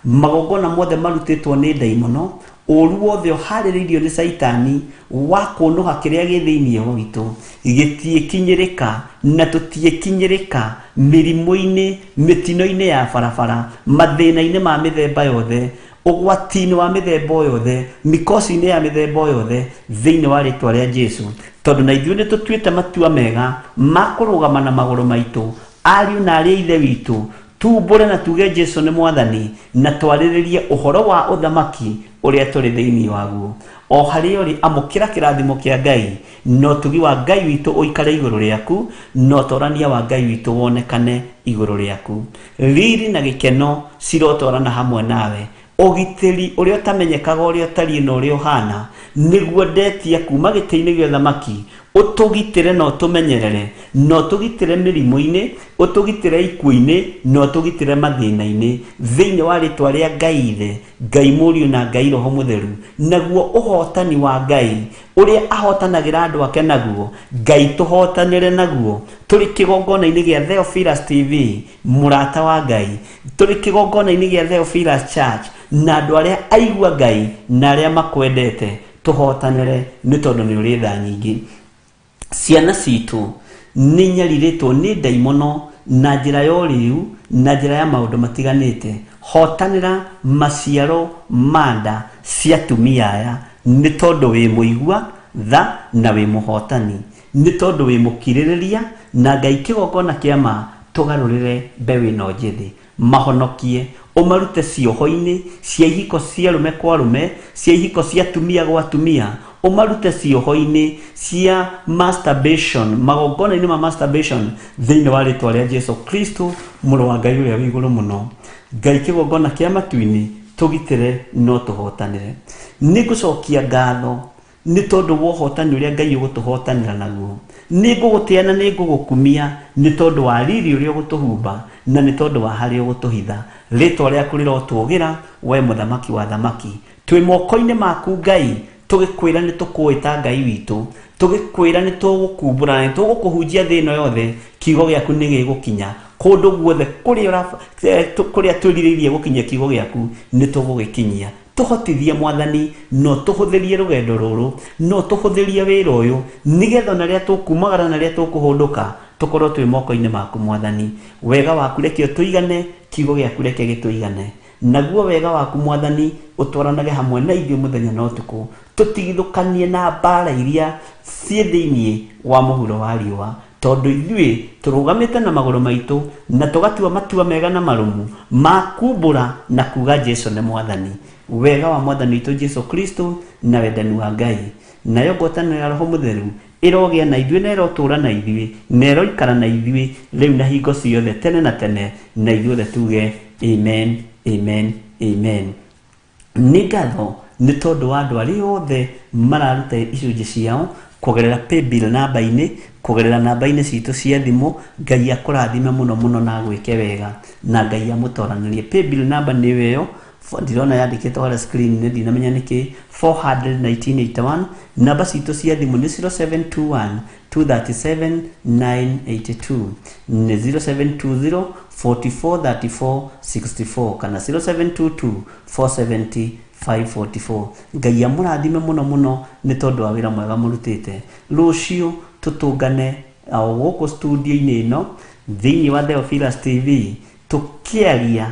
magongona mothe marutĩtwo nĩ ndaimono, ũru wothe ũharĩrĩirio nĩ Caitani wa kũnũha kĩrĩa gĩ thĩinĩ witũ gĩtiĩkinyĩrĩka na tũtiĩkinyĩrĩka mĩrimũ-inĩ, mĩtino-inĩ ya barabara, mathĩna-inĩ ma mĩthemba yothe, ũgwati-inĩ wa mĩthemba yothe, mikosi-inĩ ya mĩthemba yothe, thĩinĩ wa rĩtwa rĩa Jesu. Tondũ na ithuĩ nĩ tũtuĩte matua mega ma kũrũgama na magũrũ maitũ, ariũ na arĩ a Ithe witũ, tumbũre na tuge Jesu nĩ Mwathani, na twarĩrĩrie ũhoro wa ũthamaki ũrĩa tũrĩ thĩinĩ waguo. O harĩa ũrĩ, amũkĩra kĩrathimo kĩa Ngai, na ũtugi wa Ngai witũ ũikare igũrũ rĩaku, na ũtorania wa Ngai witũ wonekane igũrũ rĩaku. Riri na gĩkeno cirotwarana hamwe nawe. Ũgitĩri ũrĩa ũtamenyekaga ũrĩa ũtariĩ na ũrĩa ũhana, Nĩguo ndetia kuma gĩtĩ-inĩ gĩa ũthamaki, ũtũgitĩre na ũtũmenyerere, na ũtũgitĩre mĩrimũ-inĩ, ũtũgitĩre ikuũ-inĩ, na ũtũgitĩre mathĩna-inĩ, thĩinĩ wa rĩtwa rĩa Ngai Ithe, Ngai Mũriũ na Ngai Roho Mũtheru. Naguo ũhotani wa Ngai ũrĩa ahotanagĩra andũ ake naguo, Ngai tũhotanĩre naguo tũrĩ kĩgongona-inĩ gĩa Theophilus TV, mũrata wa Ngai, tũrĩ kĩgongona-inĩ gĩa Theophilus Church, na andũ arĩa aigua Ngai na arĩa makwendete, tũhotanĩre nĩ tondũ nĩ ũrĩ tha nyingĩ. Ciana citũ nĩ inyarirĩtwo nĩ ndaimono na njĩra ya ũrĩu na njĩra ya maũndũ matiganĩte. Hotanĩra maciaro ma nda cia atumia aya nĩ tondũ wĩ mũigua tha na wĩ mũhotani, nĩ tondũ wĩ mũkirĩrĩria, na Ngai kĩgongona kĩa ma tũgarũrĩre mbeũ ĩno njĩthĩ. Mahonokie, ũmarute cioho-inĩ cia ihiko cia arũme kwa arũme, cia ihiko cia atumia gwa atumia, ũmarute cioho-inĩ cia masturbation, magongona-inĩ ma masturbation, thĩinĩ wa rĩtwa rĩa Jesu Kristo, mũrũ wa Ngai ũrĩa wĩ igũrũ mũno. Ngai kĩgongona kĩa matu-inĩ, tũgitĩre no tũhotanĩre. Nĩ ngũcokia ngatho nĩ tondũ wa ũhotani ũrĩa Ngai ũgũtũhotanĩra naguo. Nĩ ngũgũtĩa na nĩ ngũgũkumia nĩ tondũ wa riri ũrĩa ũgũtũhumba na nĩ tondũ wa harĩa ũgũtũhitha. Rĩtwa rĩaku rĩrotũgĩra, we mũthamaki wa athamaki. Twĩ moko-inĩ maku Ngai, tũgĩkwĩra nĩ tũkũĩ ta Ngai witũ, tũgĩkwĩra nĩ tũgũkumbũra na nĩ tũgũkũhunjia thĩ ĩno yothe, kiugo gĩaku nĩ gĩgũkinya kũndũ guothe kũrĩa twĩrirĩirie gũkinyia kiugo gĩaku, nĩ tũgũgĩkinyia. Tũhotithie Mwathani, no tũhũthĩrie rũgendo rũrũ, no tũhũthĩrie wĩra ũyũ, nĩgetha ona rĩrĩa tũkumagara na rĩrĩa tũkũhũndũka, tũkorwo twĩ moko-inĩ maku Mwathani. Wega waku reke ũtũigane, kiugo gĩaku reke gĩtũigane. Naguo wega waku Mwathani ũtwaranage hamwe na ithuĩ mũthenya na ũtukũ, tũtigithũkanie na mbara iria ciĩ thĩinĩ wa mũhuro wa riũa, tondũ ithuĩ tũrũgamĩte na magũrũ maitũ na tũgatua matua mega na marũmu ma kumbũra na kuga Jesu nĩ Mwathani. Wega wa Mwathani witũ Jesu Kristo na wendani wa Ngai nayo ngwatanĩro ya Roho Mũtheru ĩrogĩa na ithuĩ na ĩrotũũra na ithuĩ na ĩroikara na ithuĩ rĩu na hingo ciothe tene na tene, na ithuothe tuge amen, amen, amen. Nĩ ngatho nĩ tondũ wa andũ arĩa othe mararuta icunjĩ ciao kũgerera paybill namba-inĩ, kũgerera namba-inĩ citũ cia thimũ. Ngai akũrathime mũno mũno na agwĩke wega, na Ngai amũtoranĩrie. Paybill namba nĩ ĩyo, ndirona yandĩkĩtwo harĩa screen-inĩ, ndinamenya nĩkĩ, 41981. Namba citũ cia thimũ nĩ 0721 237 982, nĩ 0720 44 34 64 kana 0722 470 544. Ngai amũrathime mũno mũno nĩ tondũ wa wĩra mwega mũrutĩte. Rũciũ tũtũngane o gũkũ studio-inĩ ĩno thĩinĩ wa Theophilus TV, tũkĩaria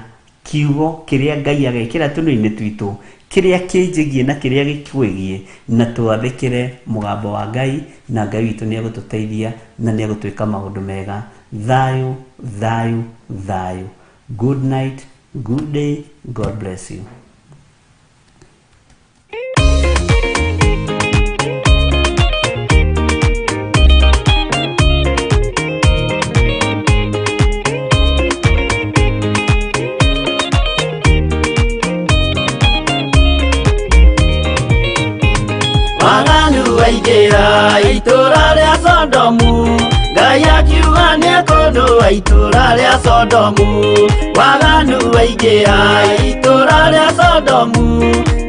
kiugo kĩrĩa Ngai agekĩra tũnua-inĩ twitũ, kĩrĩa kĩnjĩgie na kĩrĩa gĩkwĩgie, na twathĩkĩre mũgambo wa Ngai, na Ngai witũ nĩ egũtũteithia na nĩ egũtwĩka maũndũ mega. Thayũ, thayũ, thayũ. Good night, good day, God bless you. Waganu waingĩra itũũra rĩa Sodomu, Ngai akiuga nĩekũnũa itũũra rĩa Sodomu. Waganu waingĩra itũũra rĩa Sodomu,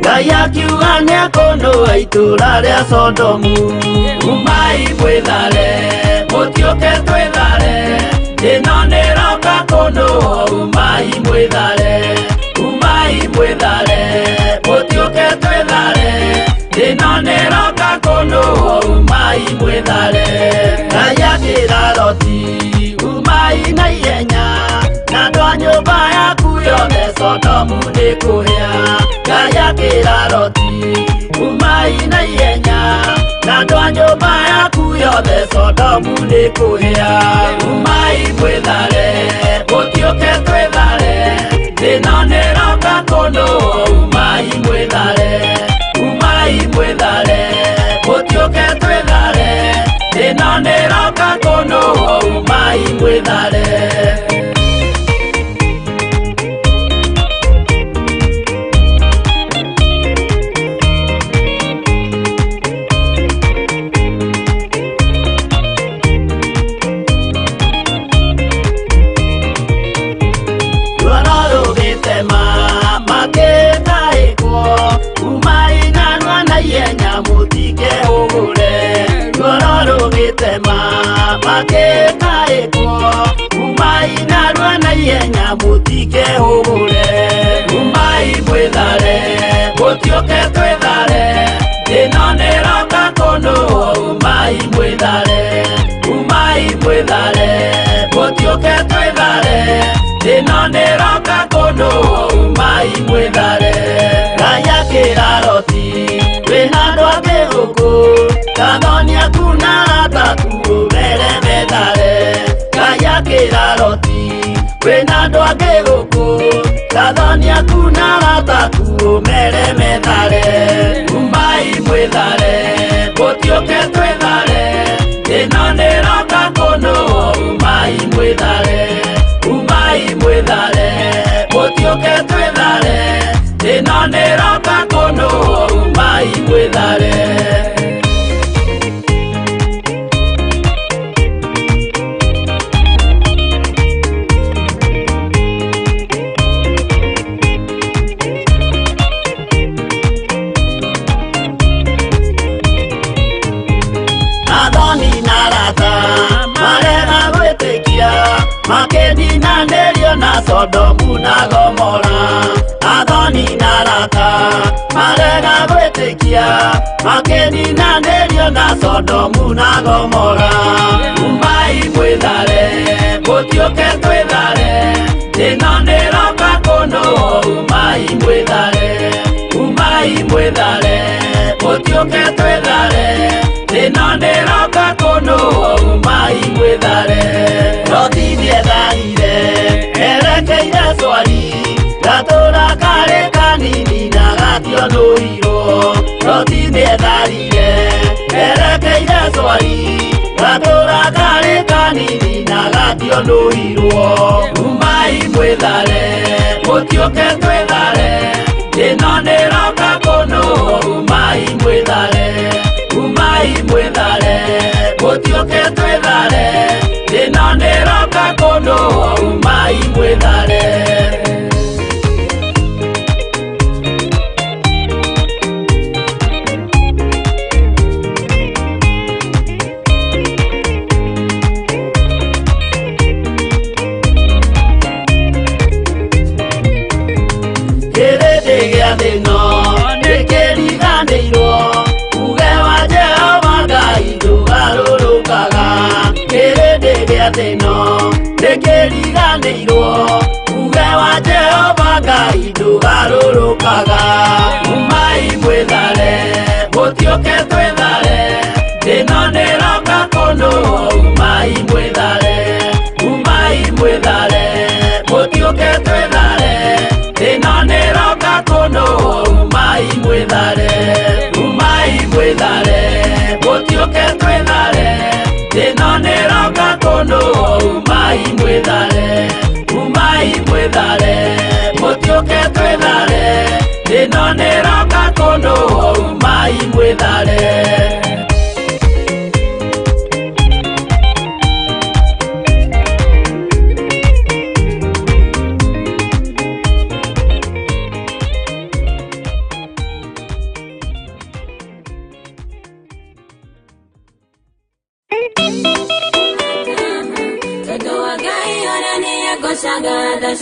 Ngai akiuga nĩekũnũa itũũra rĩa Sodomu. Umai mwĩthare, mũtiũke twĩthare, ĩno nĩroka kũnũa. Umai mwĩthare, umai mwĩthare, mũtiũke twĩthare, ĩno nĩroka kũnũa. Umai mwĩthare. Ngai akĩra Loti, umai na ihenya, na andũ a nyũmba yaku yothe, Sodomu nĩ kũhĩa. Ngai akĩra Loti, umai na ihenya, na andũ a nyũmba yaku yothe, Sodomu nĩ kũhĩa. Umai mwĩthare, mũtiũke twĩthare, ĩno nĩroka kũnũa. Umai mwĩthare, umai mwĩthare, mũtiũke twĩthare, ĩno nĩroka kũnũa. Umai mwĩthare. gwĩtema makĩkaĩkwo umai narua na ihenya mũtikehũgũre umai mwĩthare mũtiũke twĩthare ĩno nĩroka kũnũhwo umai mwĩthare umai mwĩthare mũtiũke twĩthare ĩno nĩroka kũnũhwo umai mwĩthare Ngai akĩra Loti wĩna andũ angĩ gũkũ Gathoni aku na arata aku ũmere methare Ngai akĩra Loti wĩna andũ angĩ gũkũ Gathoni aku na arata aku ũmere methare umai mwĩthare mũtiũke twĩthare ĩno nĩroka kũnũhwo umai mwĩthare umai mwĩthare mũtiũke twĩthare ĩno nĩroka kũnũhwo umai mwĩthare. Athoni na arata marega gwĩtĩkia makĩninanĩrio na Sodomu na Gomora Athoni na arata marega gwĩtĩkia makĩninanĩrio na Sodomu na Gomora umai mwĩthare mũtiũke twĩthare ĩno nĩroka kũnũhwo umai mwĩthare umai mwĩthare mũtiũke twĩthare ĩno nĩroka kũnũhwo umai mwĩthare Loti nĩetharire erekeire Swari gatũra karĩ kanini na gationũirwo Loti nĩetharire erekeire Swari gatũra karĩ kanini na gationũirwo umai mwĩthare mũtiũke twĩthare ĩno nĩroka kũnũhwo umai mwĩthare umai mwĩthare mũtiũke twĩthare ĩno nĩroka kũnũhwo umai mwĩthare. Kĩrĩndĩ gĩa thĩ ĩno nĩkĩriganĩirwo uge wa Jehova Ngai ndũgarũrũkaga Kĩrĩndĩ gĩa thĩ ĩno nĩkĩriganĩirwo uge wa Jehova Ngai ndũgarũrũkaga umai mwĩthare mũtiũke twĩthare ĩno nĩroka kũnũhwo umai mwĩthare umai mwĩthare mũtiũke twĩthare ĩno nĩroka kũnũhwo umai mwĩthare umai mwĩthare mũtiũke twĩthare ĩno nĩroka kũnũhwo umai mwĩthare umai mwĩthare mũtiũke twĩthare ĩno nĩroka kũnũhwo umai mwĩthare. Tondũ wa Ngai ũrĩa nĩangũcaga tha.